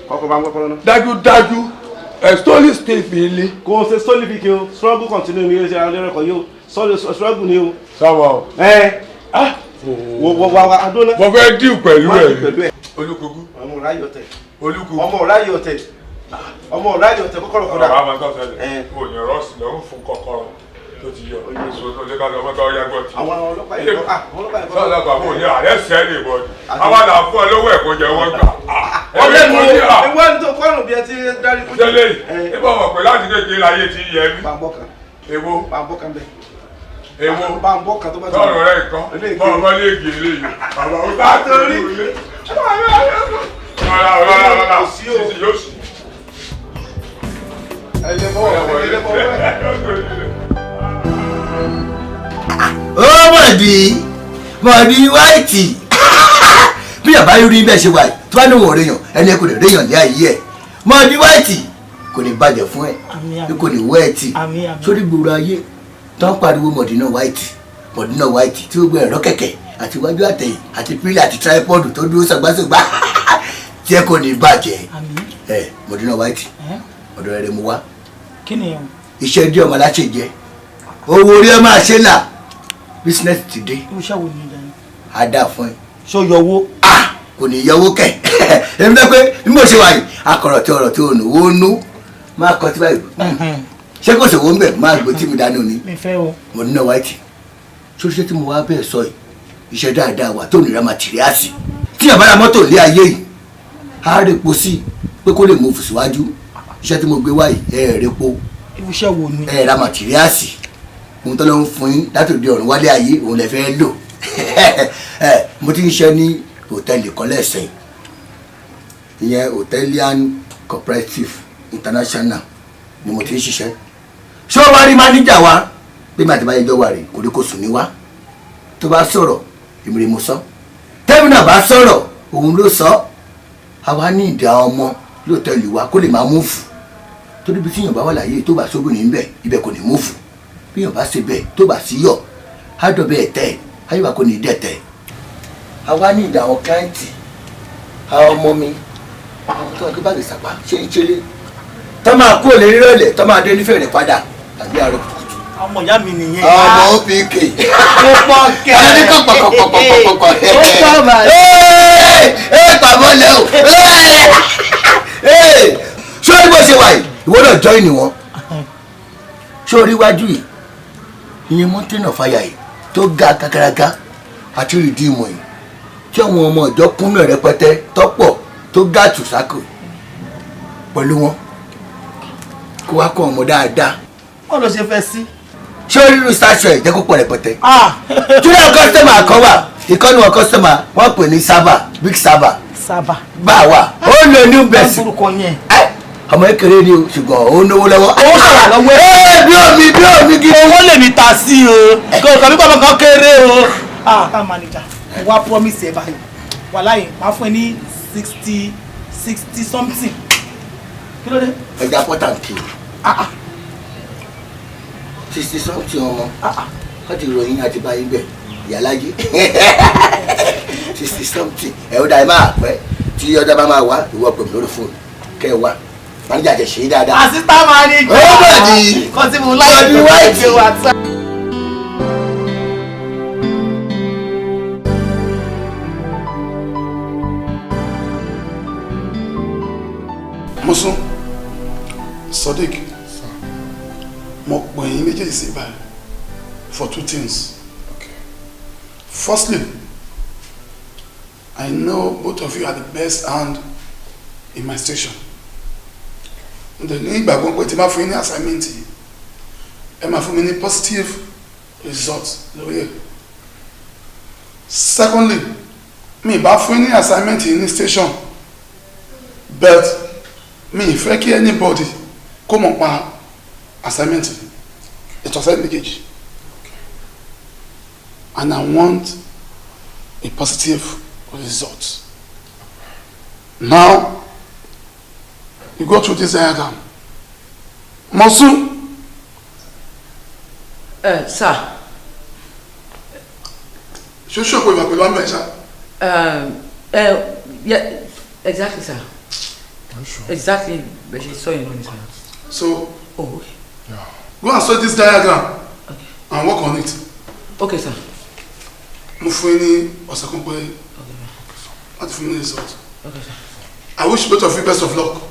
Kọ́kọ́ bá ń gbọ́kọ́ lọ́nà. Dájúdájú ẹ̀ stoli state mi lé. Kò ṣe stoli pick o, struggle continue mi ṣe àwọn ẹlẹ́kọ̀ọ́ yìí o, struggle ni o. Sáwà o. Ẹ wo wo wa adóná. Mo fẹ́ díù pẹ̀lú Má ẹ̀. díù pẹ̀lú ẹ̀. Olúkúkú. Ọmọ ọ̀rá yìí ọ̀tẹ̀. Olúkúkú. Ọmọ ọ̀rá yìí ọ̀tẹ̀. Ọmọ ọ̀rá yìí ọ̀tẹ̀ kọ́kọ́rọ́ kọ́dà. Ọ̀rọ̀ àwọn tó ṣẹlẹ̀. O ní rọ́ọ̀sì lọ́wọ́ fún kọ́kọ́rọ́ tó ti yọ. Èso tó lé ká lọ mọ́tò ọ̀yá gbọ́ ti. Àwọn ọlọ́pàá yìí kọ́ àwọn ọlọ́pàá yìí kọ́. Sọ́dọ̀ bàbá òní ààrẹ sẹ́ẹ̀lì bọ̀ ni. Àwọn àlà fún ẹ lówó ẹ̀kọ́ jẹ wọ́n gbà. Ọ̀rẹ́ mi Èmi kò ní à. ìwọ ní tó kọ́rùn bí ẹ ti darí kú. Tẹ́lẹ̀ yìí, ìbọn mọ̀ pé láti kékeré láyé ti yẹ mí. Bàbọ̀ kan. Èwo. Bàbọ̀ kan bẹ́ẹ̀. Èwo. Bàbọ̀ kan tó bá ti. Sọ̀rọ̀ rẹ̀ nǹkan. Bọ́ọ̀ bọ́ léègì eléyìí. Bàbá ó bá torí. Rárá rárá rárá. Sísì yóò sì. Ó mọ̀dí mọ̀dí wáìtì bí yàrá rí bẹ́ẹ̀ ṣe wà yìí tó bá ní òun réyàn ẹni ẹ kò lè réyàn ní ayé ẹ̀. Mọ̀dí wáìtì kò ní bàjẹ́ fún ẹ bí kò ní wẹ́ẹ̀tì sórí gbòòrò ayé tó ń pariwo mọ̀dínà wáìtì mọ̀dínà wáìtì tí gbogbo ẹ̀rọ kẹ̀kẹ́ àti iwájú àtẹ̀yìn àti pílẹ̀ àti tripod tó dúró sàgbàsàgbà tí ẹ kò ní bàjẹ́ ẹ. Mọ̀dínà wáìtì ọ̀dọ̀ rẹ̀ mo wá. Kí ni o? Iṣẹ́ dí ọmọ aláṣẹ jẹ owó orí ẹ máa ṣe là business ti dé. Irú iṣẹ́ wo ni ìdáná? Á dà fún ẹ. Ṣó yọwó? Kò ní yọwó kẹ. Èmi bẹ́ẹ̀ pé bí mo ṣe wà yìí akọ̀rọ̀ tí ọ̀rọ̀ tí ò ní owó nú máa kọ tí báyìí ṣé kò sòwò ń bẹ̀ máa gbé tí mi dání òní. Mi fẹ́ o. Mo ní náà wáìtì ṣóṣe tí mo wá bẹ́ẹ̀ sọ yìí iṣẹ́ dáadáa wà tó nira màtíríàsì tí yàrá bá mọ́tò lé ayé yìí á rèpo sí pé kó lè mú síwájú iṣẹ́ tí mo gbé wá yìí ẹ̀ rèpo. Irú iṣẹ́ wo ni? Ẹ̀ ra màtíríàsì ohun tó lọ ń fún yín látòdì ọ̀run wálé ayé òun lè fẹ́ lò. Ẹ mo ti ń ṣe ní hòtẹ́ẹ̀lì kan lẹ́sẹ̀ ìyẹn Hotelian Cooperative International ni mo ti ń ṣiṣẹ́. Ṣé o wá rí máníjà wa bí màá ti bá yẹjọ́ wa rè kò ní kò sùn ní wá tó bá sọ̀rọ̀ èmi rè mo sọ tẹ́mi náà bá sọ̀rọ̀ òun ló sọ. Àwa ní ìdá ọmọ lóòtẹ́ẹ̀lì wa kó lè máa múfù torí bí tíyàn bá wà láyé tó bá sóbìnrin ń bẹ̀ ibẹ̀ kò ní múfù bí yàn bá ṣe bẹ́ẹ̀ tó bá sí yọ̀ á dọ̀bẹ̀ ẹ̀tẹ́ ayé wa kò ní dẹ̀tẹ̀. Àwa ní ìdá àwọn kíláǹtì àwọn ọmọ mi àwọn tó wà kí báàgì sàpá ṣe ń ṣeré tó máa kú òlè rírọ̀lẹ̀ tó máa dé nífẹ̀ẹ́ rẹ̀ padà tàbí àárọ̀ kùtùkùtù. Ọmọ ìyá mi nìyẹn. Ọmọ OPK. Ó pọ̀ kẹ́. Alẹ́ kọ̀kọ̀kọ̀kọ̀kọ̀. Ó pọ̀ bàjẹ́. Ee pàmò lẹ o. Ṣé o ní bó ṣe wà yìí? Ìwọ náà join ni wọn. Ṣé o rí iwájú yìí? Ìyẹn mountain of fire yìí tó ga kakaraka àti rìdíìmù yìí tí àwọn ọmọ ìjọ kúnnú rẹpẹtẹ tọ́pọ̀ tó ga tùsákò pẹ̀lú wọn kó wá kọ́ ọmọ dáadáa. Báwo ló ṣe fẹ́ sí? Ṣé o ríru sáṣọ ẹ̀ jẹ́ kó pọ̀ rẹpẹtẹ. Túnẹ̀ customer kan wà, ìkànnì wọn customer wọ́n pè ní Sábà, Big Sábà. Sábà. Bá wa, ó lo new best. Orúkọ yẹn. Ọmọ kékeré ni o, ṣùgbọ́n ó náwó lọ́wọ́. Owó sọ̀rọ̀ lọ́wọ́ ẹ̀. Bí omi bí omi gidi. Owó lè mi ta sí o. Kò kàn mí pàmò kan kéré o. Ah, tá manager, mo wá promise ẹ báyìí. Wàláhì, máa fún ẹ ní 60 60 something. Kí ló dé? Ẹja pọ́tà ń kí o. 60 something ọmọ. Wọ́n ti ròyìn àti báyìí bẹ̀. Ìyáláyé. 60 something. Ẹ ó dá ẹ máa pẹ́. Tí ọjà bá máa wá, ìwọ pè mí lórí fóònù. Kẹ́ ẹ wá. Manager jẹ̀ ṣe é dáadáa. Assistant manager. Ó bẹ̀ di. Kọ́ tí mo láyé Bọ̀dí white. Musu, Sodiq, mo pè yín méjèèjì sí báyìí for two things. Firstly, I know both of you are the best hand in my station. Ǹdẹ̀ ní ìgbàgbọ́ pé tí máa fún yín ní assignment yìí, ẹ máa fún mi ní positive result lórí ẹ̀. Secondly, mi ì bá fún yín ní assignment yìí ní station, but mi ì fẹ́ kí anybody kó mọ̀ pa assignment yìí. Ètò assignment méjèèjì. And I want a positive result. Now, you go through this diagram. Mosu. Sir. Ṣé o ṣọ̀pọ̀ ìwà pẹ̀lú àmì ẹ̀ṣá? Yeah, exactly, sir. Exactly, bẹ́ẹ̀ ṣe sọ yẹn náà ni, sir. So, oh, okay. Go and study this diagram and work on it. Okay, sir. Mo fún yín ní ọ̀sẹ̀ kan pé láti fún mi ní result. Okay, sir. I wish both of you best of luck.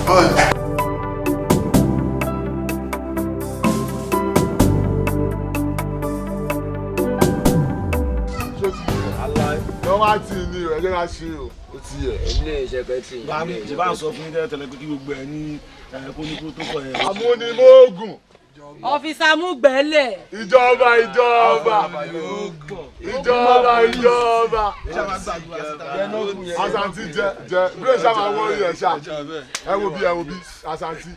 All right. Lọ́wọ́ àti ní ẹ jẹ́ ká ṣe o, ó ti yẹ. Ilé iṣẹ́ kan tí. Bá mi ti bá ń sọ fún yín tẹ́lẹ̀ tẹ́lẹ̀ pé kí gbogbo ẹ ní kó ní protocol yẹn. Amúnimóògùn. Ọ́físà Múgbẹ́lẹ̀. Ìjọba ìjọba. Ìjọba ìjọba. Asanti jẹ jẹ bí ẹ ṣá máa wọ́ọ̀rì ẹ̀ ṣá. Ẹ wo bí ẹ wo bí Asanti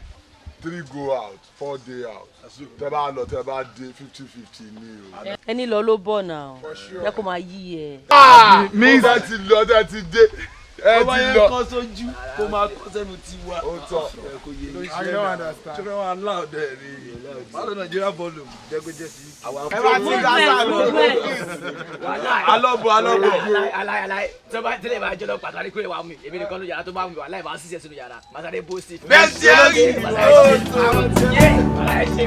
3 go out 4 day out. Tẹ bá lọ tẹ bá dé 50-50 ní o. Ẹni lọ ló bọ̀ náà, jẹ́ kó máa yí ẹ. Mi tẹ ti lọ tẹ ti dé. Ẹ Ó bá ti yẹn lọ. kọ́ sójú kó máa kọ́ sẹ́nu tiwa. Ó tọ́. I don't understand. Ṣé wọ́n aláwọ̀ ẹ̀ ni? Báwo Nàìjíríà bọ́ọ̀lù jẹ́ kó jẹ́ sí? Ẹ bá ti dá sáà lọ. Alọ́bọ̀ alọ́bọ̀. Aláì aláì tí wọ́n bá tẹ́lẹ̀ bá jẹ́ lọ pàtàkì kúrò wà mí èmi nìkan ló yàrá tó bá mi wà láì máa ṣiṣẹ́ sínú yàrá màá sáré bó sí. Bẹ́ẹ̀ ti ẹ rí. Aláì ṣe.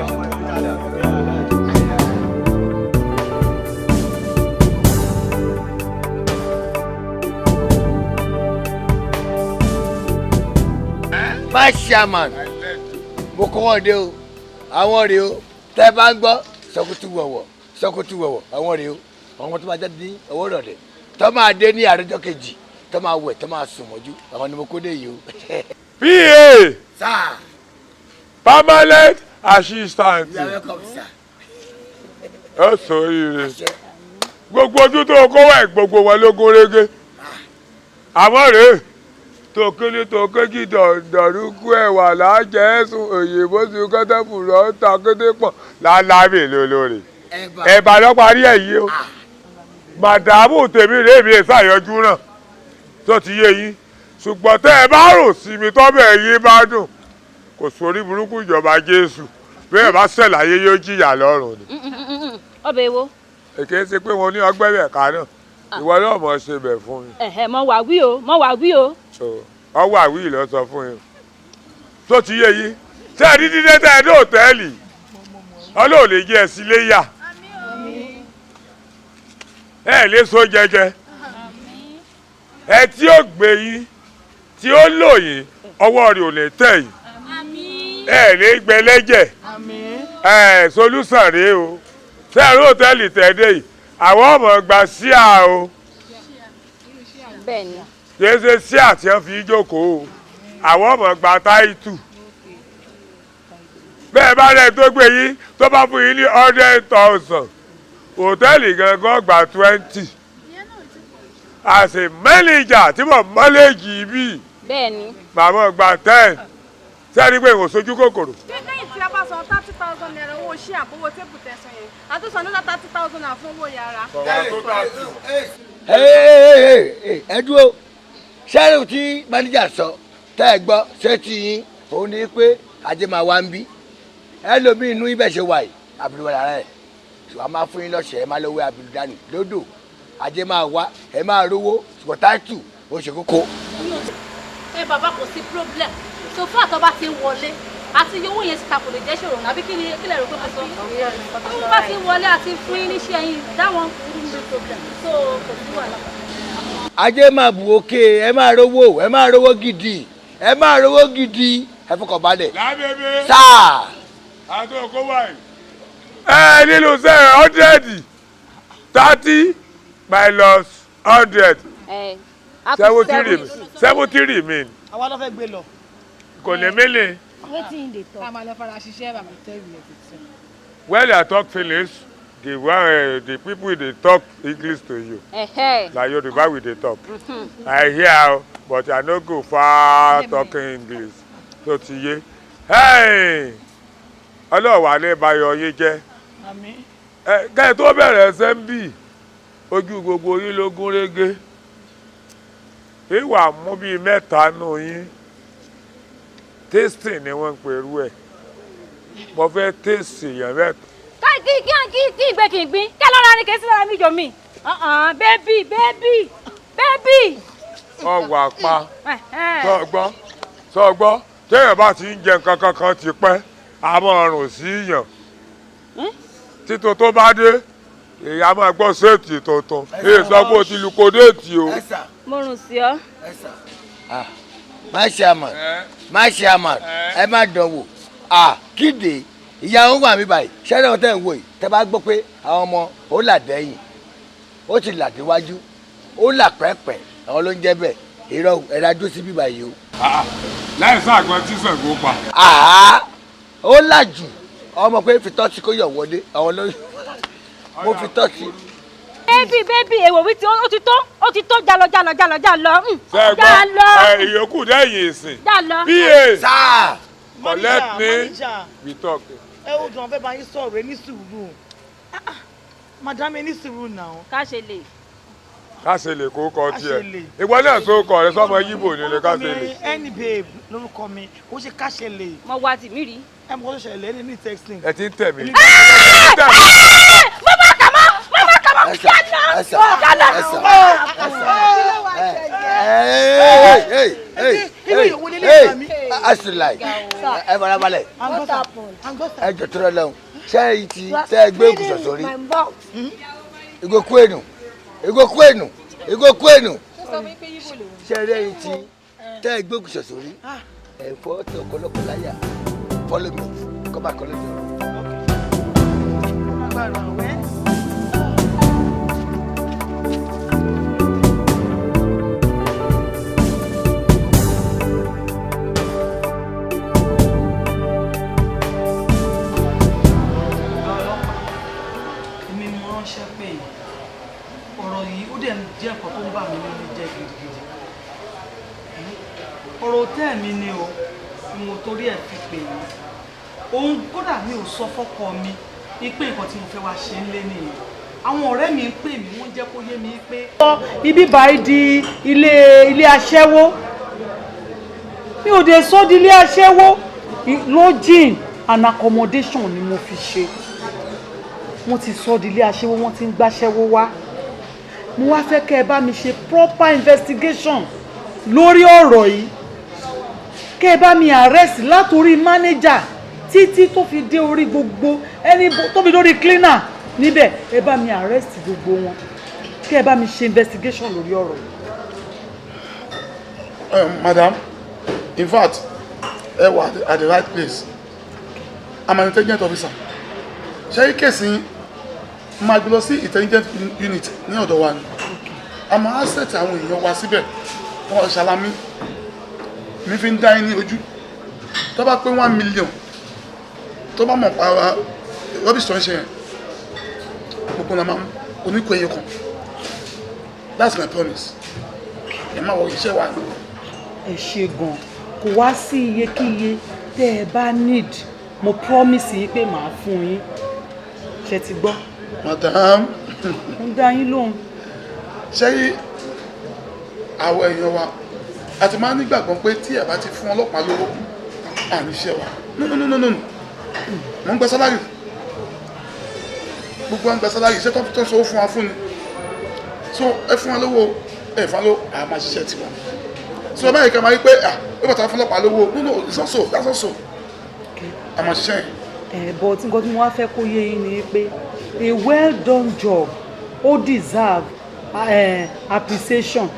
Vice chairman, mo kọ́ wọn dé o, àwọn rèé o, tẹ́ bá ń gbọ́ sọkútù wọ̀wọ̀ sọkútù wọ̀wọ̀ àwọn rèé o, àwọn tó máa jáde ní ọwọ́ ìrọ̀lẹ́ tó máa dé ní àrẹ́jọ́ kejì tó máa wẹ̀ tó máa sùn mọ́jú àwọn ni mo kó dé yìí o. PA Sir. permanent assistant. You are welcome, sir. Ẹ sọ ire. Gbogbo ojú tó kó wẹ̀ gbogbo wọn ló gún régé. Àmọ́ rèé tòkìlì tòkejì dọ̀rúkú ẹ̀wà lájẹ̀ ẹ̀sùn òyìnbó ti kọ́tẹ́fù lọ ta kété pọ̀ lálábì lólórí. Ẹ̀bà ló parí ẹ̀ yìí o. Màdàmú tèmi rèé mi ṣàyọjú náà tó ti yé yín. Ṣùgbọ́n tẹ́ ẹ bá rò sí mi tọ́bẹ̀ yín bá dùn kò sórí burúkú ìjọba Jésù bẹ́ẹ̀ bá ṣẹ̀láyé yóò jìyà lọ́rùn ni. Ọbẹ̀ èwo? Èké ṣe pé mo ní ọgbẹ́ bẹ̀ ká náà ìwọ náà mọ̀ ṣe bẹ̀ fún mi. Ẹ̀hẹ̀, mọ wà wí o, mọ wà wí o. Ọwọ́ àwí ló sọ fún yín. Tó ti yé yín ṣé ẹ ní dídé tẹ́ ẹ dé òtẹ́ẹ̀lì Ọlọ́run lè jẹ́ ẹ sí léyà ẹ lè so jẹjẹ ẹ tí ó gbé yín tí ó lò yín ọwọ́ rẹ̀ ò lè tẹ̀ yín ẹ lè gbẹ lẹ́jẹ̀ ẹ solúsàn rèé o ṣé ẹ rí òtẹ́ẹ̀lì tẹ́ dé yìí àwọn ọmọ gba síà o Bẹ́ẹ̀ni. kì í ṣe síà tí wọ́n fi jókòó o Àwọn ọmọ gba táìtù. Bẹ́ẹ̀ bá rẹ̀ tó gbé yín tó bá fún yín ní 100,000, hòtẹ́ẹ̀lì gangan gba 20. As a manager tí mo mọ́lẹ́jì bí, Bẹ́ẹ̀ni. màmá gba 10. Sẹ́ni pé kò sojú kòkòrò. Lẹ́yìn tí a bá san ₦30,000 owó iṣẹ́ àbówó tébù tẹ̀sán yẹn, a tún san another ₦30,000 fún owó yàrá. Ẹ dúró, sẹ́rù tí máníjà sọ tẹ́ ẹ gbọ́ ṣé ti yín òun ni pé ajé máa wá ń bí ẹlòmíín inú ibẹ̀ ṣe wà yìí àbúrò wà lára ẹ̀, ṣùgbọ́n a máa fún yín lọ́sẹ̀, ẹ máa lọ́wọ́ àbúrò dànù lódò, ajé máa wá, ẹ máa rówó, ṣùgbọ́n táìtù ó ṣe kókó. Ẹ bàbá, kò sí problem. So far tó bá ti ń wọlé àti iye owó yẹn síta kò lè jẹ́ ṣòro, àbí kí ni kílẹ̀ rò pé mo sọ? Tó bá ti ń wọlé àti fún yín níṣẹ́ yín, that one wouldn't be problem, so kò sí wàhálà. Ajé máa bù òkè, ẹ máa rówó, ẹ máa rówó gidi, ẹ máa rówó gidi, ẹ fọkàn balẹ̀. Lábẹ́bẹ́. Sáà. Àti òkú wáyé. Ẹ nínú sẹ́yìn 100, 30 minus 100. 70 70 remain. Àwa ló fẹ́ gbé lọ. Kò ní mílì. Wetin you dey talk? A máa lọ fara ṣiṣẹ́, bàbá, tell you everything. When I talk finish, the one the people dey talk English to you. Na Yoruba we dey talk. I hear, but I no go far talking English. Tó ti yé. Hey! Ọlọ́wà ní bayọ̀ yín jẹ́. Àmín. Ẹ kẹ́ ẹ tó bẹ̀rẹ̀ ẹsẹ̀ ń bì, ojú gbogbo yín ló gún régé. Ìwà mú bíi mẹ́ta nù yín. Tasting ni wọ́n ń pèrú ẹ̀. Mo fẹ́ taste èèyàn mẹ́ta. Kí kí kí kí ìgbé kí n gbín kí lọ́ra ni kì í sí lára mi jọ mi. Baby, baby, baby. Ọwọ́ àpá. Sọgbọ́n sọgbọ́n, téèyàn bá ti ń jẹ nǹkan kankan ti pẹ́, a máa rùn sí yàn. Títún tó bá dé, èyí á máa gbọ́ séètì tuntun. Èyí sọ pé o ti lukodéètì o. Mo rùn sí ọ. Má ṣe àmọ̀, má ṣe àmọ̀, ẹ má dánwò. À kéde ìyá wọn wà mí báyìí, ṣẹ́rẹ́ wọn tẹ̀ ń wò yìí, tẹ́ bá gbọ́ pé àwọn ọmọ ó là dẹ́yìn, ó ti là déwájú, ó là pẹ́pẹ́, àwọn ló ń jẹ́ bẹ́ẹ̀. Irọ́, ẹ̀rọ adó sí bíbá yìí o. Láì sọ àgbọn tí Ṣàngó pa. Àá ó là jù, ọmọ pé fi tọ́sí kó yọ̀ wọlé, àwọn ló mo fi tọ́sí. Baby, baby, èwo wí ti ó ti tó, ó ti tó, jalọ jalọ jalọ jalọ. Ṣẹ́gbọ́n Jalọ. ẹ ìyókù dẹ́yìn ìsìn. Jalọ. Pa. Sáà. Collect me, Manager. we talk. Ẹ ó dùn, fẹ́ bá yín sọ̀rọ̀, ẹ ní sùúrù. Ah, ah, madam, ẹ ní sùúrù náà. Ká ṣe lè. Ká ṣe lè kó kọ Ká tiẹ̀. ṣe lè. Ìwọ náà tó kọ rẹ sọmọ Yíbò ni lè ká ṣe lè. Ẹni babe lórúkọ mi, kò ṣe ká ṣe lè. Mo wá tì mí rí. Ẹ mọ̀ kó tó ṣẹlẹ̀, ẹni ní texting. Ẹ ti ń tẹ̀ mí. Mo máa kà mọ́, mo máa kà mọ́, jalọ jalọ. Asilai, ẹ farabalẹ̀, What happened? ẹ jọ tó lọ lọ́hùn, ṣé ẹ ti tẹ́ ẹ gbé ògùsọ̀ sórí ìgò kú ènù, ìgò kú ènù, ìgò kú ènù, ṣé ẹ rí ẹyin tí tẹ́ ẹ gbé ògùsọ̀ sórí ẹ̀fọ́ tí ọ̀pọ̀lọpọ̀ láyà. Follow me, come back, collect your. Èmi ni mo ránṣẹ́ pé ọ̀rọ̀ yìí ó dẹ̀ ń jẹ́ nǹkan tó ń bà mí nínú jẹ́ gidigidi. Ọ̀rọ̀ òtẹ́ẹ̀ mi ni o, ni mo torí ẹ̀ fi pè yín. Òun kódà mi ò sọ fọ́kọ mi ní pé nǹkan tí mo fẹ́ wá ṣe ń lé nìyẹn. Àwọn ọ̀rẹ́ mi ń pè mí, wọ́n jẹ́ kó yé mi pé ibi báyìí di ilé ilé aṣẹ́wó. Mi ò dé sọ di ilé aṣẹ́wó. Lodging and accommodation ni mo fi ṣe. Wọ́n ti sọ di ilé aṣẹ́wó, wọ́n ti ń gbáṣẹ́wó wá. Mo wá fẹ́ kẹ́ ẹ bá mi ṣe proper investigation lórí ọ̀rọ̀ yìí, kẹ́ ẹ bá mi arrest látòrí manager títí tó fi dé orí gbogbo ẹni tó fi dórí cleaner níbẹ̀. Ẹ bá mi arrest gbogbo wọn, kẹ́ ẹ bá mi ṣe investigation lórí ọ̀rọ̀ yìí. Madam, in fact, ẹ wà at the right place. I'm an intelligence officer. Ṣé case yín máa gbé lọ sí intelligence unit ní ọ̀dọ̀ wa ni. A máa set àwọn èèyàn wa síbẹ̀, wọ́n ṣàlámí. Mi fi ń dá yín ní ojú, tó bá pé 1 million tó bá mọ̀ pa rubbish tó ń ṣe yẹn, gbogbo la máa mú oníkó ẹyọ kan. That's my promise. Ẹ má wọ iṣẹ́ wa. Ẹ ṣe gan. Kò wá sí iyekíye tẹ́ ẹ bá need, mo promise yín pé màá fún yín. Ṣe ti gbọ́? Madam. Mo ń dá yín lóhùn. Ṣé àwọn èèyàn wa a ti máa ń nígbàgbọ́ pé tí ẹ bá ti fún ọlọ́pàá lówó, àní iṣẹ́ wa? No, no, no, no, no. Mo ń gba salary, gbogbo wa ń gba salary. Iṣẹ́ tó ń sanwó fún wa fún ni. So ẹ fún wa lówó, ẹ fún wa lówó, a máa ṣiṣẹ́ tiwa. So ẹ báyìí ká máa rí pé, ah, ó bàtà fún ọlọ́pàá lówó. No, no, it's not so, that's not so. A máa ṣiṣẹ́ yẹn. Ẹ, but nǹkan tí mo wá fẹ́ kó yé yín ni pé a well done job, ó deserve appreciation,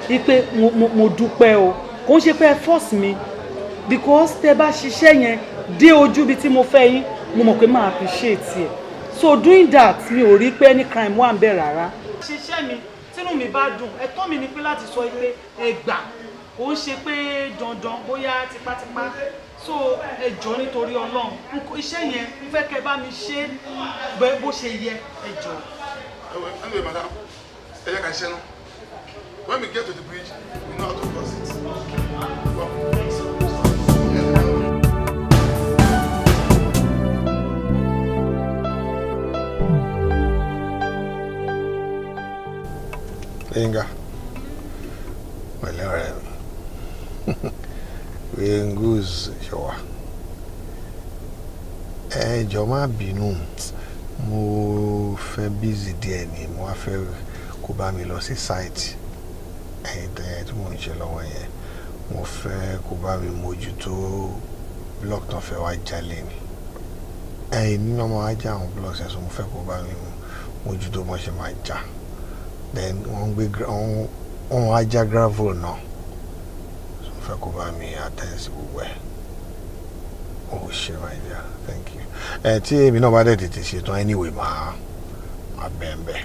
wípé mo dúpẹ́ o. Kò ń ṣe pé ẹ force mi, because tẹ bá ṣiṣẹ́ yẹn dé ojú ibi tí mo fẹ́ yín, mo mọ̀ pé máa appreciate ẹ̀. So doing that, mi ò rí pé any crime wà ń bẹ̀ rárá. Ṣiṣẹ́ mi, tínú mi bá dùn, ẹ̀tọ́ mi ni pé láti sọ pé ẹ gbà. Kò ń ṣe pé dandan bóyá tipátipá. So ẹ jọ̀ọ́, nítorí Ọlọ́run, iṣẹ́ yẹn, ń fẹ́ kẹ́ bá mi ṣe bó ṣe yẹ. Ẹ jọ̀ọ́. Anyway, madam, ẹ jẹ́ ká ṣiṣẹ́ náà. When we get to the bridge, we know how to cross it. Well, Gbénga, pẹ̀lẹ́ ọ̀rẹ́ mi. Gbéngus ṣọwà. Ẹ jọ̀ọ́, má bínú, mo fẹ́ busy díẹ̀ ni. Mo wá fẹ́ kó bá mi lọ sí site ẹ̀yìn tẹ́yẹ tí mò ń ṣe lọ́wọ́ yẹn. Mo fẹ́ kó bá mi mójútó block tán fẹ́ wá jalè ni. Ẹ̀yìn nínú ọmọ wa já àwọn blocks yẹn, so mo fẹ́ kó bá mi mójútó bọ́n ṣe máa já. Then wọ́n gbé wọ́n wá já gravel náà, so mo fẹ́ kó bá mi attend sí gbogbo ẹ̀. Ó ṣe, my dear, thank you. Ẹ tí èmi náà bá dẹ̀ tètè ṣetán anyway, máa bẹ́ẹ̀ bẹ́ẹ̀.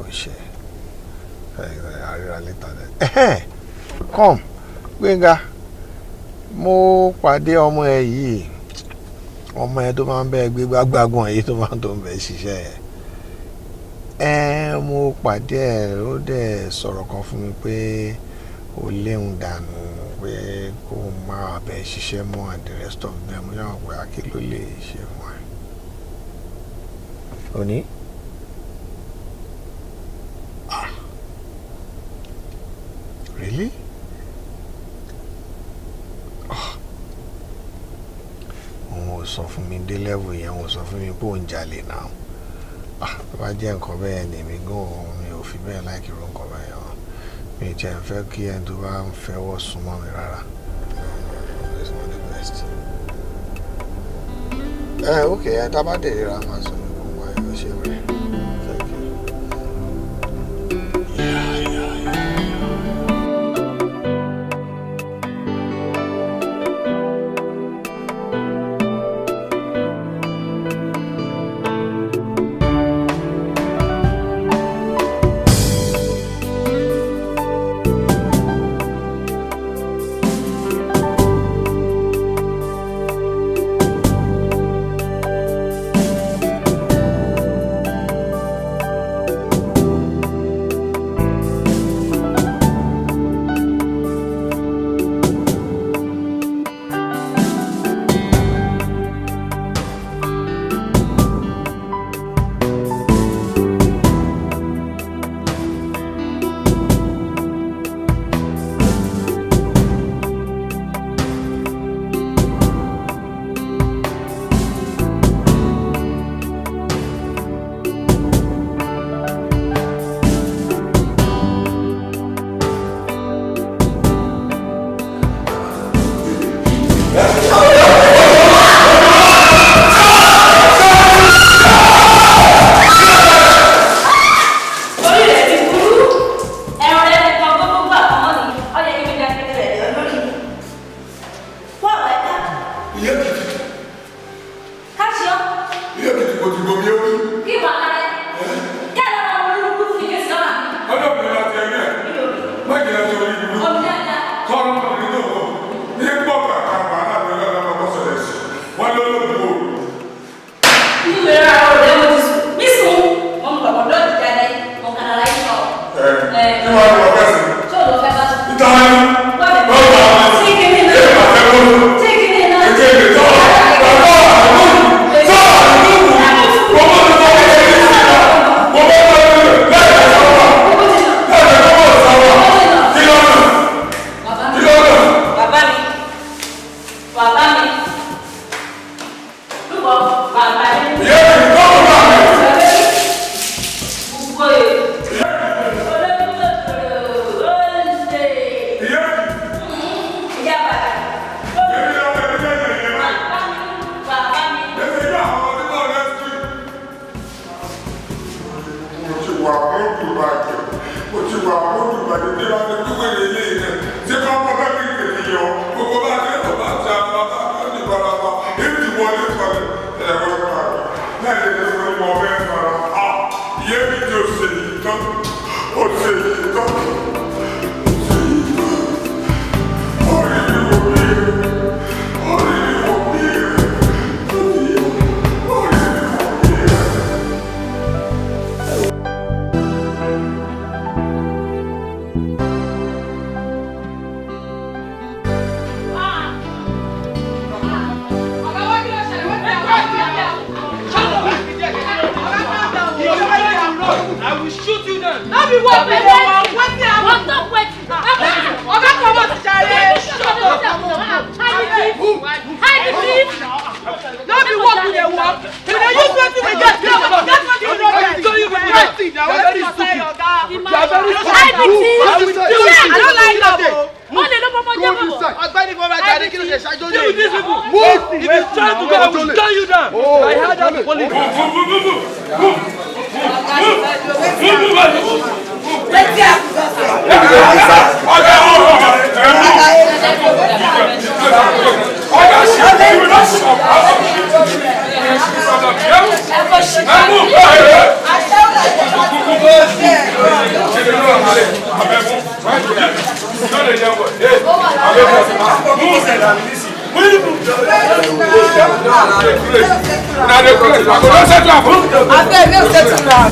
Ó ṣe, àríra later then. Ẹ̀hẹ́n, come, Gbénga, mo pàdé ọmọ ẹ yìí, ọmọ ẹ tó máa ń bẹ gbé gbágbágbọ̀n yìí, tó máa ń tó ń bẹ ṣiṣẹ́ yẹn. Ẹ mo pàdé ẹ, ó dẹ̀ sọ̀rọ̀ kan fún mi pé ó léun dànù, pé kó máa bẹ ṣiṣẹ́ mọ́ and the rest of them. Mo yàrá pé akí ló lè ṣe fún ẹ. Òní? Ah. Really? Ah. Òun ò sọ fún mi dé level yẹn, òun ò sọ fún mi pé òun jalè náà. Ah, tó bá jẹ́ nǹkan bẹ́ẹ̀ ni, èmi gan òun mi ò fi bẹ́ẹ̀ like irú nǹkan bẹ́ẹ̀ yẹn. Mi ò tiẹ̀ ń fẹ́ kí ẹni tó bá ń fẹ́wọ́ súnmọ́ mi rárá. No, no, no, it's not the best. Ẹ ok, ẹ tá a bá dé ríra, máa sọ ní gbogbo ẹ ló ṣe rẹ̀. Thank you. Yeah. No be work we dey work. Wetin happen? What talk wetin? Oga comot jare. Hide the thief. No be work we dey work. We dey use wetin we get. Get wetin we no get. You are very stupid. You are very stupid. Hide the thief. I will deal with you. I don't like am o. Wọ́n lè ló bọ́mọ jẹ́ bọ̀bọ̀. Ọ̀gbẹ́ni fọwọ́ jáde kí ló ṣe ṣáájú Deal with these people. Move. If you try to go, I will turn you down. I heard that the police. Abeg, make we settle am.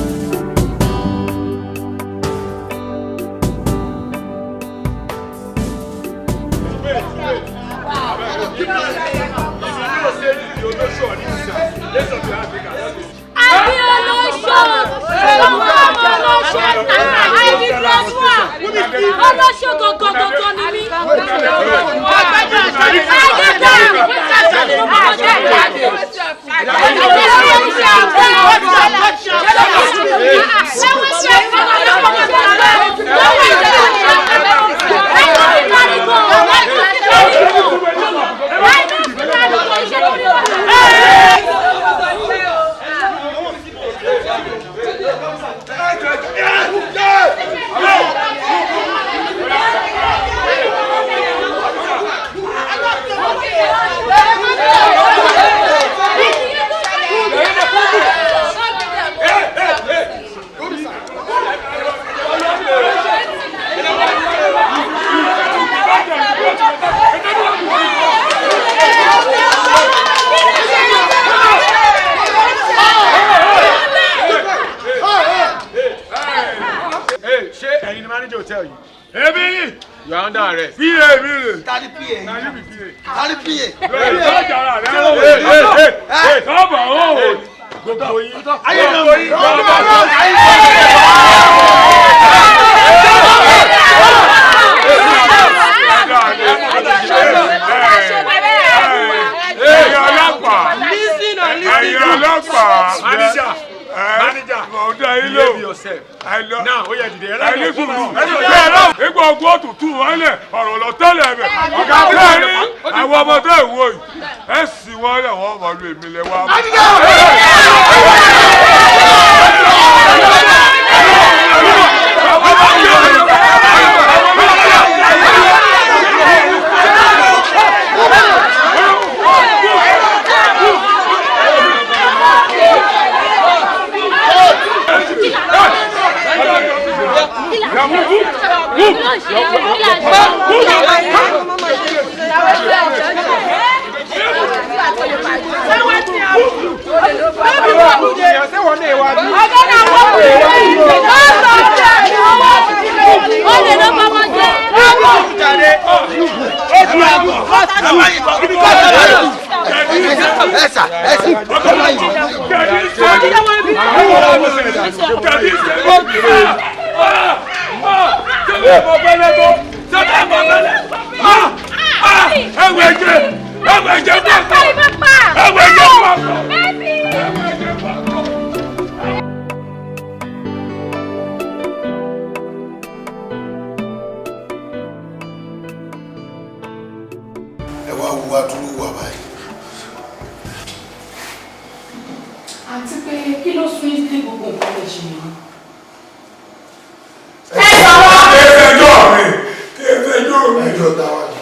Àbí olóṣò, ọmọ olóṣò, àbí grandma, olóṣò gangan ni mí. Ṣé ẹ̀yin ni manager hotel yìí? Èmi ni. You are under arrest. PA mi rè. Ta ni PA? Na you be PA. Ta ni PA? Sọ́jà rẹ̀ ẹ̀ sọ́bà ó. Gbogbo yín. Ayé náà Gbogbo yín. Ẹ̀yin ọlọ́pàá. Listen and listen. Ẹ̀yin ọlọ́pàá. Manager. Manager. Mo ń dá yín lò. Behave yourself. Now, ó yá dìde. Ẹni sùúrù. Bẹ́ẹ̀ lọ, ìgbà ogun òtútù wọn lẹ̀ ọ̀rọ̀ lọ tẹ́lẹ̀ bẹ̀. Ọ̀gá bẹ́ẹ̀ ni àwọn ọmọdé ìwò yìí. Ẹ sì wọ́n lẹ̀ wọ́n mọ̀ lu èmi lẹ̀ wá. Olè ló bọ́mọ jẹ́. Ẹ̀sà ẹ̀sà. Ẹ wá wo adúrú wà báyìí. Àti pé kí ló sún yín sí gbogbo nǹkan lè ṣe yìí? Ẹjọ́ mi, ẹjọ́ mi. Ẹjọ́ ta wá ni.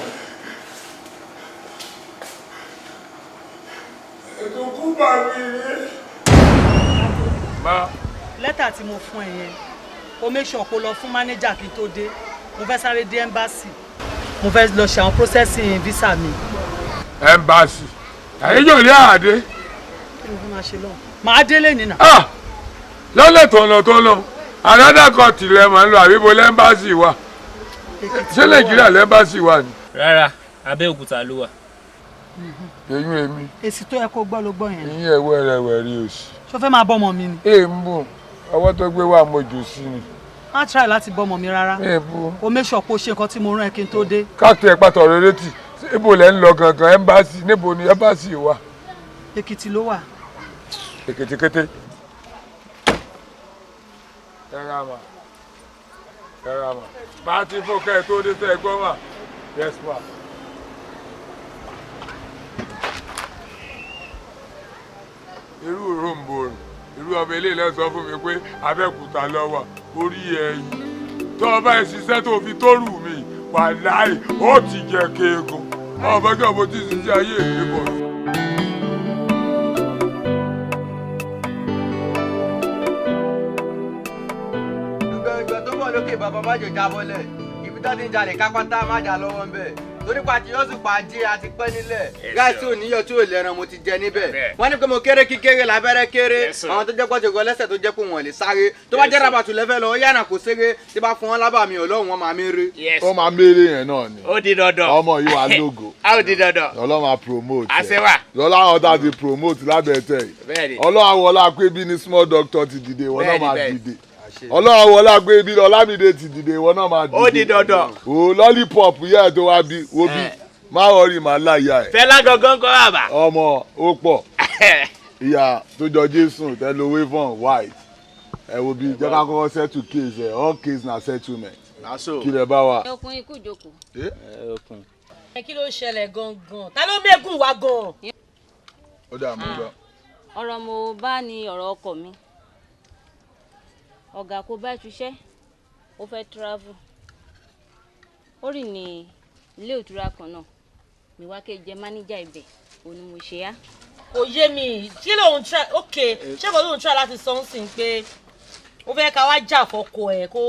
Ètò kú bá mi rí. Lẹ́tà tí mo fún ẹ yẹn, o make sure kó lọ fún mánéjà kí n tó dé. Mo fẹ́ sáré dé embassy. Mo fẹ́ lọ ṣe àwọn processing visa mi. Ẹ̀mbàsì, ẹ̀yin yóò lé àdé. Kí ni mo fẹ́ máa ṣe lọ́hùn? Màá délé nínà. Lọ́lẹ̀ tọ̀nà tọ̀nà, another country lẹ máa ń lọ àbíbo lẹ́mbàsì wa. Ṣé Nàìjíríà lẹ́mbàsì wa ni? Rárá, Abẹ́òkúta ló wà. Eyín èmi, Èsì tó yẹ kó gbọ́ ló gbọ́ yẹn. eyín ẹ̀wẹ̀rẹ̀wẹ̀ rí òsì. Ṣó fẹ́ máa bọ́ ọmọ mi ni? Èè ń bù, ọwọ́ tó gbé wà mo jù sí ni. Má try láti bọ́mọ mi rárá. Èèbù. O make sure pé o ṣe nǹkan tí mo rán ẹ kí n tó dé. Káàkiri ẹ̀ pàtó ọ̀rọ̀ létí, ibo lẹ́ ń lọ gangan? Ẹ́mbáàsì níbo ni ẹ́mbáàsì wà? Èkìtì ló wà. Èkìtì kété. Ẹ ra mà, ẹ ra mà, bá a ti fún kẹ́ ẹ tó dé, tẹ́ ẹ gbọ́ mà. Yes ma. Irú ròǹbòrò, irú ọmọ eléyìí lọ sọ fún mi pé Abẹ́òkúta lọ wà. Orí ẹ̀yìn tó o bá ṣiṣẹ́ tó fi tó rù mí, wàláì, ó ti jẹ kéegun ọmọdé ọmọ tí ṣiṣẹ́ ayé mi bọ̀. Ìgbà tó bọ̀ lókè, bàbá má jò jábọ́lẹ̀. Ibi tó ti ń jalè kápátá, má jà lọ́wọ́ ń bẹ̀. Torí pa ti yọ́sùn pa ajé àti pẹ́ nílẹ̀. Gáàsì ò níyọ̀ tí ò lẹ́ran, mo ti jẹ níbẹ̀. Wọ́n ní pé mo kéré, kíkéré lábẹ́rẹ́ kéré. Àwọn tó jẹ́ pọ́jọ́gọ́ lẹ́sẹ̀ tó jẹ́ pé wọ́n lè sáré. Tó bá jẹ́ rabatu lẹ́fẹ́ lọ, yànnà kò ṣeré. Tí bá fún wọn lábàá mi, Ọlọ́run, wọn máa mi rí. Ó máa mérè yẹn náà ni. Ó di dandan. Ọmọ yìí wà lógo. A ó di dandan. Ọlọ́run máa promote ẹ̀. Àṣẹ wà. Lọ́lá àwọn tá a ti promote lábẹ́ tẹ̀ yìí. Bẹ́ẹ̀ni. Ọlọ́run àwọlá pé bí ní small doctor ti dìde, ìwọ náà máa dìde. Ọlọ́run àwọlá pé bí Ọlámídé ti dìde, ìwọ náà máa dìde. Ó di dandan. O lollipop yẹ́ ẹ̀ tó wá bí wo bí, má wọrí, màá láyà ẹ̀. Fẹlá gangan kọ́ bàbá. Ọmọ ó pọ̀, ìyá tó jọ Jésù tẹ́lẹ̀ wavon white. Ẹ wo bí, jẹ́ ká kọ́kọ́ settle case ẹ̀. All case na settlement. Kí lẹ bá wa. Ọkùnrin ikú ìjókòó. Ẹ kí ló ṣẹlẹ̀ gangan? Ta ló mẹ́gùn wa gan? Ó dà, mú lọ. Ọ̀rọ̀ mo bá ní ọ̀rọ̀ ọkọ mi. Ọ̀gá kò bá ṣiṣẹ́, ó fẹ́ travel. Ó rìn ní ilé ìtura kan náà. Mi wá ké jẹ́ mánéjà ibẹ̀, òun ni mo ṣe á. Kò yé mi, kí lòun try? Ok, ṣé kò lóun try láti sọ ń sìn pé ó fẹ́ ká wá jà fọ́kọ ẹ̀ kó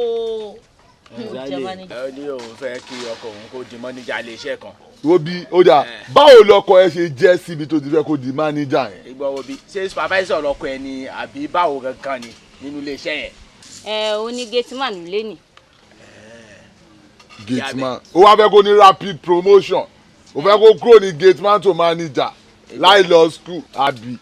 jẹ́ mánéjà? Ó ní òun fẹ́ kí ọkọ òun kó di mọ́níjà iléeṣẹ́ kan. Wo bí, ó dà, báwo lọkọ ẹ ṣe jẹ́ síbi tó ti fẹ́ kó di mánéjà yẹn? Ìgbà wo bí ṣé supervisor lọkọ ẹ ni, àbí báwo gangan ni nínú iléeṣẹ́ yẹn? Ẹ ó ní gateman lé ní. Gateman, ó wá fẹ́ kó ní rapid promotion, ó fẹ́ kó kúrò ní gateman to manager láì lọ school, àbí?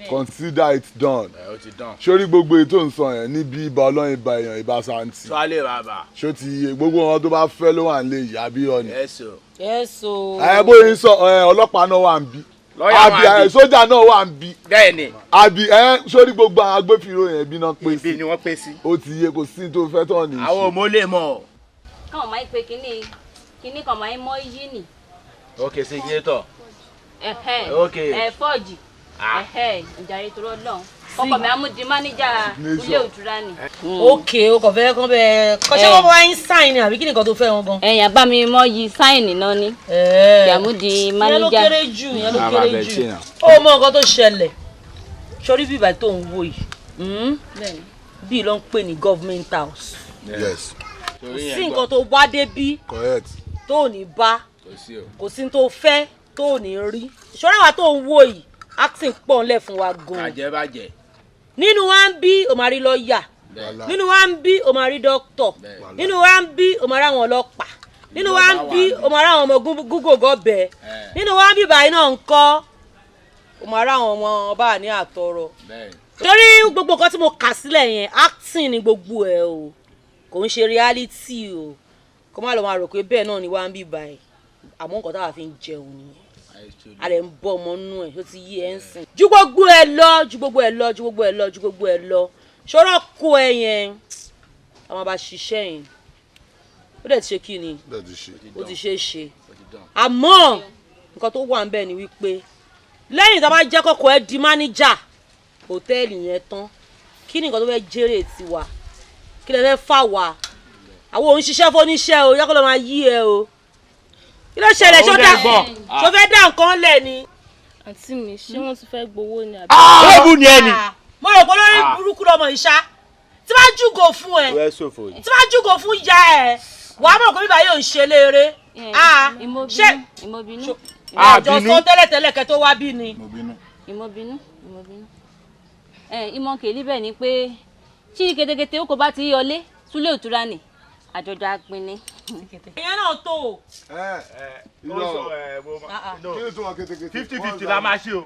Consider it done. Ẹ ó ti dán. Sórí gbogbo ètò ìsọ yẹn níbi ibà Ọlọ́run, ibà èèyàn, ibà santi. Sọ́lé bàbá. Ṣó ti yé? Gbogbo wọn tó bá fẹ́ ló wà nílé yìí, àbí ọ ni? Yes o. Yes o. Ẹ bóyá ń sọ ẹ, ọlọ́pàá náà wà ń bí. Lọ́yà wà àbí ń bí. Ẹ sójà náà wà ń bí. Bẹ́ẹ̀ni. Àbí ẹ sórí gbogbo àwọn agbófinró yẹn bí náà pé sí. Ibi ni wọ́n pè sí. Ó ti yé, kò sí tó fẹ́ tán ní í ṣe. Àwọn ọmọ lè mọ̀. Káwọn máa ń pe kínní kínní kan máa ń mọ yí nì. Ok, signature. Ẹ̀hẹ́. Ok. Ẹ̀ fọ́ọ̀jì. Ẹ̀hẹ́, ìjàre tó lọ́hùn. Ọkọ mi amúdi mánéjà ilé ìtura ni. Ok, o kò fẹ́ kán bẹ́ẹ̀ kọ́, ṣé wọ́n wá ń sáìn ni, àbí kí nìkan tó fẹ́ wọn gan? Ẹ̀yìn àbá mi mọ yí sáìnì náà ni. Ìyàmúdi Ìyẹn ló mánéjà. kéré jù, ìyẹn ló Ah, kéré bàbá ẹ jù. ṣe náà. Ó mọ nǹkan tó ṣẹlẹ̀. Sórí bíbá tó ń wò yìí, Bẹ́ẹ̀ni. bíi ló ń pè ní government house. Yes. Kò sí nǹkan tó wá dé bí Correct. tó ò ní bá. Kò sí o. Kò sí tó fẹ́ tó ò ní rí. Ìṣọ́ra wa tó ń wò yìí, acting pọ̀ ńlẹ̀ fún wa gan-an. Bàjẹ́ bàjẹ́. Nínú wa ń bí, o máa rí lọ́ọ̀yà. Nínú wa ń bí, o máa rí dókítọ̀. Nínú wa ń bí, o máa rí àwọn ọlọ́pàá. Nínú wa ń bí, o máa rí àwọn ọmọ gúgò gọ́bẹ̀. Nínú wa ń bí báyìí náà ń kọ́, o máa rí àwọn ọmọ ọba ní àtọrọ. Torí gbogbo nǹkan tí mo kà sílẹ̀ yẹn, acting ni gbogbo ẹ̀ o, kò ń ṣe reality o. Kó má lọ máa rò pé bẹ́ẹ̀ náà ni wá ń bí báyìí, àmọ́ nǹkan táwa fi ń jẹun nìyẹn, a lè ń bọ́ ọmọ nínú ẹ̀. Ó ti yí ẹ ń sìn. Ju gbogbo ẹ lọ, ju gbogbo ẹ lọ, ju gbogbo ẹ lọ, ju gbogbo ẹ lọ, ṣọ́rọ́ kó ẹ yẹn, àwọn bá ṣiṣẹ́ yẹn, ó dẹ̀ ti ṣe kí ni? Bẹ́ẹ̀ ti ṣe. Ó ti ṣe é ṣe, àmọ́ nǹkan tó wà ń bẹ̀ ni wípé lẹ́yìn tá a bá jẹ́ kọ́kọ́ ẹ di mánéjà hòtẹ́ẹ̀lì yẹn tán, kí ni nǹkan tó fẹ́ jèrè tiwa? Kí lẹ fẹ́ fà wá? Àwọn òun ṣiṣẹ́ fóníṣẹ́ o, yẹ kó lọ máa yí ẹ o. Kí ló ṣẹlẹ̀? Ṣó dá, ṣó fẹ́ dá nǹkan lẹ̀ ni? Àǹtí mi, ṣé wọ́n ti fẹ́ gbowó ni àbí? Bẹ́ẹ̀bù ni ẹni. Mo rò pé lórí burúkú lọmọ ìṣá tí bá júgò fún ẹ, Wẹ́ẹ́ ṣòfò yìí. tí bá júgò fún ìyá ẹ, wàá mọ̀ pé bíbá yóò ń ṣe léere. Ṣé Ìmọ̀bínú. àjọ sọ tẹ́lẹ̀tẹ́lẹ̀ kẹ́ tó wá bí ni. Ìmọ̀bínú, ìmọ̀bínú. Ẹ ìmọ̀ kèlí bẹ́ẹ̀ ni pé tí ketekete ó kò bá ti yọlé súlé ìtura ni àjọjọ apinni. Ìyẹn náà tó o. Kí ni tó wọn kétékété? 50-50 la máa ṣe o.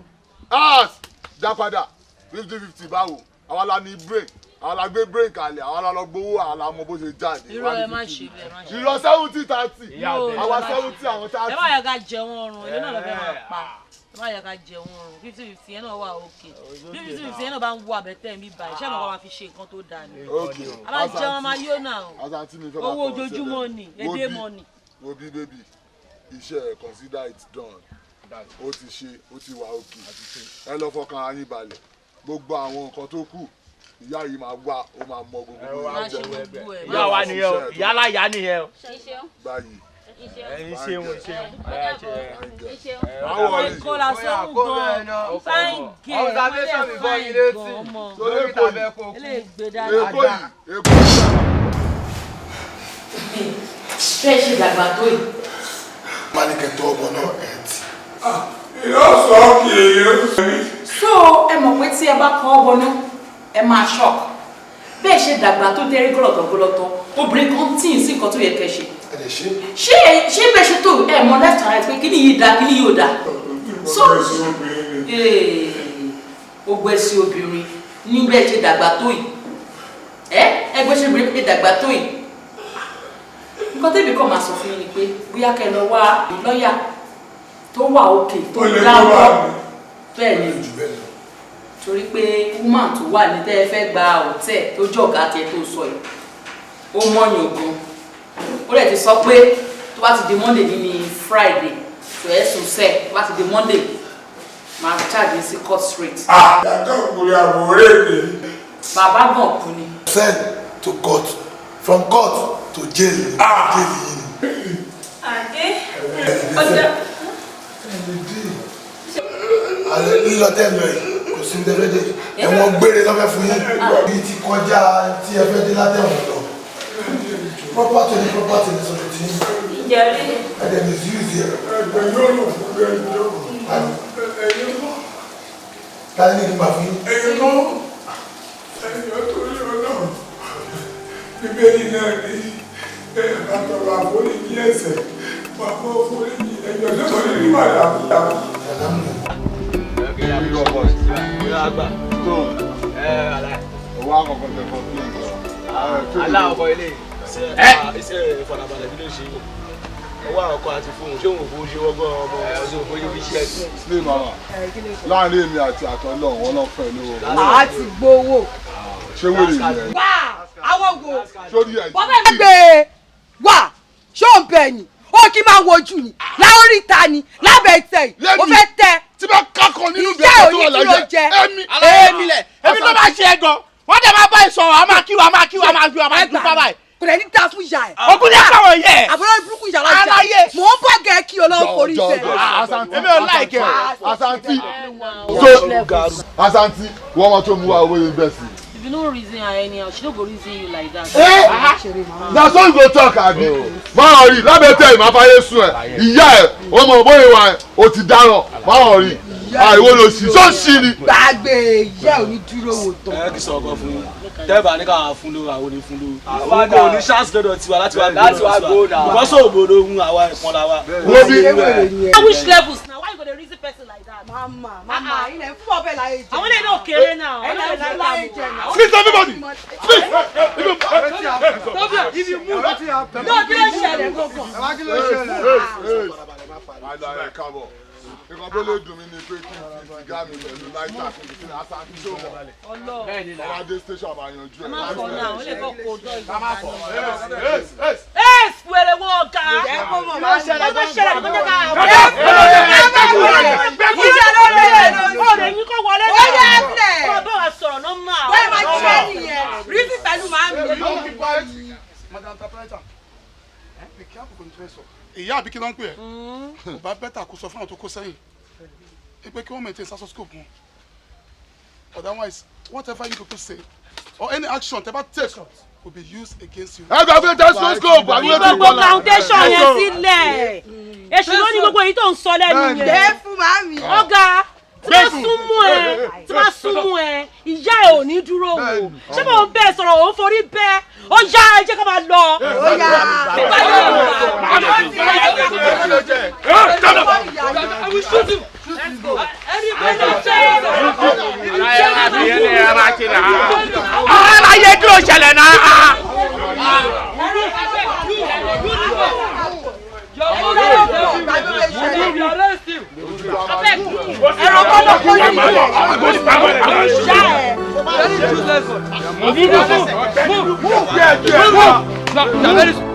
As dá padà, 50-50 báwo? Àwa la ní brain, àwa la gbé brain kalẹ̀, àwa la lọ gbowó, àwa la mọ bó ṣe jáde. Irọ́, ẹ má ṣe bẹ́ẹ̀, má ṣe bẹ́ẹ̀. Irọ́ 70-30, àwa 70 àwọn 30. Ẹ má yẹ ká jẹun ọrùn, èlé náà lọ fẹ́ máa pa. Ẹ má yẹ ká jẹun ọrùn, 50-50 yẹn náà wà òkè. Bí 50-50 yẹn náà bá ń wo àbẹ̀tẹ̀ mi báyìí, ṣé àwọn kan máa fi ṣe nǹkan tó dáa ni? A máa jẹun, a máa yó náà. Owó ojoojúmọ́ ni, èdè mọ́ ni. Wo bí bébì, iṣẹ́ ẹ̀ consider it done. Ó ti ṣe, ó ti wà òkè. Ẹ lọ fọkàn ara yín balẹ̀. Gbogbo àwọn nǹkan tó kù, ìyá yìí máa wá, ó máa mọ gbogbo Má ṣe gbogbo ẹ̀. Ìyá wa nìyẹn o, ìyá aláya nìyẹn o. Báyìí. Ẹ̀yin ṣeun ṣeun. Ìkọlà sóhùn gan-an, fine girl, Observation mi bọ́ yín létí. Lórí tàbẹ́ kó kú. Eléyìí dáadáa. Èkó yìí, Èkó yìí. Bẹ́ẹ̀ ṣe dàgbà tó yìí. Má ní kẹtọ ọmọ náà ẹ ti. Ìyá sọ kì í yé mi. So ẹ mọ̀ pé tí ẹ bá kọ́ ọ bọnú, ẹ máa shock. Bẹ́ẹ̀ ṣe dàgbà tó dẹ́rí gọ́lọ̀tọ̀gọ́lọ̀tọ̀, obìnrin kan tí ì sí nǹkan tó yẹ kẹ́ ṣe. Ṣé ṣé bẹ́ẹ̀ ṣe tó ẹ mọ left and right pé kíní yìí da kíní yìí ò da? So ó gbẹ́ sí obìnrin ní bẹ́ẹ̀ ṣe dàgbà tó yìí. Ẹ ẹgbẹ́ ṣe obìnrin pé dàgbà tó yìí. Nǹkan tẹ́bi kàn máa sọ fún yín ni pé bóyá kẹ́ lọ wá lọ́ọ̀yà tó wà òkè tó dáwọ́ bẹ́ẹ̀ ni torí pé woman tó wà ní tẹ́ ẹ fẹ́ gba hòtẹ́ẹ̀ tó jọ̀gá tiẹ̀ tó sọ yìí ó mọ̀yàn gan, ó lè ti sọ pé tó bá ti di Monday ní ní Friday tó ẹ̀ sùn sẹ́ẹ̀ tó bá ti di Monday máa charge sí court straight. Yàtọ̀ òkúri àwòrán èdè. Bàbá gan kú ni. Send to court, from court to jail. Jail yìí ni. Àdé. Ọjà. Àlẹ́ lílọ tẹ́ lọ yìí kò sí ní tẹ́fẹ́ dé. Ẹ̀wọ̀n gbére lọ́fẹ́ fún yín. Bí ti kọjá tí ẹ fẹ́ dé látẹ̀wọ̀n lọ. Property ni property ni sọ̀rọ̀ tí yín. Ìjẹ̀rí. Ẹ dẹ̀ misuse ẹ̀. Ẹgbẹ́ yóò lò fún ẹjọ́. Ẹ̀yin kọ́. Ta ni kí n gbà fún yín? Ẹ̀yin kọ́. Ẹ̀yin torí Ọlọ́run. Bíbélì náà ní ẹ̀ bá tọrọ àforíjì ẹ̀ṣẹ̀. Bàbá àforíjì ẹ̀jọ̀ tó kọ́ ní wàhálà fúyàwó. Owó àkọ́kọ́ tẹ complain sọ. Aláwọ̀ ilé. Iṣẹ́ ìfọ̀nàbalẹ̀ kí ló ṣe yìí? Owó àkọ́kọ́ àti fóònù, ṣé òun ò fowó ṣe wọ́gbọ́n ọmọ ọ̀ṣun òfowó fi ṣe ẹ̀? Sílé màmá, láàrin èmi àti àtọ́lọ́ wọn lọ fẹ́ lówó. A ti gbowó. Ṣé wèrè ni ẹ? Wá àwọn wo? Sórí ẹ̀. Bọ́bá mi gbé e wá ṣé ò ń bẹ̀ ni? Ó kí máa wojú ni láórí ta ni lábẹ́ tẹ̀ yìí ó fẹ́ tẹ. Tí bá kákọ nínú Ìyá ò ní kí ló jẹ. Èmi èmi tó bá ṣe é gan, wọ́n dẹ̀ máa bá ìsọ̀rọ̀, a máa kí wa, a máa kí wa, a máa kí wa, a máa dúpá báyìí. Kò dẹ̀ ní ta fún ìyá ẹ̀. Ogún ní àpàwọ̀ yẹ. Àbúrò burúkú ìyá alájà. Aláyé. Mò ń bọ̀ gẹ̀ kí Ọlọ́run forí jẹ. Èmi ò like ẹ̀. Asanti. So Asanti, wọ́n máa tó mú wa owó yẹn bẹ́ẹ̀ sí. If you no reason her anyhow, she no go reason you like that. Eh? Na so you go talk abi? Máa rí lábẹ́ tẹ̀ ìmọ̀ afáyé sùn ẹ̀. Ìyá ẹ̀ wọ́n mọ̀ bóyá ìwà ẹ̀ o ti dáràn. Máa rí àìwó ló sì sọ sí ni. Gbàgbé ìyá ò ní dúró wò tán. Ẹ kì í sọ ọkọ fún yín. Tẹ́ẹ̀bà ní káwọn fún lówó àwọn ò ní fún lówó. Àwọn kò ní chance lọ́dọ̀ tiwa láti wá Láti wá gbó náà. Because òbò ló ń àwa ẹ̀pọ̀n la wa. Wo bí? Which levels na? Why you go dey reason person like that? Mama, mama, ilẹ̀ fún ọbẹ̀ láyé jẹ. Àwọn ilé náà kéré náà. Ilẹ̀ fún láyé jẹ náà. Please everybody. Please. If you move. No, kí ló ṣẹlẹ̀ gangan? Kí ló ṣẹlẹ̀? Àlàyé kábọ̀. Nǹkan tó lè dùn mí ni pé kí n fi sìgá mi pẹ̀lú láìta kí n fi Asanti tó mọ̀. Ọba dé station àmà yanjú ẹ̀. Má fọ náà, ó lè kọ́ kó dọ́ ìgbà. Yes. Wèrè wọn ọ̀gá. Kí ló ṣẹlẹ̀ Kí ló ṣẹlẹ̀ kó jẹ́ ká. Ìjà ló lè Ọ̀rẹ́ yín kọ́ wọlé Ó yẹ ẹ Kó bá wa sọ̀rọ̀ nọ́mà. Bóyá máa jẹ́ nìyẹn. Rísì pẹ̀lú màámi. Madam Interpreter, be careful kò ní fẹ́ sọ. Ìyá àbí kí ló ń pè ẹ́? Kò bá bẹ́tà kó sọ fún àwọn tó kó sẹ́yìn. Ẹ pé kí wọ́n maintain stethoscope wọn. Otherwise, whatever you people say or any action tẹ́ bá take will be used against you. Ẹ gbà pé stethoscope àbí wetin Gbogbo foundation yẹn sílẹ̀. Èṣù ló ní gbogbo èyí tó ń sọ lẹ́nu yẹn. Gbé fún màámi. Ọ̀gá tí bá súnmú ẹ tí bá súnmú ẹ ìyá ẹ ò ní dúró wò. Ṣé mo ń bẹ́ẹ̀ sọ̀rọ̀ òun forí bẹ́ẹ̀? Ó yá ẹ jẹ́ ká máa lọ. Ó yá. I will shoot you. Let's go. Everybody chase. ló ṣẹlẹ̀ náà. Move, move, move, move.